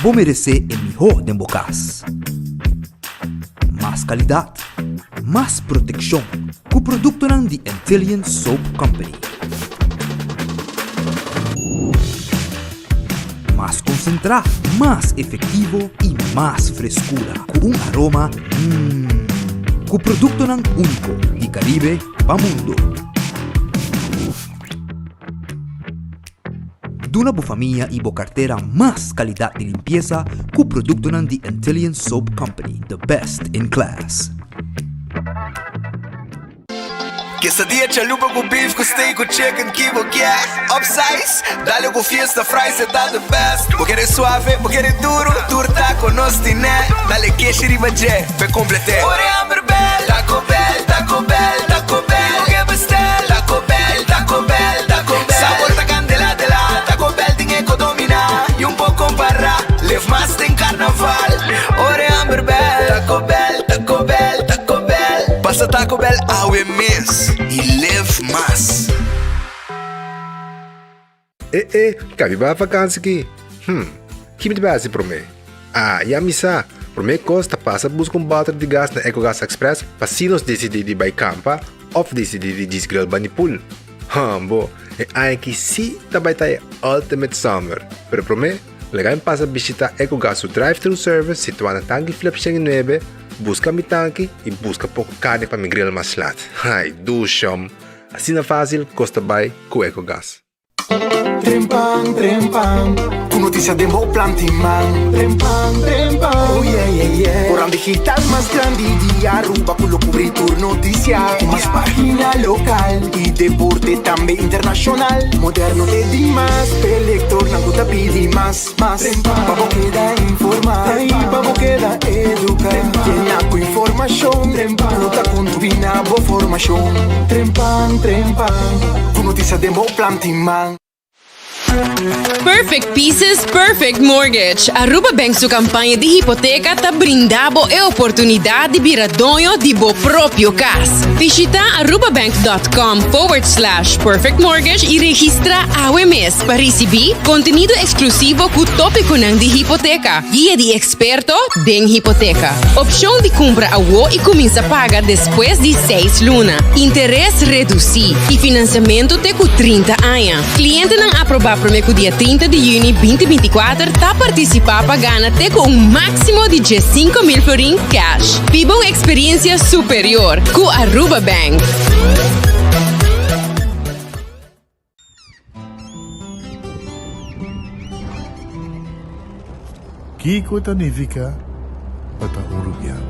Bo meresé e mihó den bo kas. Mas kalidat, mas protekshon ku produktonan di Antillian Soap Company. Mas konsentrá, mas efektivo i mas freskura ku un aroma mmm. Ku produktonan úniko di Karibe pa mundo. Duna bo famia i bo kartera mas kalidat di limpiesa ku produktonan di Antillian Soap Company, the best in class. Quesadilla chalupa ku beef ku steak ku chicken ki bo kier Upsize, dale ku fiesta fries e ta the best Bo kere suave, bo kere duro, tur taco nos tine Dale keshi riba dje, p'e complete Ora e hamber bel, Taco Bell, Taco Bell, Taco Bell Bo ke bestel, Taco Bell, Taco Bell, Taco Bell Sabor ta candela de la, Taco Bell tin e ko domina Y un por compara, live mas den carnaval Ora e hamber bel, Taco Bell, Taco Bell, Taco Bell Pasa Taco Bell awe mes y live mas. E e, ka mi bai vakansi ki? Hm, ki mi ta bai hasi promé? Ah, ya mi sa! Promé kos ta pasa buska un bòter di gas na Ecogas Express pa si nos disidí di bai kampa òf disidí di djis grill bani pool. Hambo, e aña aki sí ta bai ta e ultimate summer! Pero promé, laga mi pasa bishitá Ecogas su drive-thru service situá na Tanki Flip 109, buska mi tanki i buska poko karni pa mi grill mas lat. Ai, dushom! Asina fásil kos ta bai ku Ecogas. Trempan, trempan, ku notisia den bo planti man. Trempan, trempan, oh yeah, yeah, yeah. Koran digital mas grandi di Aruba ku lo kubri tur notisia. Ku mas pagina lokal i deporte tambe internashonal. Moderno te dimas, p'e lektornan ku ta pidi mas, mas. Pa bo keda informá i pa bo keda eduká. Yena ku informashon ku ta kontribuí na bo formashon. Trempan, trempan, ku notisia den bo planti man. Perfect Pieces, Perfect Mortgage. Aruba Bank su campaña di hipoteca ta brinda bo e oportunidad di bira doño di bo propio cas. Bishita arubabank.com forward slash perfect mortgage y registra awe mes pa ricibi contenido exclusivo cu topiconan di hipoteca, guia di experto den hipoteca, opcion di cumpra awo y cuminsa paga despues di seis luna, interes reduci y financiamento te cu 30 aña. Clientenan aproba prome cu dia 30 di juni 2024 ta participa pa gana te cu un maximo di 15,000 florin cash. Biba un experiencia superior cu Aruba Bank. Kiko ta nifiká pa ta un rubiano?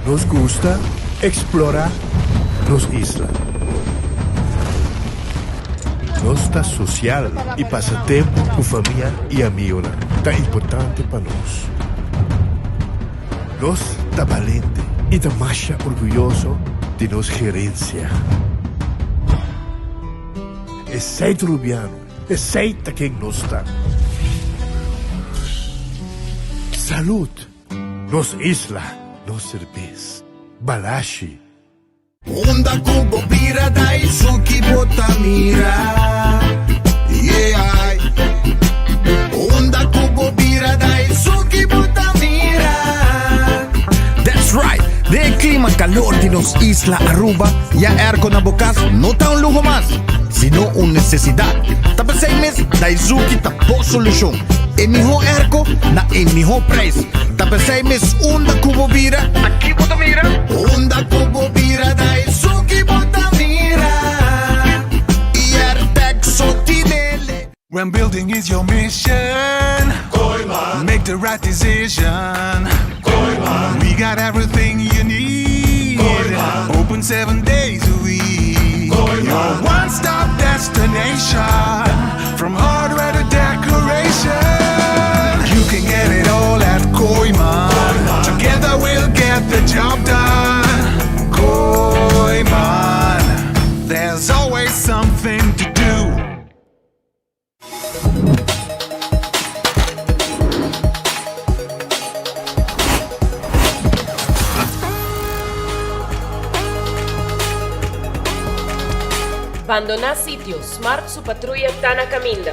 Nos gusta eksplorá nos isla. Nos ta sosial i pasa tempu ku famia i amionan ta importante pa nos. Nos ta balente i ta masha orguyoso di nos gerensia. Esei ta Rubiano, esei ta ken nos ta. Salud! Nos isla, nos serbes. Balashi. Unda ku bo bira Daisuki bo ta mira Yeah Unda ku bo bira Daisuki bo ta mira That's right! Den e klima kalor di nos isla Aruba, ya airco na bo kas no ta un luho mas, sino un nesesidat. Ta p'esei mes Daizuki ta bo solushon. E mihó airco na e mihó prijs. Ta p'esei mes unda ku bo bira, Aki bo ta mira. Unda ku bo bira ta esun ki bo ta mira. Airtag so tinele. When building is your mission Kooyman Make the right decision Kooyman We got everything you need Kooyman Open seven days a week Kooyman Your one-stop destination From hardware to decoration You can get it all at Kooyman Together we'll get the job done Kooyman There's always something to do Bandoná sitio, Smart su patruya ta na kaminda.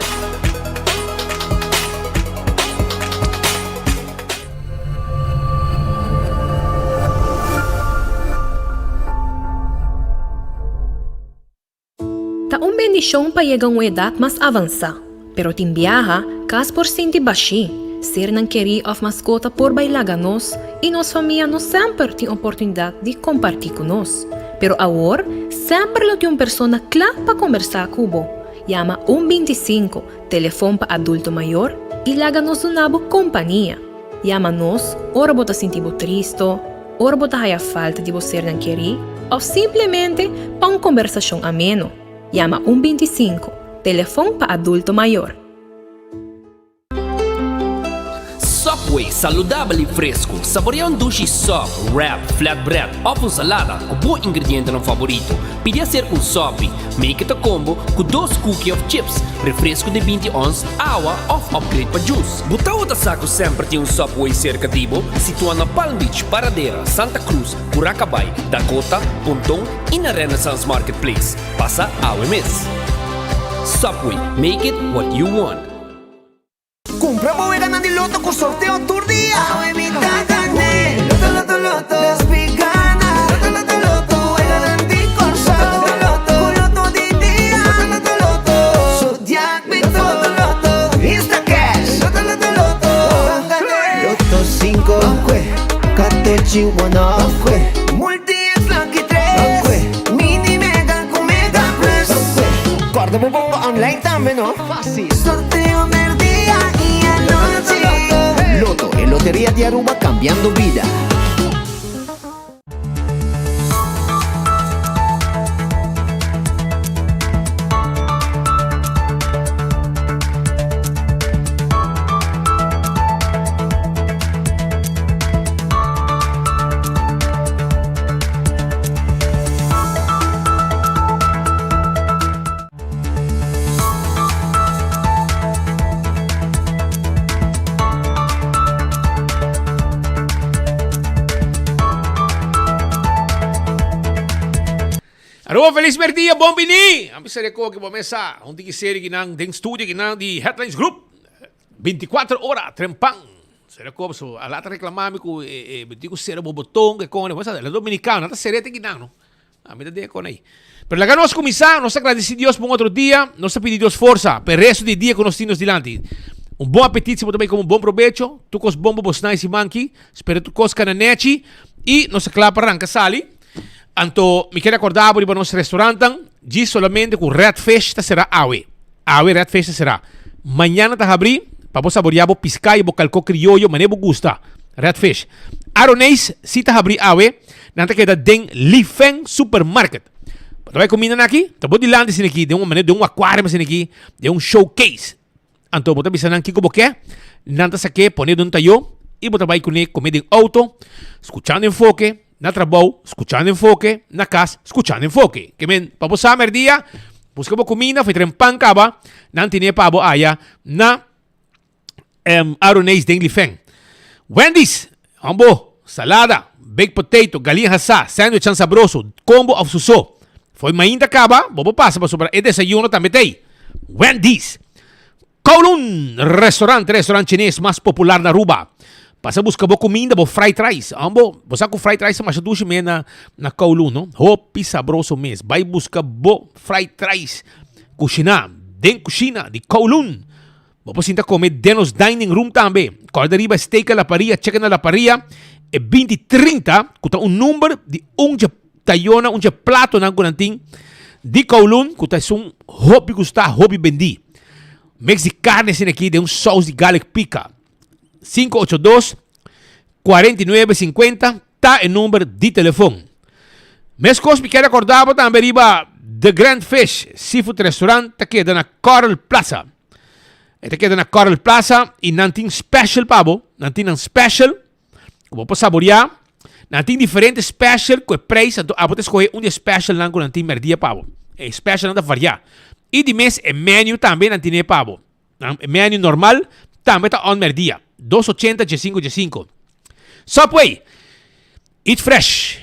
Ta un bendishon pa yega un edat mas avansá, pero tin biaha, kas por sinti bashí, sernan kerí òf maskota por bai laga nos i nos famia no semper tin oportunidat di kompartí ku nos. Pero awor, semper lo tin un persona kla pa kombersá ku bo. Yama un 25, telefon pa adulto mayor, i laga nos duna bo kompania. Yama nos ora bo ta sinti bo tristo, ora bo ta haya falta di bo sernan kerí òf simplemente pa un kombersashon ameno. Yama un 25, telefon pa adulto mayor. Subway, saludabel i fresku. Saborea un dushi sub, wrap, flatbread òf un salada ku bo ingredientenan favorito. Pidi aser un sopi, make it a combo, ku dos cookie òf chips, refresku di 20 ons, awa òf upgrade pa juice. Bo tabata sa ku semper tin un Subway serka di bo? Situá na Palm Beach, Paradera, Santa Cruz, Curacabai, Dakota, Ponton i na Renaissance Marketplace. Pasa awe mes! Subway, make it what you want. Cumpra bo weganan di loto cu sorteo tur dia. Awe mi ta gane. Loto, loto, loto. Despi gana. Loto, loto, loto. Weganan di Corsou. Loto, loto, Cu loto di dia. Loto, loto, loto. Zodiac mi loto, loto, loto. Instacash. Loto, loto, loto. Loto 5. Katochi one off. Multi X lucky 3. Mini mega cu mega plus. Corda bo bomba online tambe no. Sorteo merdia y anochi. Lotto, e loteria di Aruba cambiando bida. Aruba feliz merdia, bon bini! A mi serie ko ki bo mesa, un tiki serie ki nan den studio ki nan di Headlines Group. 24 ora, trempan. Sere ko so, a lata reclama mi ku e, e, diku sere bo boton, ke kon, bo sa, la dominicano, ta sere te ki nan, no? Ami ta den e kona ei. Pero laga nos kuminsá, nos ta gradisí Dios pa un otro dia, nos ta pidi Dios forsa pa e resto di e dia ku nos tin nos dilanti. Un bon apetit si bo ta bai komo un bon probecho, tur kos bon pa bo snai siman aki, spera tur kos kana nechi i nos ta kla pa ranka sali. Anto mi ker rekordá bo riba nos restaurantnan, djis solamente ku Red Fish ta será awe. Awe Red Fish ta será. Mañana ta habrí pa bo saboreá bo piská i bo kalkó krioyo manera bo gusta. Red Fish. Aroneis si ta habrí awe. Nan ta keda den Li Feng Supermarket. Bo ta bai kuminda nan aki? Ta bo dilanti asina aki, den un manera, den un akuarium asina aki, den un showcase. Anto bo ta bisa nan kiko bo ke, nan ta sak'é, pon'é den un tayó i bo ta bai kuné kome den outo, skuchando Enfoke, na trabou, skuchando Enfoke, na kas, skuchando Enfoke. Ke men, pa bo sa mèrdia, buska bo kuminda, for e traen pan kaba, nan tine pa bo aya na Aroneis den Lifeng. Wendy's, hombo, salada, baked potato, galiña hasá, sandwichan sabroso, combo of suso. Fo'i mainta caba, bo por pasa pasobra e desayuno tambe t'ey. Wendy's. Kowloon Restaurant, restaurant chines mas popular na Aruba. Pasa busca bo cuminda, bo fried rice. Hombo, bo sa cu fried rice ta masha dushi mes na, na Kowloon, no? Hopi sabroso mes. Bay busca bo fried rice cushina den cushina di Kowloon. Bo por sinta come den nos dining room tambe. Corda riba steak a la parrilla, chicken a la parrilla, e 20 30 cu ta un number di un dje tayona, un dje platonan cu nan tin di Kowloon cu ta esun hopi gusta, hopi bendi. Mix di carne asina aki den un saus di garlic pica. 582 49 50 ta e number di telefon. Mescos mi kier recorda bo tambe riba The Grand Fish Seafood Restaurant ta keda na Coral Plaza. E ta keda na Coral Plaza y nan tin special pa bo. Nan tin nan special cu bo por saborea. Nan tin diferente special cu e prijs, anto abo ta escoge un di e special nan cu nan tin merdia pa bo. E special nan ta varia. Y di mes e menu tambe nan tine pa bo. Nan e menu normal tambe ta on merdia. Dos ochenta djesinco djesinco. Subway! Eat fresh,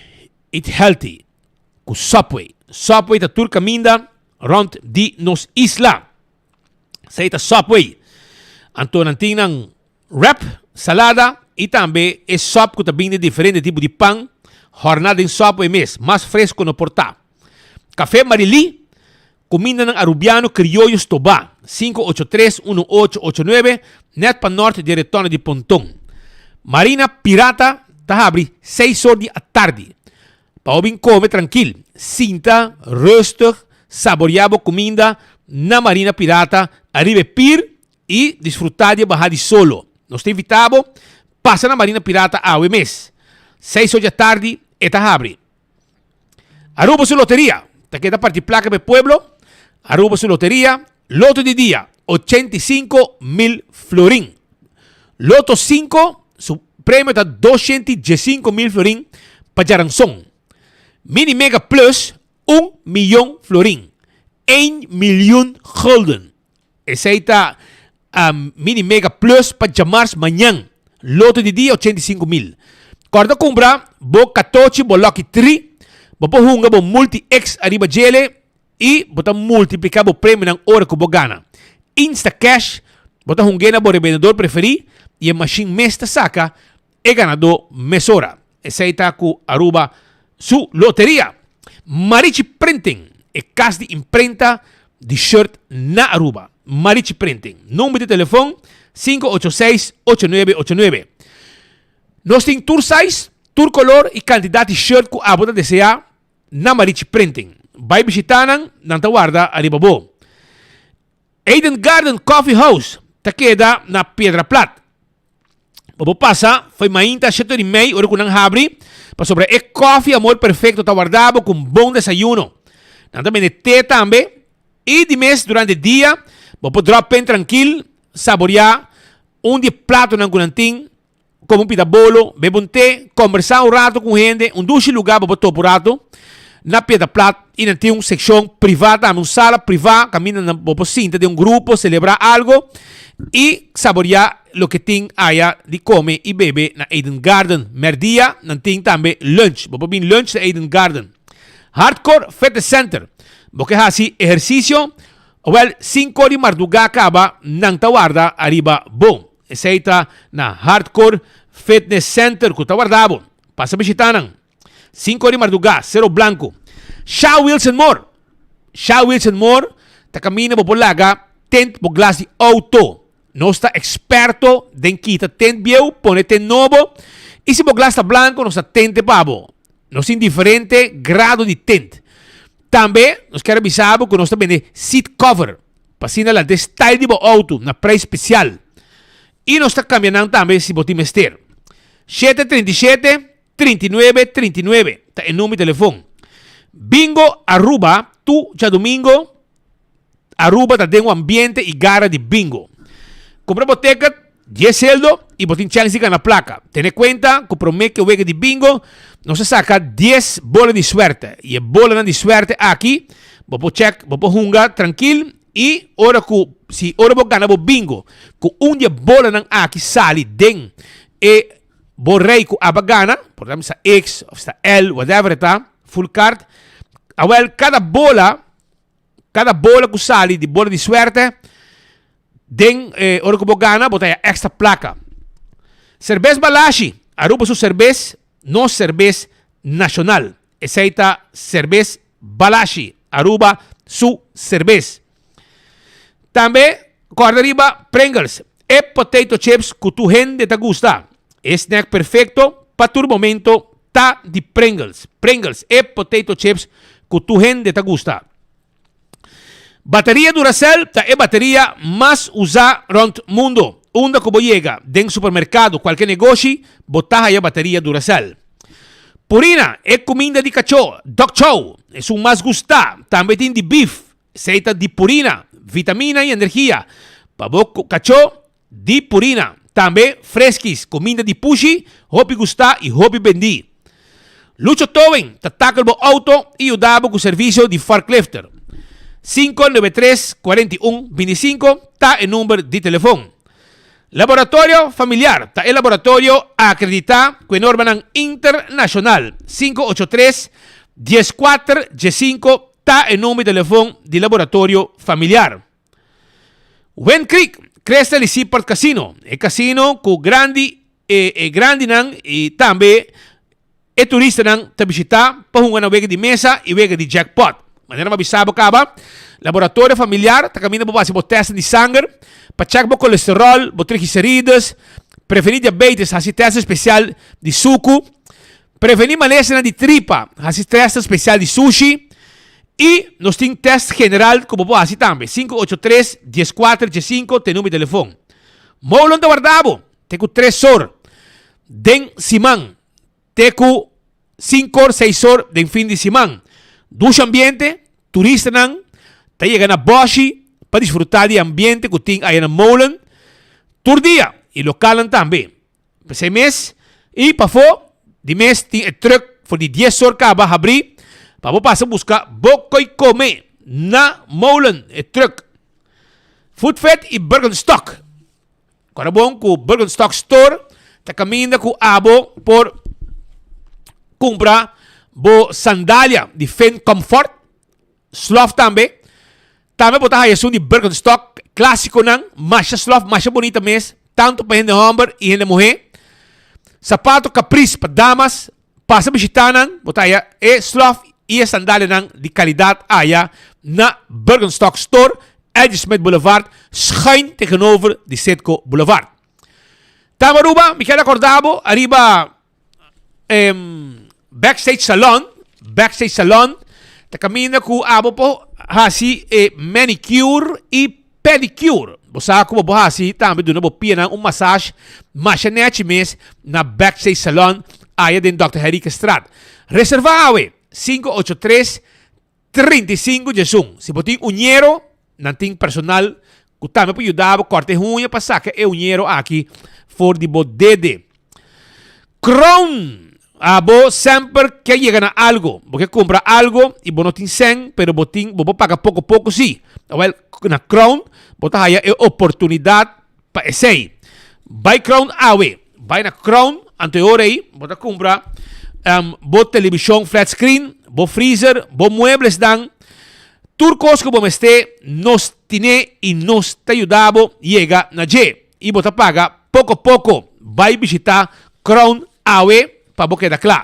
eat healthy cu Subway. Subway ta tur caminda. rond di nos isla. Esei ta Subway. Anto nan tin nan wrap, salada y tambe e sop cu ta bin den diferente tipo di pan horna den Subway mes. Mas fresco no por ta. Café Marilí, cumindanan Arubiano crioyo stobá. 583 1889, net pa nort di e retorno di Ponton. Marina Pirata ta habri seis or di atardi. Pa bo bin kome trankil, sinta rustig, saboreá bo kuminda na Marina Pirata ariba e pir i disfrutá di e baha di solo. Nos ta invitá bo pasa na Marina Pirata awe mes. Seis or di atardi e ta habri. Aruba su loteria ta keda parti plaka pa e pueblo. Aruba su loteria, loto di dia, 85,000 florin. Loto 5, su premio ta 215,000 florin pa djaranson. Mini Mega Plus, un miyon florin. Een miljoen gulden. Esei ta um, Mini Mega Plus pa djamars mañan. Loto di dia 85,000. Kòrda kumpra bo katochi, bo Lucky 3. Bo por hunga bo Multi X ariba djele I bo ta multipliká bo premionan ora ku bo gana. Instacash, bo ta hung'é na bo rebendedor preferí i e mashin mes ta saka e ganadó mesora. Esei ta ku Aruba su loteria. Marichi Printing, e kas di imprenta di shirt na Aruba. Marichi Printing. Number di telefon, 586 8989. Nos tin tur size, tur kolor i kantidat di shirt ku abo ta deseá. Na Marichi Printing. Bai bishita nan, nan ta warda ariba bo. Eden Garden Coffee House ta keda na Piedra Plat. Bo por pasa fo'i mainta shete ora i mei ora ku nan habri, pasobra e koffie Amor Perfecto ta warda bo ku un bon desayuno. Nan ta bende te tambe i di mes durante dia bo por drop in trankil, saboria un di e platonan ku nan tin. Come un pita bolo, bebe un te, combersa un rato cu hende, un dushi lugar pa bo topa un rato. Na Piedra Plat y nan tin un seccion priva tambe, un sala priva caminda nan bo por sinta den un grupo, celebra algo y saborea loke tin aya di come y bebe na Eden Garden. Merdia nan tin tambe lunch, bo por bin lunch na Eden Garden. Hardcore Fitness Center, bo ke haci ehercicio? Awel, cinco di marduga caba nan ta warda ariba bo. Esei ta na Hardcore Fitness Center ku ta warda bo. Pasa bishita nan. Sinku di mardugá, Sero Blanco. Sha Wilson Moore. Sha Wilson Moore ta kaminda bo por laga tint bo glas di outo. Nos ta eksperto den kita tint bieu, pone tint nobo. I si bo glas ta blanko, nos ta tinte pa bo. Nos tin diferente grado di tint. Tambe nos kier a bisa bo ku nos ta bende seat cover. Pa asina la den style di bo auto na prijs special. Y nos ta cambia nan tambe si bo tin mester. 737 39 39 ta e number di telefon. Bingo Aruba tu djadomingo Aruba ta den un ambiente y gara di bingo. Cumpra bo ticket Dies seldo y bo tin chance di gana placa. Tene cuenta cu prome ke wega di bingo nos a saca dies bola di suerte y e bolanan di suerte aki bo por check, bo por hunga trankil y ora cu si ora bo gana bo bingo cu un di e bolanan aki sali den e bo rey cu aba gana, por ehemplo sta X of sta L whatever e ta, full card, awel cada bola Cada bola cu sali di bola di suerte, den eh, ora cu bo gana, bo ta haya extra placa. Cerbes Balashi, Aruba su cerbes, nos cerbes nacional. Esey ta Cerbes Balashi, Aruba su cerbes. Tambe, corda riba Pringles, e potato chips cu tur hende ta gusta. E snack perfecto pa tur momento ta di Pringles. Pringles, e potato chips cu tur hende ta gusta. Bateria Duracell ta e bateria mas usa rond mundo. Unda cu bo yega, den supermercado, cualke negoshi, bo ta haya bateria Duracell. Purina, e cuminda di cacho, dog chow, esun mas gusta. Tambe tin di beef, esey ta di Purina, vitamina y energia pa bo cacho. Di Purina. Tambe Freskis, kuminda di pushi, hopi gustá i hopi bendí. Lucho Towing ta takel bo outo i yuda bo ku servisio di forklifter. 593 41 25 ta e number di telefon. Laboratorio Familiar ta e laboratorio akreditá ku e normanan internashonal. 583 14 15. ta e number di telefon di Laboratorio Familiar. Wind Creek, Crystal y Seaport Casino, e casino cu grandi e e grandinan y tambe e turistanan ta bishita pa hunga na wega di mesa y wega di jackpot. Manera mi a bisa bo caba, Laboratorio Familiar ta caminda bo pa haci bo testen di sanger, pa check bo colesterol, bo triglicerides, preveni diabetes, haci testen special di sucu, Prevení malesanan di tripa, hasi tèstnan spesial di sushi i nos tin tèst general ku bo por hasi tambe. 583 14 15 ta e number di telefon. Moulon ta warda bo te ku tres or den siman te ku sinku or seis or den fin di siman. Dushi ambiente, turistanan ta yega na bòshi pa disfrutá di e ambiente ku tin aya na Moulon tur dia i lokalnan tambe. P'esei mes, i pafó di mes tin e trùk for di dies or kaba habrí pa bo pasa buska bo koi kome na Molen, e trùk. Foodfit i Birkenstock. Kòrda bon ku Birkenstock Store ta kaminda ku abo por kumpra bo sandalia di Finn Comfort. Slof tambe. Tambe bo ta haya esun di Birkenstock, clásiconan, masha slof, masha bonita mes, tanto pa hende homber y hende muhe. Sapato Caprice pa damas, pasa bishita nan, bo ta haya e slof y e sandalianan di calidad aya na Birkenstock Store, Edge Smith Boulevard, schuin tegenover di Citgo Boulevard. Tambe Aruba, mi kier acorda bo ariba Backstage Salon, Backstage Salon ta kaminda ku abo por hasi e manicure i pedicure. Bo sa ku bo por hasi tambe duna bo pianan un massage masha nechi mes na Backstage Salon aya den Dòkter Henriquezstraat. Reserva awe, 583 35 djesun. Si bo tin uñero, nan tin personal ku tambe por yuda bo kòrta e huña pa saka e uñero aki for di bo dede. Crown! Abo semper ke yega na algo. Bo ke kumpra algo i bo no tin sèn, pero bo tin, bo por paga poko poko si. Awèl, na Crown bo ta haya e oportunidat Pa esei, bai Crown awe. Bai na Crown, anto e ora ei bo ta kumpra bo telebishon flat screen, bo freezer, bo mueblesnan, tur kos ku bo mester, nos tine i nos ta yuda bo yega na dje. I bo ta paga poko poko. Bai bishita Crown awe pa bo keda kla.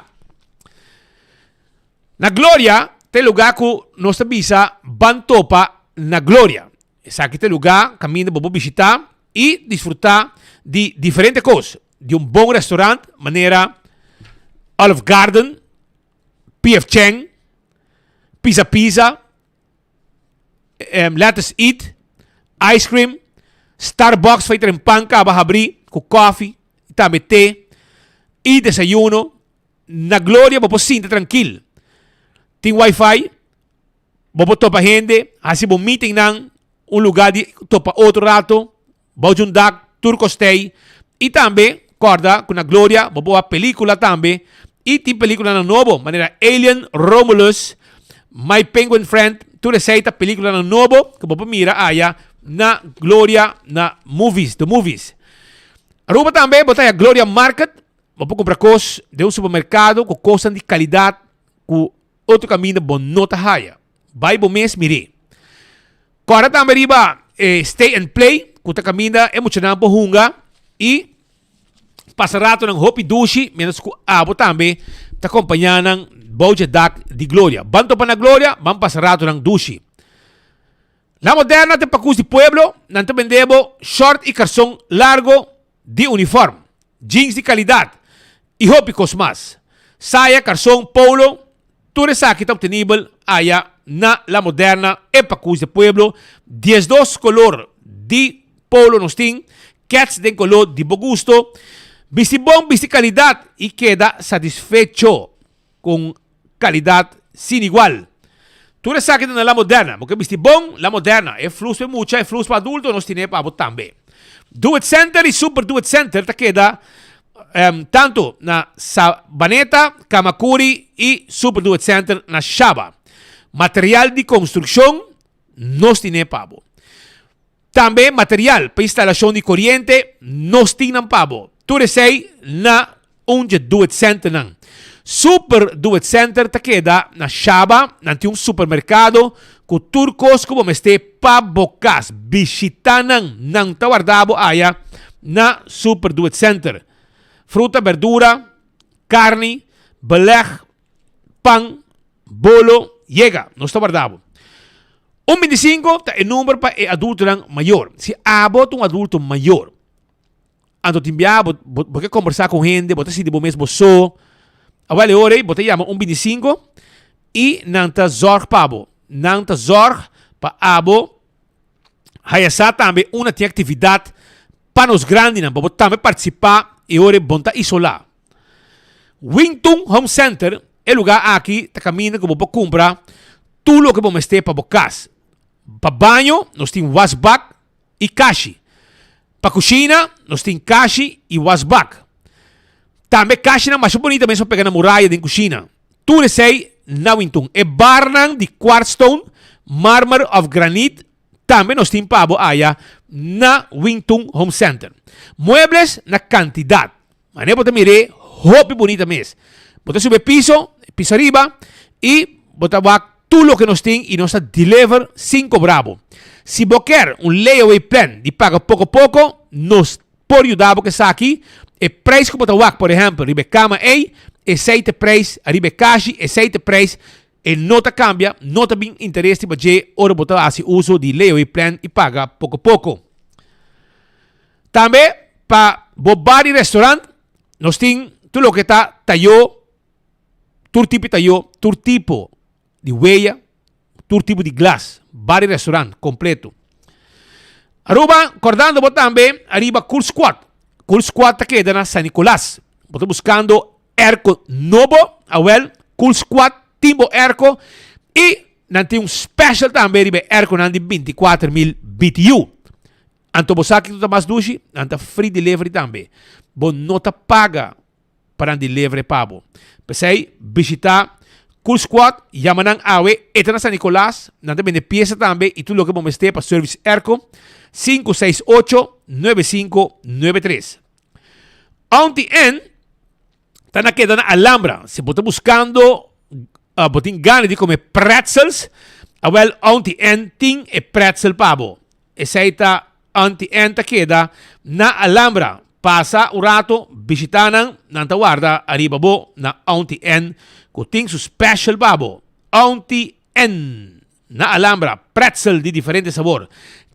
Na Gloria ta e lugá ku nos ta bisa ban topa na Gloria. Esaki ta e lugá kaminda bo por bishitá i disfrutá di diferente kos di un bon restaurant manera Olive Garden, PF Chang, Pizza Pizza, Lettuce Eat, Ice Cream, Starbucks fai tren pan kaba habrí ku kòfi i tambe te i desayuno. Na Gloria bo por sinta trankil. Tin wifi. Bo por topa hende, hasi bo meetingnan, un lugar di topa otro rato, bou di un dak, tur kostei. I tambe kòrda ku na Gloria bo por wak pelikula tambe i tin pelikulanan nobo manera Alien Romulus, My Penguin Friend, tur esei ta pelikulanan nobo ku bo por mira aya na Gloria na movies, the movies. Aruba tambe bo ta haya Gloria Market, bo por kumpra kos den un supermerkado ku kosnan di kalidat ku Otro kaminda bo no ta haya. Bai bo mes mir'é. Kòrda tambe riba e Stay and Play ku ta kaminda e muchanan por hunga i pasa ratonan hopi dushi mientras ku abo tambe ta kompañá nan bou dje dak di Gloria. Ban topa na Gloria, ban pasa ratonan dushi. La Moderna ta e pakus di pueblo, nan ta bende bo short i karson largo di uniform, jeans di calidad y hopi cos mas. Saya, carson, polo, tur esaki ta obtenibel aya na La Moderna e Pacus de Pueblo. 12 color di polo nos tin, kets den color di bo gusto. Bisti bon, bisti calidad y keda satisfecho. Con calidad sin igual. Tur esaki ta na La Moderna. Bo ke bisti bon, La Moderna. E flus pa e mucha, e flus pa adulto, nos tine pa bo tambe. Do It Center y Super Do It Center ta keda tanto na Sabaneta, Camacuri y Super Do It Center na Shaba. Material di construccion, nos tine pa bo. Tambe material pa instalashon di koriente nos tin nan pa bo. Tur esei na un dje Do It Centernan. Super Do It Center ta keda na Shaba, nan tin un supermerkado ku tur kos ku bo mester pa bo kas. Bishita nan, nan ta warda bo aya na Super Do It Center. Fruta, berdura, karni, beleg, pan, bolo, yega, nos ta warda bo. Un bintisinko ta e number pa e adultonan mayor. Si abo ta un adulto mayor, Anto tin bia bo bo ke kombersá ku hende, bo ta sinti bo mes bo so. Awel e ora ei bo ta yama un bintisinko i nan ta zòrg pa bo. Nan ta zòrg pa abo haya sa tambe unda tin aktividat pa nos grandinan, pa bo tambe partisipá e ora ei bo no ta isolá. Wington Home Center, e lugá aki ta kaminda ku bo por kumpra tur loke bo mester pa bo kas. Pa baño nos tin wasbak i kashi. Pa kushina nos tin kashi i wasbak. Tambe kashinan masha bunita mes pa pega na muraya den kushina. Tur esei na Wintun. E barnan di quartzstone, marmer of granit tambe nos tin pa bo aya na Wintun Home Center. Muebles na kantidat. Manera bo ta mir'é hopi bunita mes. Bo ta subi e piso, e piso ariba, i bo ta wak tur loke nos tin i nos ta deliver sin kobra bo. Si bo kier un layaway plan di paga poko poko, nos por yuda bo ku esaki. E prijs ku bo ta wak, por ehèmpel, riba e kama ei, esei ta e prijs, ariba e kashi, esei ta e prijs. E no ta kambia, no ta bin interes riba dje ora bo ta hasi uso di layaway plan i paga poko poko. Tambe pa bo bar y restaurant nos tin tur loke ta tayo, tur tipo di tayo, tur tipo di weya, tur tipo di glas, bar y restaurant completo. Aruba, cordando bo tambe ariba Cool Squad. Cool Squad ta keda na San Nicolas. Bo ta buscando airco nobo, awel Cool Squad tin bo airco y nan tin un special tambe riba e airconan di 24,000 BTU. Anto bo sa kiko ta mas dushi? Nan ta free delivery tambe. Bo no ta paga pa nan delivery pa bo. P'esei bishita Cool Squad, yama nan awe, e ta na San Nicolas, nan ta bende piesa tambe y tur loke bo mester pa service airco, 568 9593. Auntie Ann ta na keda na Alhambra. Si bo ta buscando, bo tin gana di come pretzels, awel Auntie Ann tin e pretzel pa bo. Esei ta Auntie Ann ta keda na Alhambra. Pasa un rato bishita nan, nan ta warda ariba bo na Auntie Ann ku tin su special pa bo. Auntie Ann na Alhambra, pretzel di diferente sabor.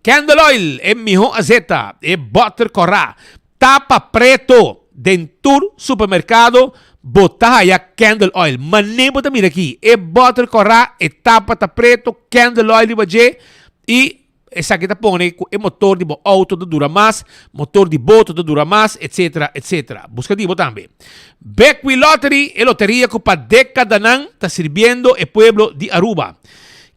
Candle oil, e miho azeta, e boter kòrá, tapa preto den tur supermerkado bo ta haya candle oil. Manera bo ta mira aki, e boter kòrá, e tapa ta preto, candle oil riba dje i Esaki ta pone ku e motor di bo outo ta dura mas, motor di boto ta dura mas, etcetera, etcetera. Buska di bo tambe. Bekwee Lottery, e loteria ku pa dekadanan ta sirbiendo e pueblo di Aruba.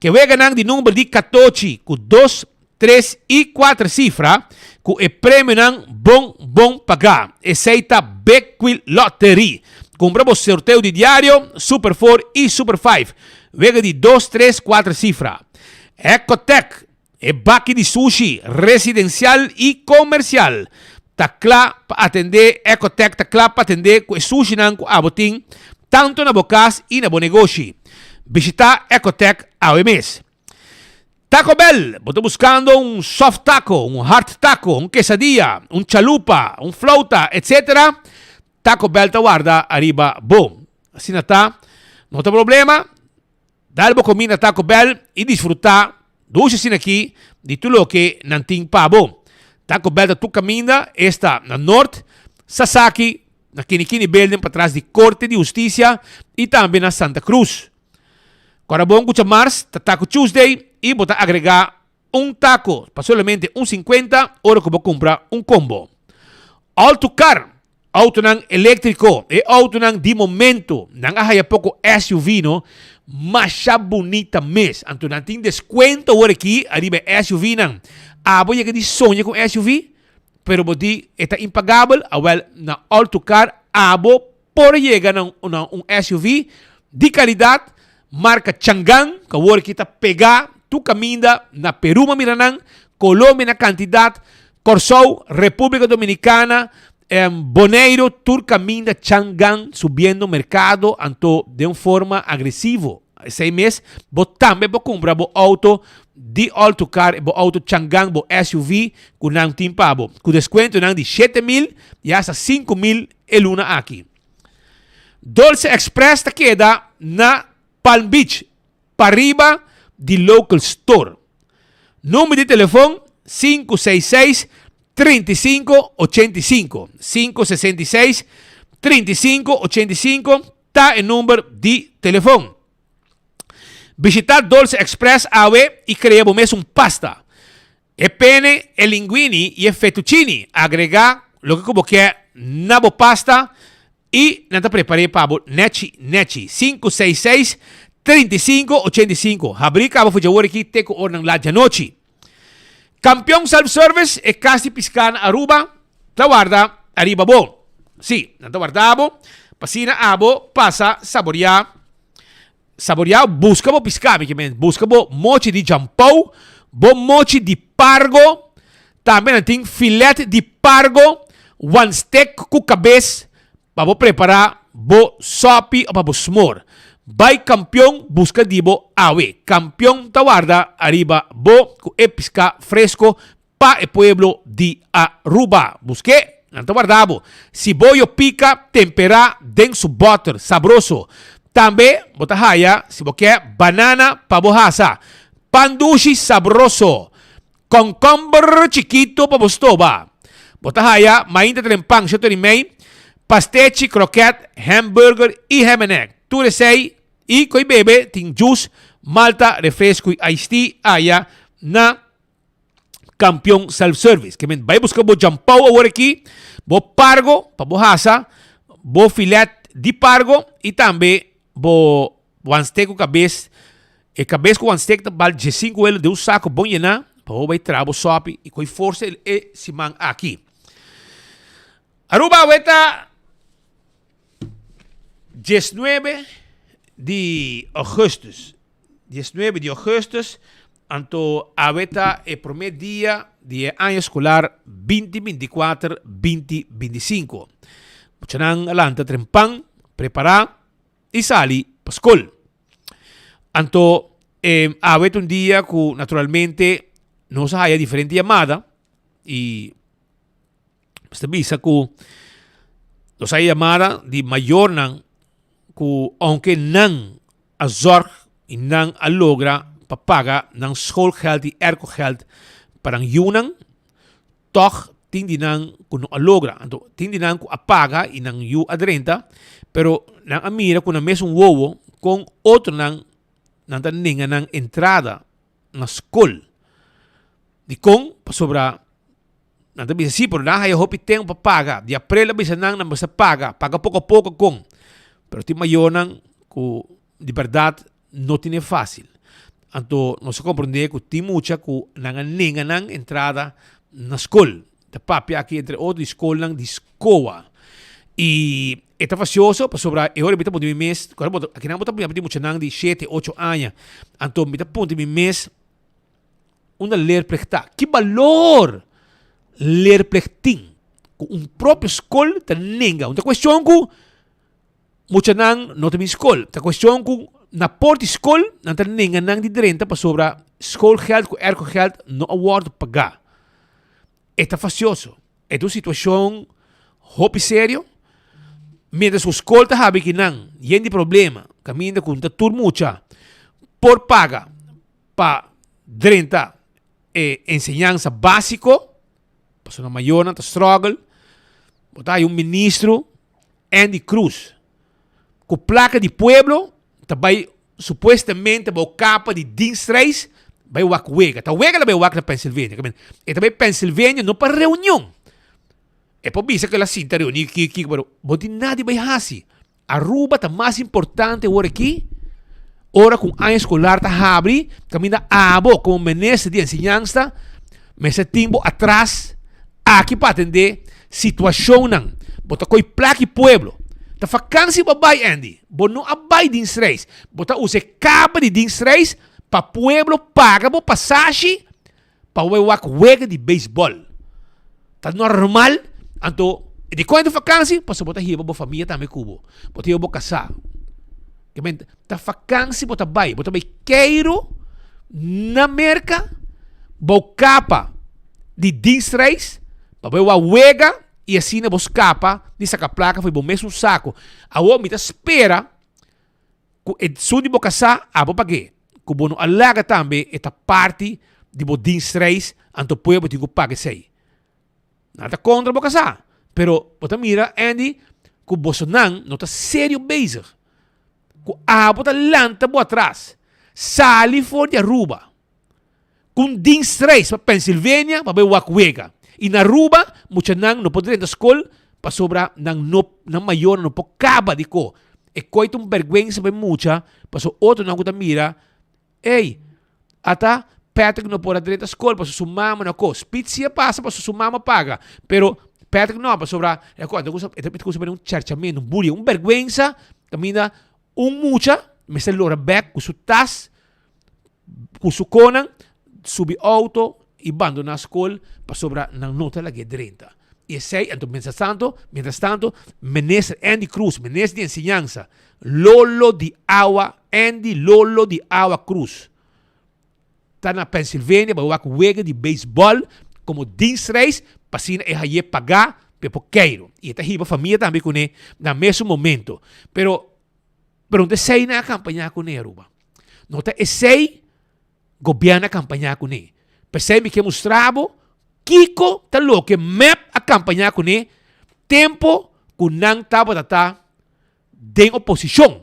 Ke weganan di number di katochi ku dos, tres i kuater sifra ku e premionan bon bon pagá. Esei ta Bekwee Lottery. Kumpra bo sorteo di diario, Super Four i Super Five. Wega di dos, tres, kuater sifra. Ecotec, e baki di sushi residencial y comercial, ta cla pa atende Ecotec ta cla pa atende cu e sushinan cu abo tin tanto na bo cas y na bo negoshi. Bishita Ecotec awe mes. Taco Bell, bo ta buscando un soft taco, un hard taco, un quesadilla, un chalupa, un flauta, etc. Taco Bell ta warda ariba bo. Asina ta, no ta problema. Dal bo comida Taco Bell y disfruta dushi asina aki di tur loke nan tin pa bo. Taco Bell ta tur caminda, esta na Noord, Sasaki, na Kinikini Building patras di Corte di Husticia y tambe na Santa Cruz. Cora bon cu djamars ta Taco Tuesday y bo ta agrega Un taco pa solamente un 50 ora cu bo cumpra un combo. All to car, autonan electrico, e autonan di momento. Nan a haya poco SUV no, masha bunita mes. Anto nan tin descuento awor aki ariba e SUV nan. Abo yega di soña cu un SUV? Pero bo di e ta impagabel? Awel na All to Car abo por yega na un SUV di calidad marca Changan cu awor aki ta pega tur caminda na Peru m'a mira nan, Colombia na cantidad, Corsou, Republica Dominicana. Boneiro tur caminda Changan subiendo mercado anto den un forma agresivo. Esey mes bo tambe por cumpra bo auto di All To Car, bo auto Changan, bo SUV cu nan tin pa bo. Cu descuentonan di 7000 y hasta 5000 e luna aki. Dolce Express ta keda na Palm Beach, pariba di Local Store. Number di telefon 566 35 85. 566 35 85 ta e number di telefon. Bishita Dolce Express awe y crea bo mes un pasta. E pene, e linguini y e fettuccini. Agrega loke cu bo kier na bo pasta y nan ta prepar'é pa bo nechi nechi. 566 35 85. Habrí caba for djawor aki te cu ora nan laat djanochi. Campeon Self Service, e cas di pisca na Aruba, ta warda ariba bo. Sí, nan ta warda bo pa asina abo pasa saborea. Saboreá, buska bo piská, mi ke men, buska bo mochi di jampou, bo mochi di pargo, tambe nan tin filet di pargo, wan stek ku kabes pa bo prepará bo sòpi o pa bo smor. Bai Kampion buska di bo awe. Kampion ta warda ariba bo ku e piská fresko Pa e pueblo di Aruba. Busk'é, nan ta warda bo. Siboyo pica temperá den su bòter, sabroso. Tambe bo ta haya, si bo ke, banana pa bo hasa. Pan dushi sabroso. Kònkòmber chikito pa bo stoba. Bo ta haya mainta tren pan shoto di mei, pastechi, krokèt, hamburger i ham and egg. Tur esei i ko'i bebe tin juice, malta, refresco i iced tea aya na Campeon Self Service. Ke men bai buska bo jampou awor aki, bo pargo pa bo hasa, bo filet di pargo i tambe bo wan steak ku kabes. E kabes ku wan steak ta bal diesinku welo den un sako bon yená pa bo bai traha bo sòpi i koi forsa e siman aki. Aruba awe ta 19 di augustus. 19 di augustus, anto awe ta e prome dia di e aña escolar binti binti kuater, binti binti sinku. Muchanan a lanta trempan, prepara i sali pa skol. Anto awe ta un dia ku naturalmente nos a haya diferente yamada i Nos ta bisa ku nos a yamada di mayornan ku ounke nan a zorg i nan a logra pa paga nan schoolgeld i aircogeld pa nan yunan, tòg tin di nan ku no a logra. Anto tin di nan ku a paga i nan yu a drenta, pero nan a mira ku nan mesun wowo kon otronan nan ta nenga nan entrada na skol. Dikon? Pasobra Nan ta bisa, sí, pero nan haya hopi tempo pa paga. Di aprel a bisa nan, nan mester paga. Paga poko a poko kon. Pero tin mayornan ku di bèrdat no tene fásil. Anto nos a komprendé ku tin mucha ku nan a nenga nan entrada na skol. Ta papia aki entre otro di skolnan di skoa. I e ta fasioso pasobra e ora mi ta puntra mi mes, ora bo ta, akinan bo ta papia di muchanan di shete, ocho aña. Anto mi ta puntra mi mes. Unda leerplicht ta? Ki balor leerplicht tin? Ku un propio skol ta nenga. Un ta kuestion ku muchanan no ta bin skol. Ta kuestion ku na por di skol nan ta nenga nan di drenta pasobra schoolgeld ku aircogeld no a wòrdu pagá. E ta fasioso. E ta un situashon hopi serio. Mientras ku skol ta habi kinan yen di problema kaminda ku ta tur mucha por paga. pa drenta e enseñansa básiko, pasobra mayornan ta struggle, bo ta hay un ministro, Endy Croes, ku plaka di pueblo ta bai supuestamente bou kapa di dienstreis bai wak wega. Ta wega la bai wak na Pennsylvania. E ta bai Pennsylvania no pa reunion. E por bisa ku el a sinta reuni kiko kiko, pero bo tin nada di bai hasi. Aruba ta mas importante awor aki, ora ku un aña eskolar ta habri, kaminda abo komo minister di enseñansa mester tin bo atras aki pa atendé situashonnan. Bo ta koy plaki pueblo. Ta fakansi bo a bai, Andy. Bo no a bai dienstreis. Bo ta usa e kaba di dienstreis pa pueblo paga bo pasashi pa bo bai wak wega di beisbòl. Ta normal? Anto. Dikon e ta fakansi? Pasobra bo ta hiba bo famia tambe ku bo. Bo ta hiba bo kasá. Ke men ta fakansi bo ta bai. Bo ta bai keiru na Merka bou kapa di dienstreis pa bai wak wega i asina bo skapa di saka plaka for di bo mesun sako. Awor mi ta spera ku esun di bo kasá abo pag'é. Ku bo no a laga tambe e ta parti di bo dienstreis anto pueblo tin ku paga esei. Nan ta kontra bo kasá. Pero bo ta mira, Andy, ku bosonan no ta serio bezig. Ku abo ta lanta bo atras. Sali for di Aruba. Ku un dienstreis pa Pennsylvania pa bai wak wega. I na Aruba muchanan no por drenta skol pasobra nan no nan mayornan no por kaba di ko. E koi ta un bèrgwensa pa e mucha pasobra otronan ku ta mira Ey, ata Patrick no por a drenta skol pasobra su mama no ko. Speed si a pasa pasobra su mama paga. Pero Patrick no, pasobra e ko, e ta kusa, e ta kusa bini un charchamentu, un bullying, un bergwensa kaminda un mucha mester lora bek ku su tas, ku su konan, subi auto i bandona skol pasobra nan no ta lag'é drenta. I esei, anto mientras tanto, mientras tanto, Minister Endy Croes, Minister di Enseñansa, Lolo di Awa, Endy Lolo di Awa Croes, ta na Pennsylvania pa wak wega di beisbòl komo dienstreis pa asina e haye pagá pa e por keiru. I e ta hiba famia tambe kuné na mesun momento. Pero, pero no ta esei nan a kampañá kuné, Aruba. No ta esei. Gobierno a campaña cune. P'esey mi ke mustra bo kico ta loke mep a campaña cune tempo cu nan tabata ta den oposicion.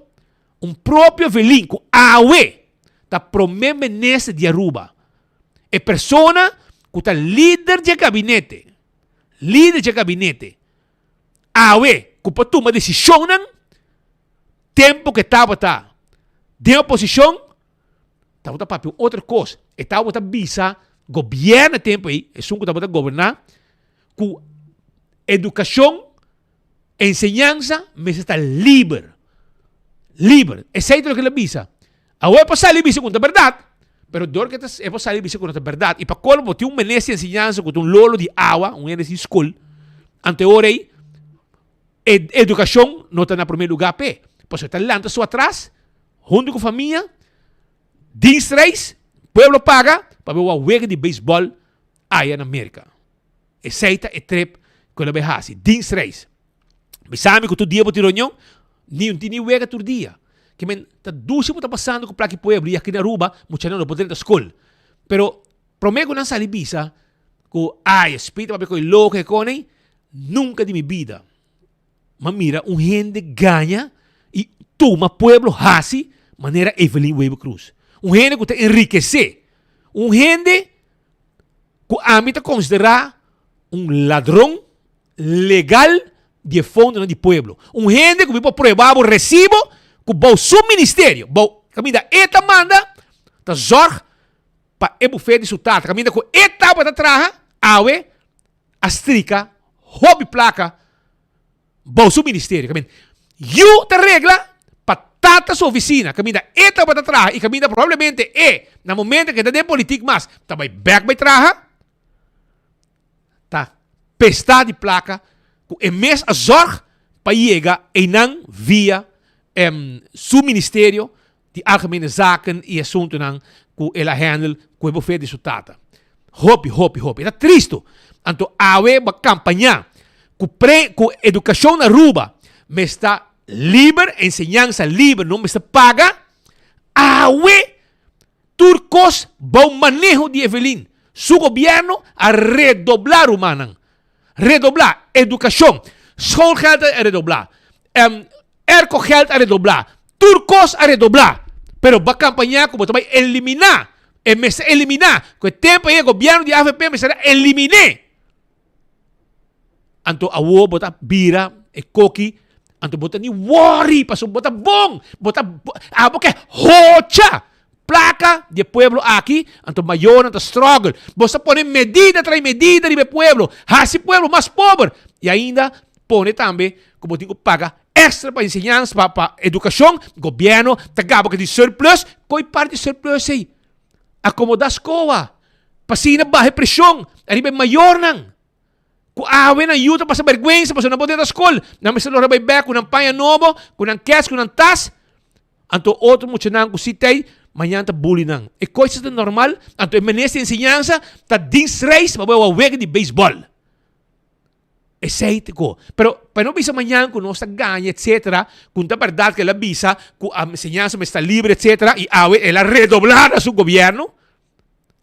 Un propio Velin cu awe ta prome minister di Aruba. E persona cu ta lider dje gabinete, lider dje gabinete awe cu por tuma decisionnan tempo cu e tabata den oposicion. Tabata papia un otro kos. E tabata bisa gobierno e tempo ei, esun ku tabata goberná, ku edukashon, enseñansa mester ta liber. Liber. Esei ta loke el a bisa. Awor e por sali bisa ku no ta bèrdat, pero dor ku e por sali bisa ku no ta bèrdat, i pa kolmo bo tin un minister di enseñansa ku ta un lolo di awa, un hende sin skol, anto e ora ei e edukashon no ta na promé lugá p'e. Pasobra e ta lanta su atras. Huntu ku famia, dienstreis, pueblo paga pa bai wak wega di beisbòl aya na Merka. Esei ta e trip ku el a bai hasi, dienstreis. Bisa mi ku tur dia bo tin reunion, ni un tin ni wega tur dia. Ke men ta dushi bo ta pasando ku plaki pueblo i aki na Aruba muchanan no por drenta skol. Pero promé ku nan sali bisa ku ay e spiritu papia ku e loko e kone, nunka di mi bida. M'a mira un hende gaña y tuma pueblo haci manera Evelyn Wever Croes. Un hende cu ta enriquece. Un hende cu ami ta considera un ladron legal di e fondonan di pueblo. Un hende cu mi por prueba bo recibo cu bou su ministerio, bou caminda e ta manda, ta zorg pa e buffet di su tata. Caminda cu e tabata traha, awe a strika hopi plaka bou su ministerio. Kaminda yu ta regla pa tata su oficina, kaminda e tabata traha i kaminda probablemente e na momento ke ta den politik mas ta bai bek bai traha, ta pesta di plaka ku e mes a zorg pa yega einan via su ministerio di Algemene Zaken y asuntonan cu el a handle cu e bufet di su tata. Hopi, hopi, hopi. E ta tristo. Anto awe bo a campaña cu pre, cu educacion na Aruba mester liber, enseñansa liber, no mester paga. Awe tur cos bou maneho di Evelyn. Su gobierno a redobla rumannan. Redobla educacion. Schoolgeld a redobla. Airco geld a redobla. Tur cos a redobla. Pero bo a campaña cu bo ta bay elimina. E mester elimina. Cu e tempo ey e gobierno di avp mester a elimine. Anto awo bo ta bira e koki. Anto bo ta ni worry pasobra bo ta bon. Bo ta abo ke hocha Placa di e pueblo aki, anto mayornan ta struggle. Bo sa pone medida tras medida riba e pueblo, haci pueblo mas pober y ainda pone tambe cu bo tin cu paga extra pa enseñansa, pa pa educacion. Gobierno ta gaba cu di surplus, coy parti di surplus ey? Acomoda scoa, pa asina baha e presion ariba e mayornan. Ku awe nan yu ta pasa bèrgwensa pasobra nan por drenta skol. Nan mester lora bai bèk ku nan paña nobo, ku nan kès, ku nan tas. Anto otro muchanan ku si t'ei, mañana ta bully nan. E kos ta normal, anto e minister di enseñansa ta dienstreis pa bai wak wega di beisbòl. Esei ta ko. Pero pa no bisa mañana ku nos ta gaña etcetera, ku ta bèrdat ku el a bisa ku enseñansa mester ta libre etcetera i awe el a redoblá na su gobièrnu.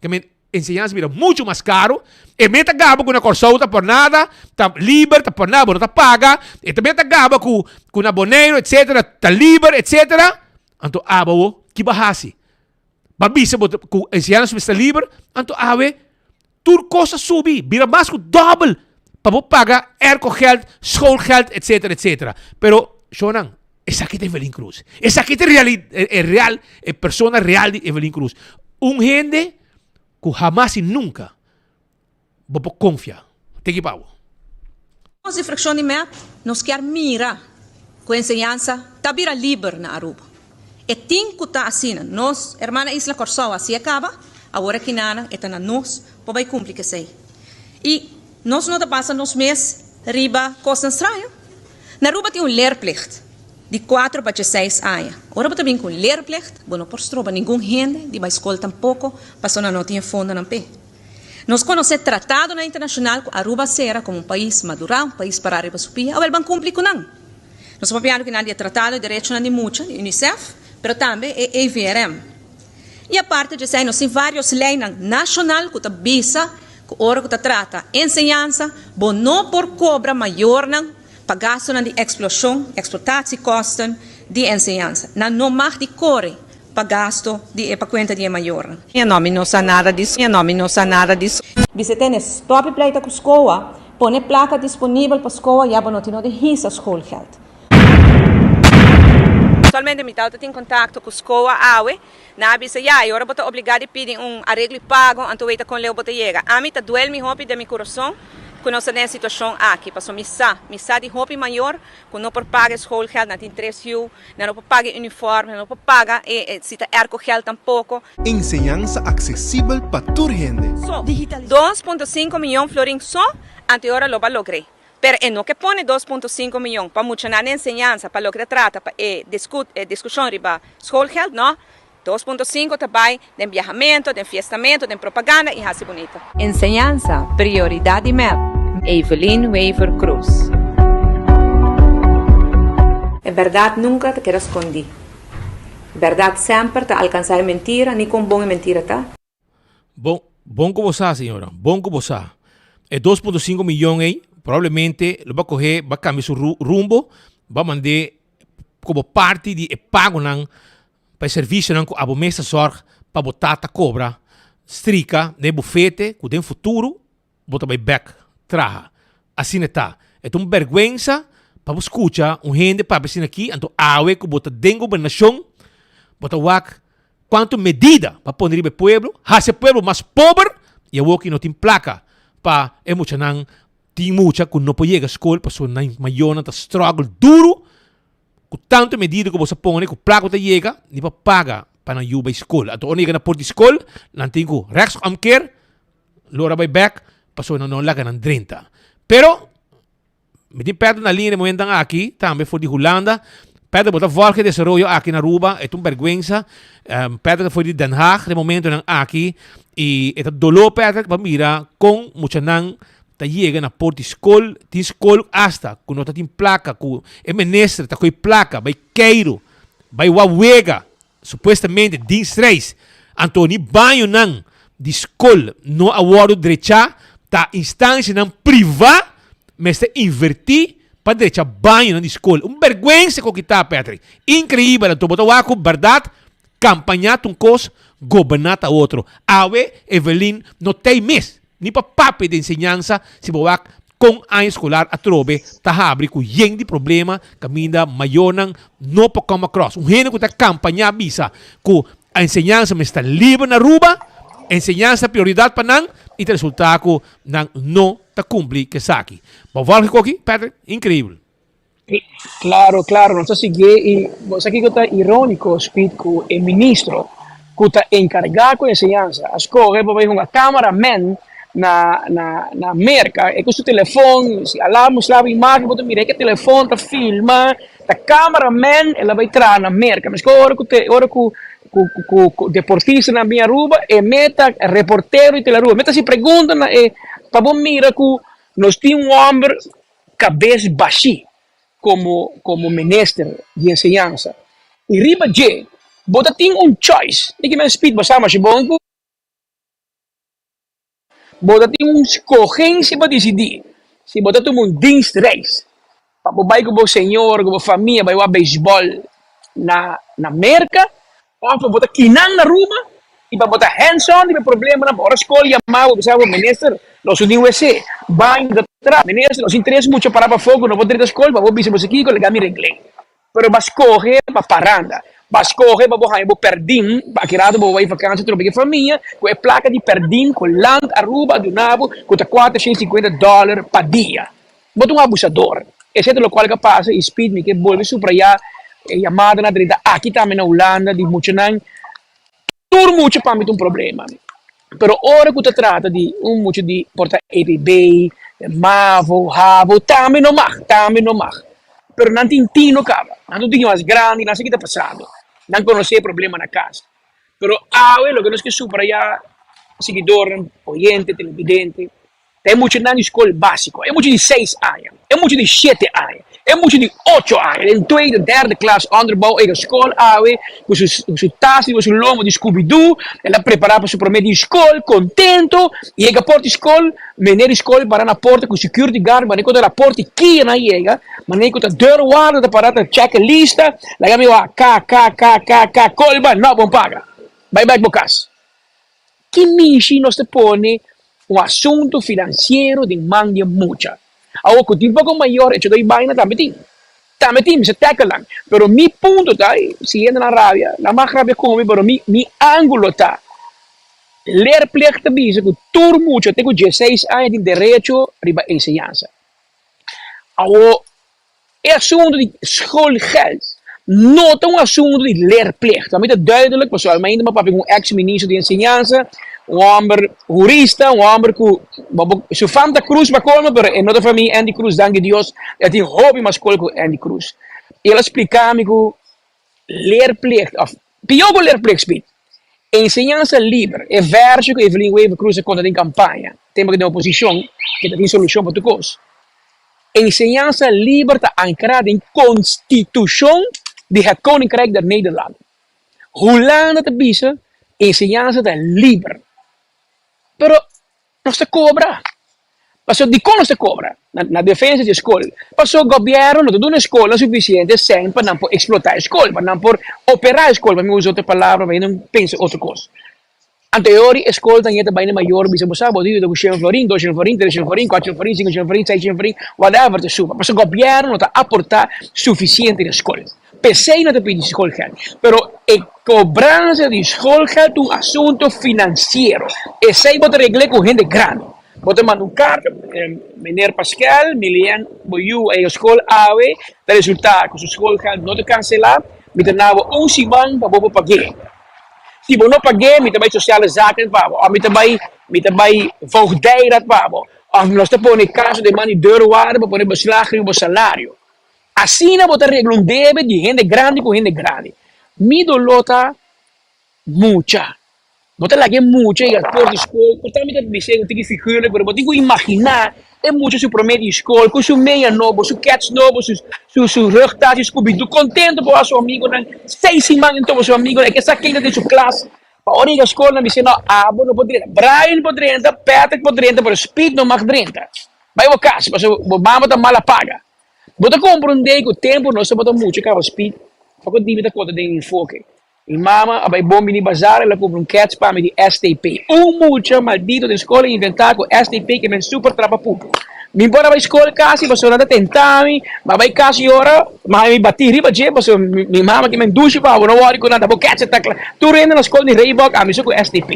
Ke men enseñansa bira mucho mas caro. E men ta gaba ku na Kòrsou ta por nada, ta liber, ta por nada, bo no ta paga. E tambe ta gaba ku ku na Boneiru etcetera ta liber etcetera. Anto aba bo ki bo a hasi? Bo a bisa bo ku enseñansa mester ta liber, anto awe tur kos a subi, bira mas ku dòbel pa bo paga aircogeld, schoolgeld etcetera etcetera. Pero shownan, esaki ta Evelyn Cruz. Esaki ta e real, e persona real di Evelyn Cruz. Un hende ku hamas y nunca bo por confia. Teki pa bo. Nos di fraccion di mep nos kier mira cu enseñansa ta bira liber na Aruba. E tin cu ta asina. Nos hermana isla Corsou a haci'e caba, awor aki nanan e ta na nos pa bay cumpli cu esey. Y nos no ta basa nos mes riba cosnan straño. Na Aruba tin un leerplicht di cuatro pa dieseis aña. Ora bo ta bin cu un leerplicht, bo no por stroba ningun hende di bay scol tampoco pasobra nan no tin e fondonan p'e. Nos conoce tratadonan internacional cu Aruba a cera como un pais madura, un pais para riba su pia, awel ban cumpli cu nan. Nos ta papiando kinan di e Tratado di Derechonan di Mucha, di UNICEF, pero tambe e EVRM. Y aparte di esey nos tin varios leynan nacional cu ta bisa cu ora cu ta trata enseñansa, bo no por cobra mayornan pa gastonan di explosion, exploitatiekosten, di enseñansa. Nan no mag di core pa gasto di e pa cuenta di e mayornan. No, mi no sa nada di No, mi no sa nada di. Bisa tene stop e pleita cu SCOA, pone placa disponibel pa SCOA ya bo no tin no di hisa schoolgeld. Actualmente mi tawata tin contacto cu SCOA awe, nan a bisa ya y ora bo ta obliga di pidi un areglo y pago anto weta con leu bo ta yega. Ami ta duel mi hopi den mi curason cu nos ta den e situacion aki, pasobra mi sa, mi sa di hopi mayor cu no por paga e schoolgeld, nan tin tres yu, Nan no por paga e uniforme, nan no por paga e si ta airco geld tampoco. Enseñansa aksesibel pa tur hende. So, 2.5 miyon florin so, anto e ora lo ba logr'é. Pero e no ke pone 2.5 miyon pa muchanan den enseñansa pa loke ta trata pa e e diskushon riba schoolgeld, no. 2.5 ta bai den biahamento, den fiestamento, den propaganda y haci bunita. Enseñansa, prioridad di mep. Evelyn Wever Croes. E berdad nunca ta keda scondi. Berdad semper ta alcansa e mentira, ni con bon e mentira ta. Bon, bon ku bo sa, señora. Bon ku bo sa. E 2.5 miyon ei, probablemente lo ba kohe, ba kambia su rumbo, ba mand'é komo parti di e pagonan pa e servisionan ku abo mes ta sòrg pa bo tata kobra strika den e bufete ku den futuro bo ta bai bèk traha. Asina e ta. E ta un bèrgwensa pa bo skucha un hende papia asina aki, anto awe ku bo ta den gobernashon bo ta wak kuantu medida pa pone riba e pueblo, hasi e pueblo mas pober i awor ki no tin plaka pa e muchanan tin mucha ku no por yega skol pasobra nan mayornan ta struggle duru Ku tantu medida ku bo sa pone ku plak bo ta yega, ni pa paga pa nan yu bai skol. Anto ora nan yega na port di skol, nan tin ku rechtsomkeer, lora bai bek, pasobra nan no laga nan drenta. Pero, mi tin Pedro na liña den momentonan aki, tambe for di Hulanda. Pedro, bo ta volg e desaroyo aki na Aruba, e ta un bergwensa. Pedro ta for di Den Haag den momentonan aki, i e ta doló Pedro pa mira kon muchanan ta yega na por di skol, tin skol asta ku no ta tin plaka ku e minister ta koe plaka bai keiru, bai wak wega, supuestamente dienstreis, anto ni bañonan di skol no a wòrdu drechá, ta instancianan privá mester invertí pa drecha bañonan di skol. Un bèrgwensa ku kita, Patrick. Inkreibel, anto bo ta wak ku bèrdat kampañá ta un kos, goberná ta otro. Awe Evelyn no t'ei mes. Ni pa papia di enseñansa si bo wak kon aña eskolar atrobe ta habri ku yen di problema kaminda mayornan no por come across. Un hende ku ta kampañá bisa ku enseñansa mester ta liber na Aruba, enseñansa ta prioridat pa nan i ta resultá ku nan no ta kumpli ku esaki. Bo volg koki, Patrick? Inkreibel. Claro, claro, nos ta siguié y bo sa kico ta irónico, Speed, cu e ministro cu ta encarga cu enseñansa a scoge pa bay hunga cameraman na na na Merka e ku su telefon si Alá mustra bo imagen bo ta mira e ke telefon ta filma ta cameraman el a bai traha na Merka meskos ora ku te ora ku ku ku ku deportistanan bin Aruba e me ta reportero di Telearuba me ta hasi pregunta na e pa bo mira ku nos tin un hòmber kabes bashí komo komo minister di enseñansa i riba dje bo ta tin un choice di kimen speed bo sa masha bon ku. Bo ta tin un skogensia pa disidí si bo ta tuma un dienstreis pa bo bai ku bo señor, ku bo famia bai wak beisbòl na na Merka òf pa bo ta kinan na Aruba i pa bo ta hands on riba e problemanan pa ora skol yama bo bisa bo minister nos no tin wc, baño ta traha, minister nos tin tres mucha pará pafó ku no por drenta skol pa bo bisa bo si kiko laga mi regl'é. Pero bo a skohe pa paranda, bo a skohe pa bo haña bo perdin, pa aki rato bo bai vakansi trobe ku e famia, ku e plaka di perdin ku Land Aruba a duna bo ku ta 450 dòler pa dia. Bo ta un abusador. Esei ta lokual ku a pasa i Speed mi ke bolbe subrayá e yamadanan a drenta aki tambe na Hulanda di muchanan. Tur mucha pa mi ta un problema. Pero ora ku ta trata di un mucha di por ta EPB, mavo, havo, tambe no mag, tambe no mag. Pero nan tin tino kaba, nan ta un tiki mas grandi, nan sa ki ta pasando, nan konosé e problema na kas. Pero awe loke nos ke subrayá siguidornan, oyente, televidente, Ta e muchanan di skol básiko, e mucha di seis aña, e mucha di shete aña, e mucha di ocho aña, den tweede, derde klas onderbouw ei skol awe ku su su tas riba su lomo di Scooby-Doo, el a prepará pa su promé di skol kontento, yega port di skol, meneer di skol para na porta ku security guard, manera ku ta na porta i kia nan yega, manera ku ta deurwaarder ta para ta check e lista, laga mi wak K, K, K, K, K, Kolba, no bon paga, bai bek bo kas. Ki mishi nos ta pone un asuntu finansiero den man di e mucha? Awor ku tin poko mayor echo doi baina tambe tin. Tambe tin, mi sa tackle nan. Pero mi punto ta, si hende nan rabia, nan mag rabia ku mi, pero mi mi angulo ta, leerplicht ta bisa ku tur mucha te ku dieseis aña tin derecho riba enseñansa. Awor E asuntu di schoolgeld no ta un asuntu di leerplicht. Pa mi ta duidelijk, pasobra almainta mi a papia ku un ex ministro di enseñansa, un hòmber hurista, un hòmber ku su fam ta Cruz pa kolmo, pero e no ta famia Endy Cruz, danki Dios e tin hopi mas skol ku Endy Cruz. I el a splika mi ku leerplicht òf pió ku leerplicht speed, enseñansa liber, e vèrsio ku Evelyn Wever Croes a konta den kampaña, tempu ku den oposishon, ke ta tin solushon pa tur kos. Enseñansa liber ta ankrá den konstitushon di het Koninkrijk der Nederlanden. Hulanda ta bisa enseñansa ta liber, pero nos ta kobra. Pasobra dikon nos ta kobra? Na defensa di e skol. Pasobra gobièrnu no ta duna e skolnan sufisiente sèn pa nan por eksplotá e skol, pa nan por operá e skol, pa mi usa otro palabra pa hende no pensa otro kos. Anteori e skol ta yeta bai na mayor bisa bo sa bo ta yuda ku shen florin, dos shen florin, tres shen florin, kuater shen florin, sinku shen florin, seis shen florin, whatever ta suba. Pasobra gobièrnu no ta aportá sufisiente na skol. P'esei no ta pidi skolgeld. Pero e kobransa di skolgeld ta un asuntu finansiero. Esei bo ta regl'é ku hende grandi. Bo ta manda un karta, Meneer Paskel, mi lien bo yu a yega skol awe, ta resultá ku su skolgeld no ta kanselá, mi ta na bo un siman pa bo por pag'é. Si bo no pag'é, mi ta bai sociale zaken pa bo, òf mi ta bai mi ta bai voogdijraad pa bo, òf nos ta pone kaso den man di deurwaarder pa pone beslag riba bo salario. Asina bo ta regla un debe di hende grandi ku hende grandi. Mi doló ta mucha. Bo ta laga e mucha yega por di skol, por ta mi ta bis'é un tiki figurlijk, pero bo tin ku imaginá E mucha su prome di skol ku su meña nobo, su kèts nobo, su su su rugtas i Scooby-Doo, kontento pa wak su amigonan. Seis siman e topa su amigonan, e ke sa ken ta den su klas. Pa ora yega skol nan bisa, no, abo no por drenta. Brian por drenta, Patrick por drenta, pero Speed no mag drenta. Bai bo kas, pasobra bo mama ta mal a paga. Bo ta komprondé ku tempu nos tabata mucha kaba Speed, poko di mi ta konta den enfoke. Mi mama a bai bon bini bazar, el a kumpra un kèts pa mi di STP. Un mucha maldito den skol a inventá ku STP ke men super trapa pupu. Mi por a bai skol kasi pasobra nan ta tentá mi, mi a bai kas yora, mi a haña mi batí riba dje pasobra mi mama ke men dushi pa bo, no wòri ku nan ta bo kèts a ta kla. Tur hende na skol di Reebok ami so ku STP.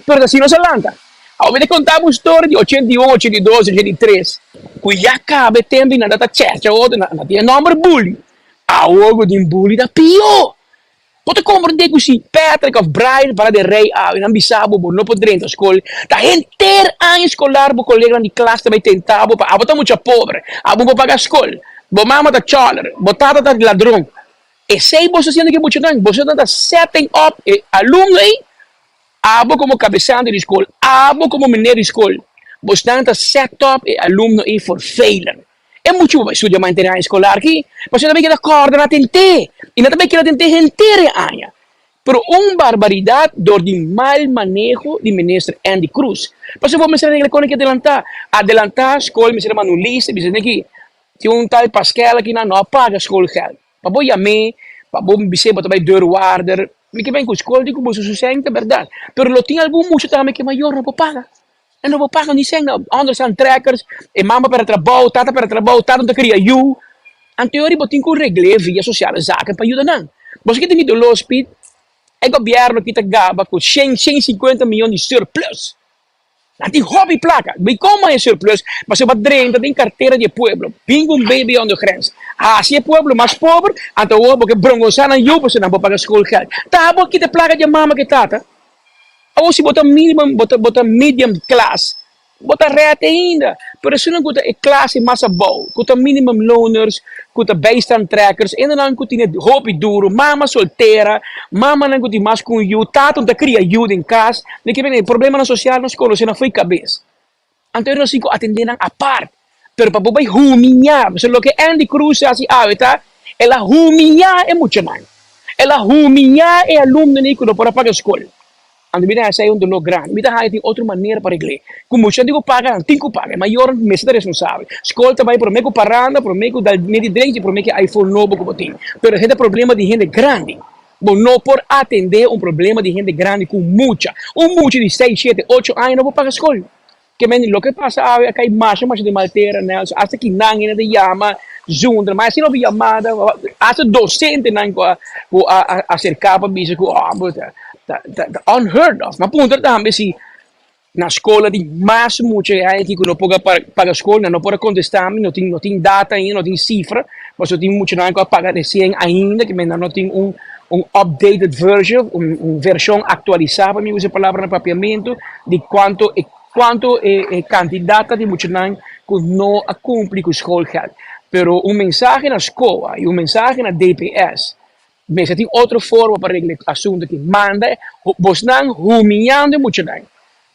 Pero ta asina nos a lanta. Awor mi ta konta bo un story di 81, 82, 83 ku ya kaba e tempu i nan ta ta chèrcha otro, nan tin e nòmber bully. Awor ku tin bully ta pió. Bo ta komprendé ku si Patrick òf Brian para den rei awe i nan bisa bo bo no por drenta skol, ta henter aña eskolar bo koleganan di klas ta bai tenta bo pa abo ta mucha pober, abo no por paga skol, bo mama ta chòler, bo tata ta ladron. Esei boso ta hasiendo ku e muchanan, boso ta setting up e alumno ei, abo komo kabesante di skol, abo komo meneer di skol, bosnan ta set up e alumno ei for failure. E muchu bo bai studia mantené aña eskolar aki, pasobra ta bai keda kòrda na tent'é, i nan ta bai keda tent'é henter e aña. Pero un barbaridat dor di mal maneho di Minister Endy Croes. Pasobra bo mester regla kon e ke adelantá. Adelantá skol mester a manda un lista bisa aki tin un tal Paskel aki nan no a paga schoolgeld. Pa bo yam'é, pa bo bis'é bo ta bai deurwaarder. Mi ke ben ku skol di ku boso su sèn ta bèrdat, pero lo tin algun mucha tambe ke mayor no por paga. E no por paga ni sèn, onderstand trekkers, e mama pèrdè trabou, tata pèrdè trabou, tata no ta kria yu. Anto bo tin ku regl'é via sosiale zaken pa yuda nan. Boso ke ta mi doló, Speed? E gobièrnu aki ta gaba ku shen, shen i sinkuenta mion di surplus. Nan tin hopi plaka. Dikon mas e surplus? Pasobra bo a drenta den kartera di e pueblo. Bin ku un baby ondergrens. Hasi e pueblo mas pober, anto awor bo ke brongosá nan yu pasobra nan por paga schoolgeld. Ta bo a kita e plaka di e mama ku e tata. Awor si bo ta minimum, bo ta bo ta medium class, bo ta rèt ainda. Pero esunnan ku ta e klase mas abou, ku ta minimum loners, ku ta bijstandtrekkers, hendenan ku tene hopi duru, mama soltera, mamanan ku tin mas ku un yu, tata no ta kria yu den kas, mi ke bini problemanan sosial nos konosé nan fo'i kabes. Anto nos tin ku atendé nan apart. Pero pa bo bai humiñá, pasobra loke Andy Cruz a hasi awe ta, el a humiñá e muchanan. El a humiñá e alumnonan ku no por a paga skol. Anto mi ta haña esei un doló grandi. Mi ta haña tin otro manera pa regl'é. Ku muchanan tin ku paga, nan tin ku paga. E mayornan mester ta responsabel. Skol ta bai promé ku paranda, promé ku dal medi drenchi, promé ku e iPhone nobo ku bo tin. Pero esei ta problema di hende grandi. Bo no por atendé un problema di hende grandi ku mucha. Un mucha di seis, shete, ocho aña no por paga skol. Ke men loke pasa awe a kai masha masha di mal tera, Nelson. Asta kinan hende ta yama zundra, ma asina hopi yamada, asta dosentenan ku a ku a aserká pa bisa ku oh bo ta ta ta unheard of. Mi a puntra tambe si na skola tin mas mucha e aña aki ku no por a paga skol, nan no por a kontestá mi, no tin no tin data ainda, no tin sifra, pasobra tin muchanan ku a paga resien ainda, ke men nan no tin un un updated version, un un vershon aktualisá pa mi usa e palabra na papiamentu, di kuantu e kuantu e e kantidat ta di muchanan ku no a kumpli ku schoolgeld. Pero un mensahe na SCOA i un mensahe na DPS, mester tin otro forma pa regla e asuntu aki. Manda bosnan humiando e muchanan.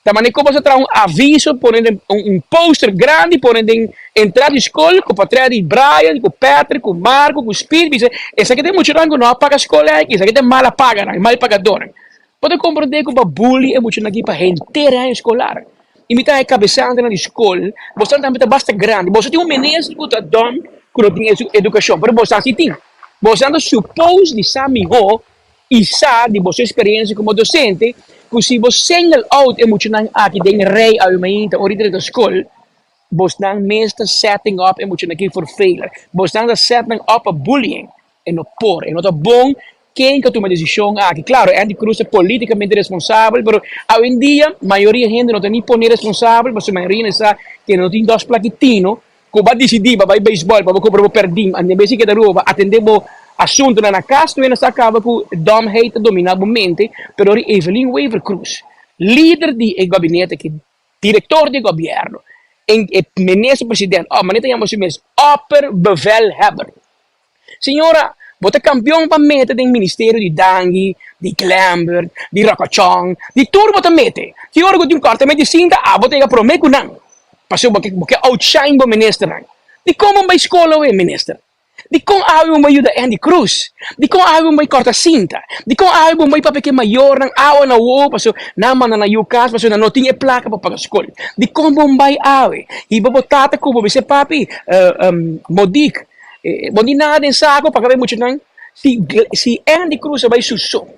Ta manera ku boso a traha un aviso pone den un poster grandi pone den entrada di skol ku patrè di Brian ku Patrick ku Marco ku Speed bisa esaki ta e muchanan ku no a paga skol aki esaki ta e mala paganan e mal pagadornan. Bo ta komprondé ku bo a bully e muchanan aki pa henter e aña eskolar. I mi ta e kabesantenan di skol boso tambe ta basta grandi boso tin un minister ku ta dòm ku no tin edukashon pero boso si tin. Boso ta supos di sa mihó I sa di boso experiencia como docente cu si bo single out e muchanan aki den rij awe mainta ora di drenta school, bosnan mes ta setting up e muchanan aki for failure. Bosnan ta set nan up pa bullying. E no por, e no ta bon ken ka tuma e decision aki. Claro, Andy Cruz ta politicamente responsabel, pero awendia mayoria hende no ta ni pone responsabel pasobra mayoria hende sa ke no tin dos plakitino Ku bo a disidí pa bai beisbòl pa bo kumpra bo pèrdin, en bes di keda ruba pa atendé bo asuntunan na kas, tu hende sa kaba ku domheid ta dominá bo mente, pero ora Evelyn Wever Croes, lider di e gabinete aki, direktor di e gobièrnu, en e minister president, òf manera ta yama su mes, opperbevelhebber. Señora, bo ta kampion pa mete den ministerio di Dangui, di Glembert, di Rokochon, di tur bo ta mete. Ki ora ku tin kòrtament di sinta, abo ta yega promé ku nan. Pasobra bo ke bo ke outshine bo ministernan. Dikon bo bai skol awe, minister? Dikon awe bo bai yuda Andy Cruz? Dikon awe bo bai kòrta sinta? Dikon awe bo bai papia ku e mayornan awa na wowo pasobra nan manda nan yu kas pasobra nan no tin e plaka pa paga skol? Dikon bo bai awe? Hiba bo tata ku bo bisa, Papi, Modik, Bo di nada den saco pa cabe muchanan si si Andy Cruz a bay su so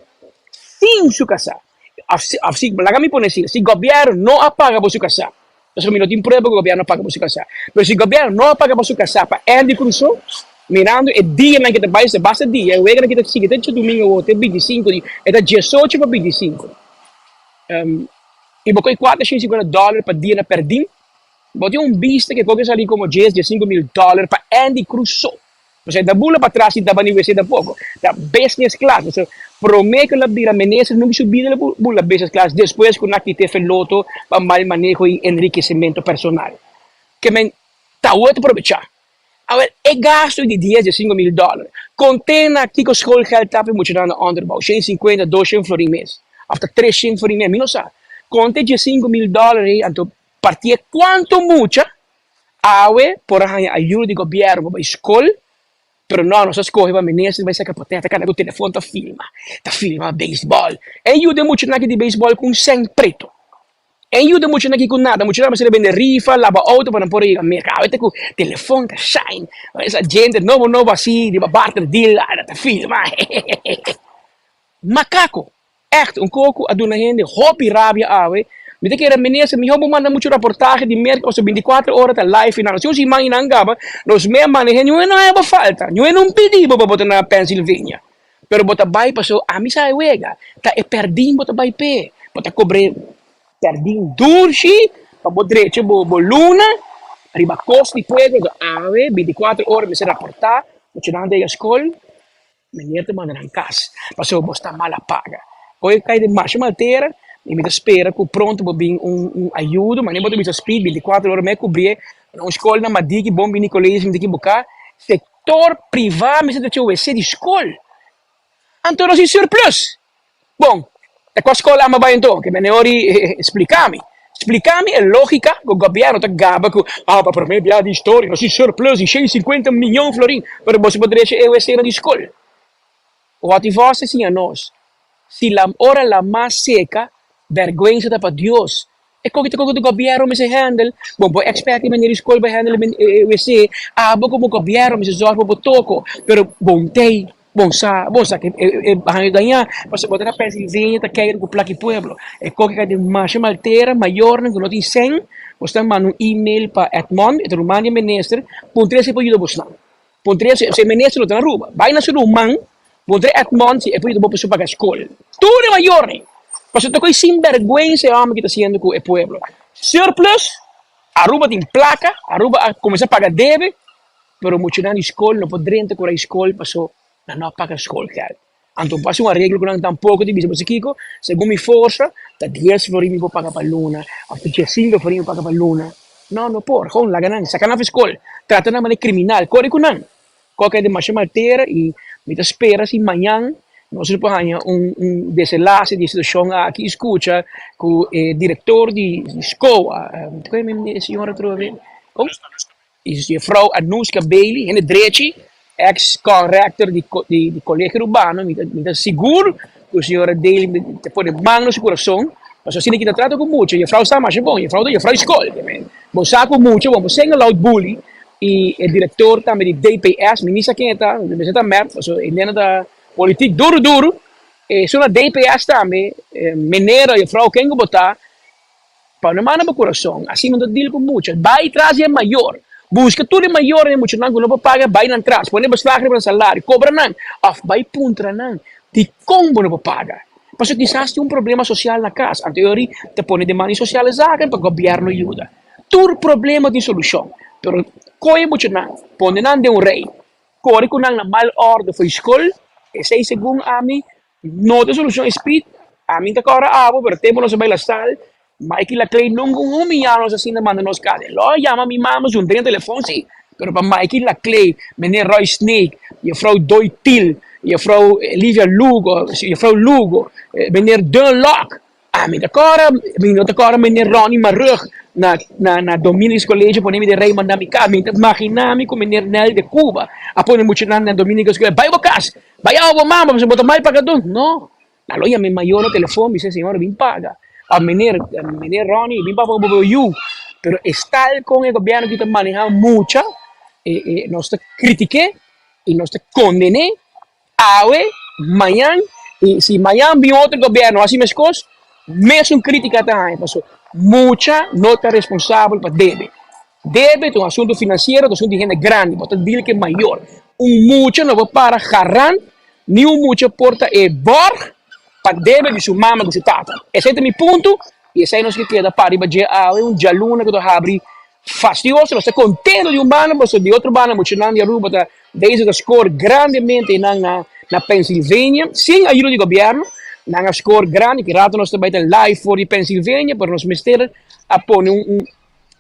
sin su casa of si of si laga mi pone asina si gobierno no a paga bo su casa pasobra mi no tin prueba cu gobierno a paga bo su casa pero si gobierno no a paga bo su casa pa Andy Cruz so mirando e dianan ki ta bay se basta dia e weganan ki ta sigui te djadumingo awo te bintisinco di e ta diesocho pa bintisinco y bo coy cuatro shen cincuenta dollar pa dia na perdin. Bo tin un bista ke koke sali komo djes, diesinko mil dòler pa Andy Cruz so. Pasobra e ta bula patras sin taba ni wc tampoco. Ta business class. Pasobra prome cu el a bira minister nunca su bida el a bula business class despues cu nan a kita e feloto pa mal maneho y enriquecimento personal. Ke men ta awor ta probecha. Awel e gasto di dies di cinco mil dollar. Conte na kico schoolgeld ta pa e muchanan na onderbouw, shen cincuenta, doshen florin mes, of ta treshen florin mes, mi no sa. Conte dies 5000 dollar ei anto partié cuanto mucha awe por a haña ayuda di gobierno pa bai school, pero no, nos a scoge pa minister bai saca potret, ta cana cu telefon ta filma, ta filma beisbol. E yuda e muchanan aki di beisbol cu un cen preto. E yuda muchanan aki ku nada, muchanan mester a bende rifa, laba outo pa nan por a yega Merka. Awe ta ku telefon ta shine, esa djente nobo nobo asi riba barter deal nan ta filma hehehehe. Makako, ègt un koko a duna hende hopi rabia awe. Mi ta kere minister mihó bo manda muchu raportahe di Merka pasobra bintikuater ora ta live nan. Si un siman i nan kaba nos mea manda hende ñu'e no heba falta, ñu'e no pidi bo pa bo ta na Pennsylvania. Pero bo ta bai paso ami sa e wega, ta e perdin bo ta bai p'e, bo ta kobr'é perdin durshi pa bo drecha bo bo luna riba kos di pueblo, anto awe bintikuater ora mester raportá muchanan ta yega skol, meneer ta manda nan kas pasobra bo sta mal a paga. Hoy kai den masha maltera i mi ta spera ku pronto bo bin un un ayudo, manera bo ta bisa speed bintikuater ora mi a kubrié na un skol na Madiki, Bon Bini College mi ta ekiboká. Sector priva mester ta txeu wc di skol. Anto nos tin surplus. Bon, ta kua skol ama bai anto? Ke mene ori splika mi. Splika mi e logika ku gobierno ta gaba ku ah pa prome bia di historia nos tin surplus di 150 miyon florin, pero boso por drecha e wc nan di skol. Watty Vos ta siña nos, si la ora lamá seka, bèrgwensa ta pa Dios. E koki ta koki di gobièrnu mester hèndel, bo por èkspèrt di manera di skol pa hèndel e wc, abo komo gobièrnu mester zòrg pa bo toko, pero bon tei, bon sa, bon sa ke e baño dañá, pasobra bo ta na Pennsylvania ta keiru ku plak di pueblo. E koki ka den masha maltera, mayornan ku no tin sèn, bo sta manda un email pa Edmond, e ta ruman di e minister, puntra si e por yuda bosnan. Puntra si e minister lo ta na Aruba. Bai na su ruman, puntra Edmond si e por yuda bo pa su paga skol. Tur e mayornan! Pasobra ta koe sinberguensa e homber ki ta hasiendo ku e pueblo. Surplus, Aruba tin plaka, Aruba a kuminsá paga debe, pero muchanan di skol no por drenta ku rai skol paso nan no a paga skolgeld. Anto bo hasi un areglo ku nan tampoko ta bisa bo si kiko, segun mi forsa ta dies florin mi por paga pa luna òf ta diesinko florin mi por paga pa luna. No, no por, gewoon laga nan, saka nan for skol, trata nan manera kriminal, kore ku nan. Kòke e demasha maltera i mi ta spera si mañan nos lo por haña un un desenlase di e situashon aki i skucha ku e direktor di SCOA, ku e señora atrobe? Kon? Y juffrouw Anouska Bailey, hende drechi, ex conrector di di Colegio Urbano, mi ta mi ta sigur cu señora Daly ta pone man na su corazon, pasobra asina ki ta trata cu mucha, juffrouw sa masha bon, juffrouw ta juffrouw di scol, bo sa cu mucha bo por single out bully, y e director tambe di DPS, mi ni sa ken e ta, mi mester ta mep, pasobra e nena ta politiek duro duro, esun na DPS tambe, meneer o juffrouw ken cu bo ta, Pa no manda bo kurason, asina no ta deal ku mucha. Bai tras di e mayor. Buska tur e mayornan di e muchanan ku no por paga, bai nan tras. Pone beslag riba nan salario, kobra nan. Òf bai puntra nan, dikon bo no por paga? Pasobra kisas tin un problema sosial na kas. Anto e ora ta pone den man di sosiale zaken pa gobièrnu yuda. Tur problema tin solushon, pero kohe e muchanan, pone nan den un rei, kore ku nan na mal òrdu for di skol, esei segun ami No ta solucion Speed, ami ta cora abo pero tempo nos a bay la stal, Maiky Laclay nunca un humilla nos asina manda nos casa, el lo yama mi mama su den telefon si, pero pa Maiky Laclay, meneer Roy Snake, juffrouw Doy Thiel, juffrouw Livia Lugo, juffrouw Lugo, meneer Dunlock, Ami ta kòrda, mi no ta kòrda meneer Ronnie Marugg na na na Dominicus College a pone mi den rei manda mi kas. Mi ta imaginá mi ku meneer Nel de Cuba a pone muchanan na Dominicus College, bai bo kas, bai awa bo mama pasobra bo ta mal pagadó. No, nan lo yama e mayor na telefon bisa señora bin paga. Òf meneer, meneer Ronnie bin paga pa bo yu. Pero e stal kon e gobièrnu aki ta manehá mucha, e e nos ta kritik'é i nos ta konden'é. Awe, mañan, y si mañan bin otro gobierno haci mescos, mesun critica ta haña paso mucha no ta responsabel pa debe. Debe ta un asunto financiero, ta un asunto di hende grandi, bo ta deal cu e mayor. Un mucha no por para garant, ni un mucha por ta e borg pa debe di su mama cu su tata. Esey ta mi punto y esey nos ke keda para riba dje awe, un djaluna cu ta habri fastioso, nos ta contento di un banda, pasobra di otro banda muchanan di Aruba ta. Bezig ta score grandemente einan na na Pennsylvania sin ayudo di gobierno. Nan a score grandi, ki rato nos ta bai ta live for di Pennsylvania, pero nos mester a pone un un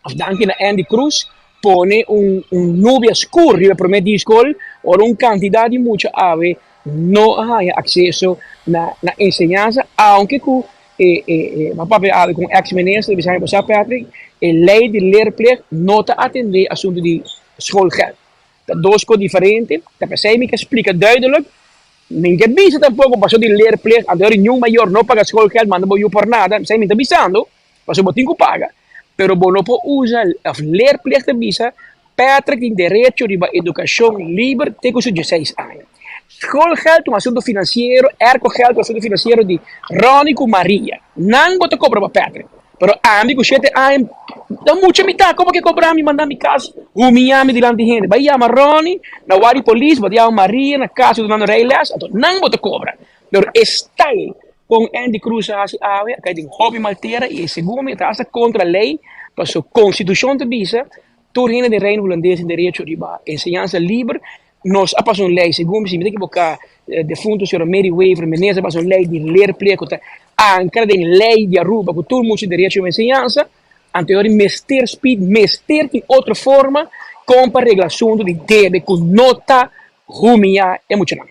of danki na Andy Cruz pone un un nubia skur riba e prome di skol ora un kantidat di mucha awe no a haña akseso na na enseñansa aunke ku e e e bo a papia awe ku un eks minister bisa mi bo sa Patrick e lei di leerplicht no ta atende asuntu di schoolgeld ta dos kos diferente ta p'esei mi ke splika duidelijk mi ke bisa tampoko paso di leerplicht anto niun mayor no paga schoolgeld manda bo yu por nada esei mi ta bisando. Pasobra bo tin ku paga, pero bo no por usa òf leerplicht ta bisa Patrick tin derecho riba edukashon liber te ku su dieseis aña. Schoolgeld ta un asuntu finansiero, aircogeld ta un asuntu finansiero di Ronnie ku Maria. Nan bo ta kobra pa Patrick, pero ami ku shete aña ta mucha mitá, komo ke kobra mi manda mi kas humiá mi dilanti hende. Bai yama Ronnie na wari polis, bo ta yama Maria na kas dunando rijles, anto nan bo ta kobra. Pero e style Kon Andy Cruz a hasi awe a kai den hopi maltera i segun mi ta hasta kontra lei paso konstitushon ta bisa tur hende den Reino Hulandes tin derecho riba enseñansa liber. Nos a pasa un lei segun mi si mi ta ekiboká defunto señora Mary Wever Menezes a pasa un lei di leerplicht ku ta ankra den lei di Aruba ku tur mucha tin derecho riba enseñansa. Anto yori mester speed mester tin otro forma kon pa regla asuntu di debe ku no ta humiyá e muchanan.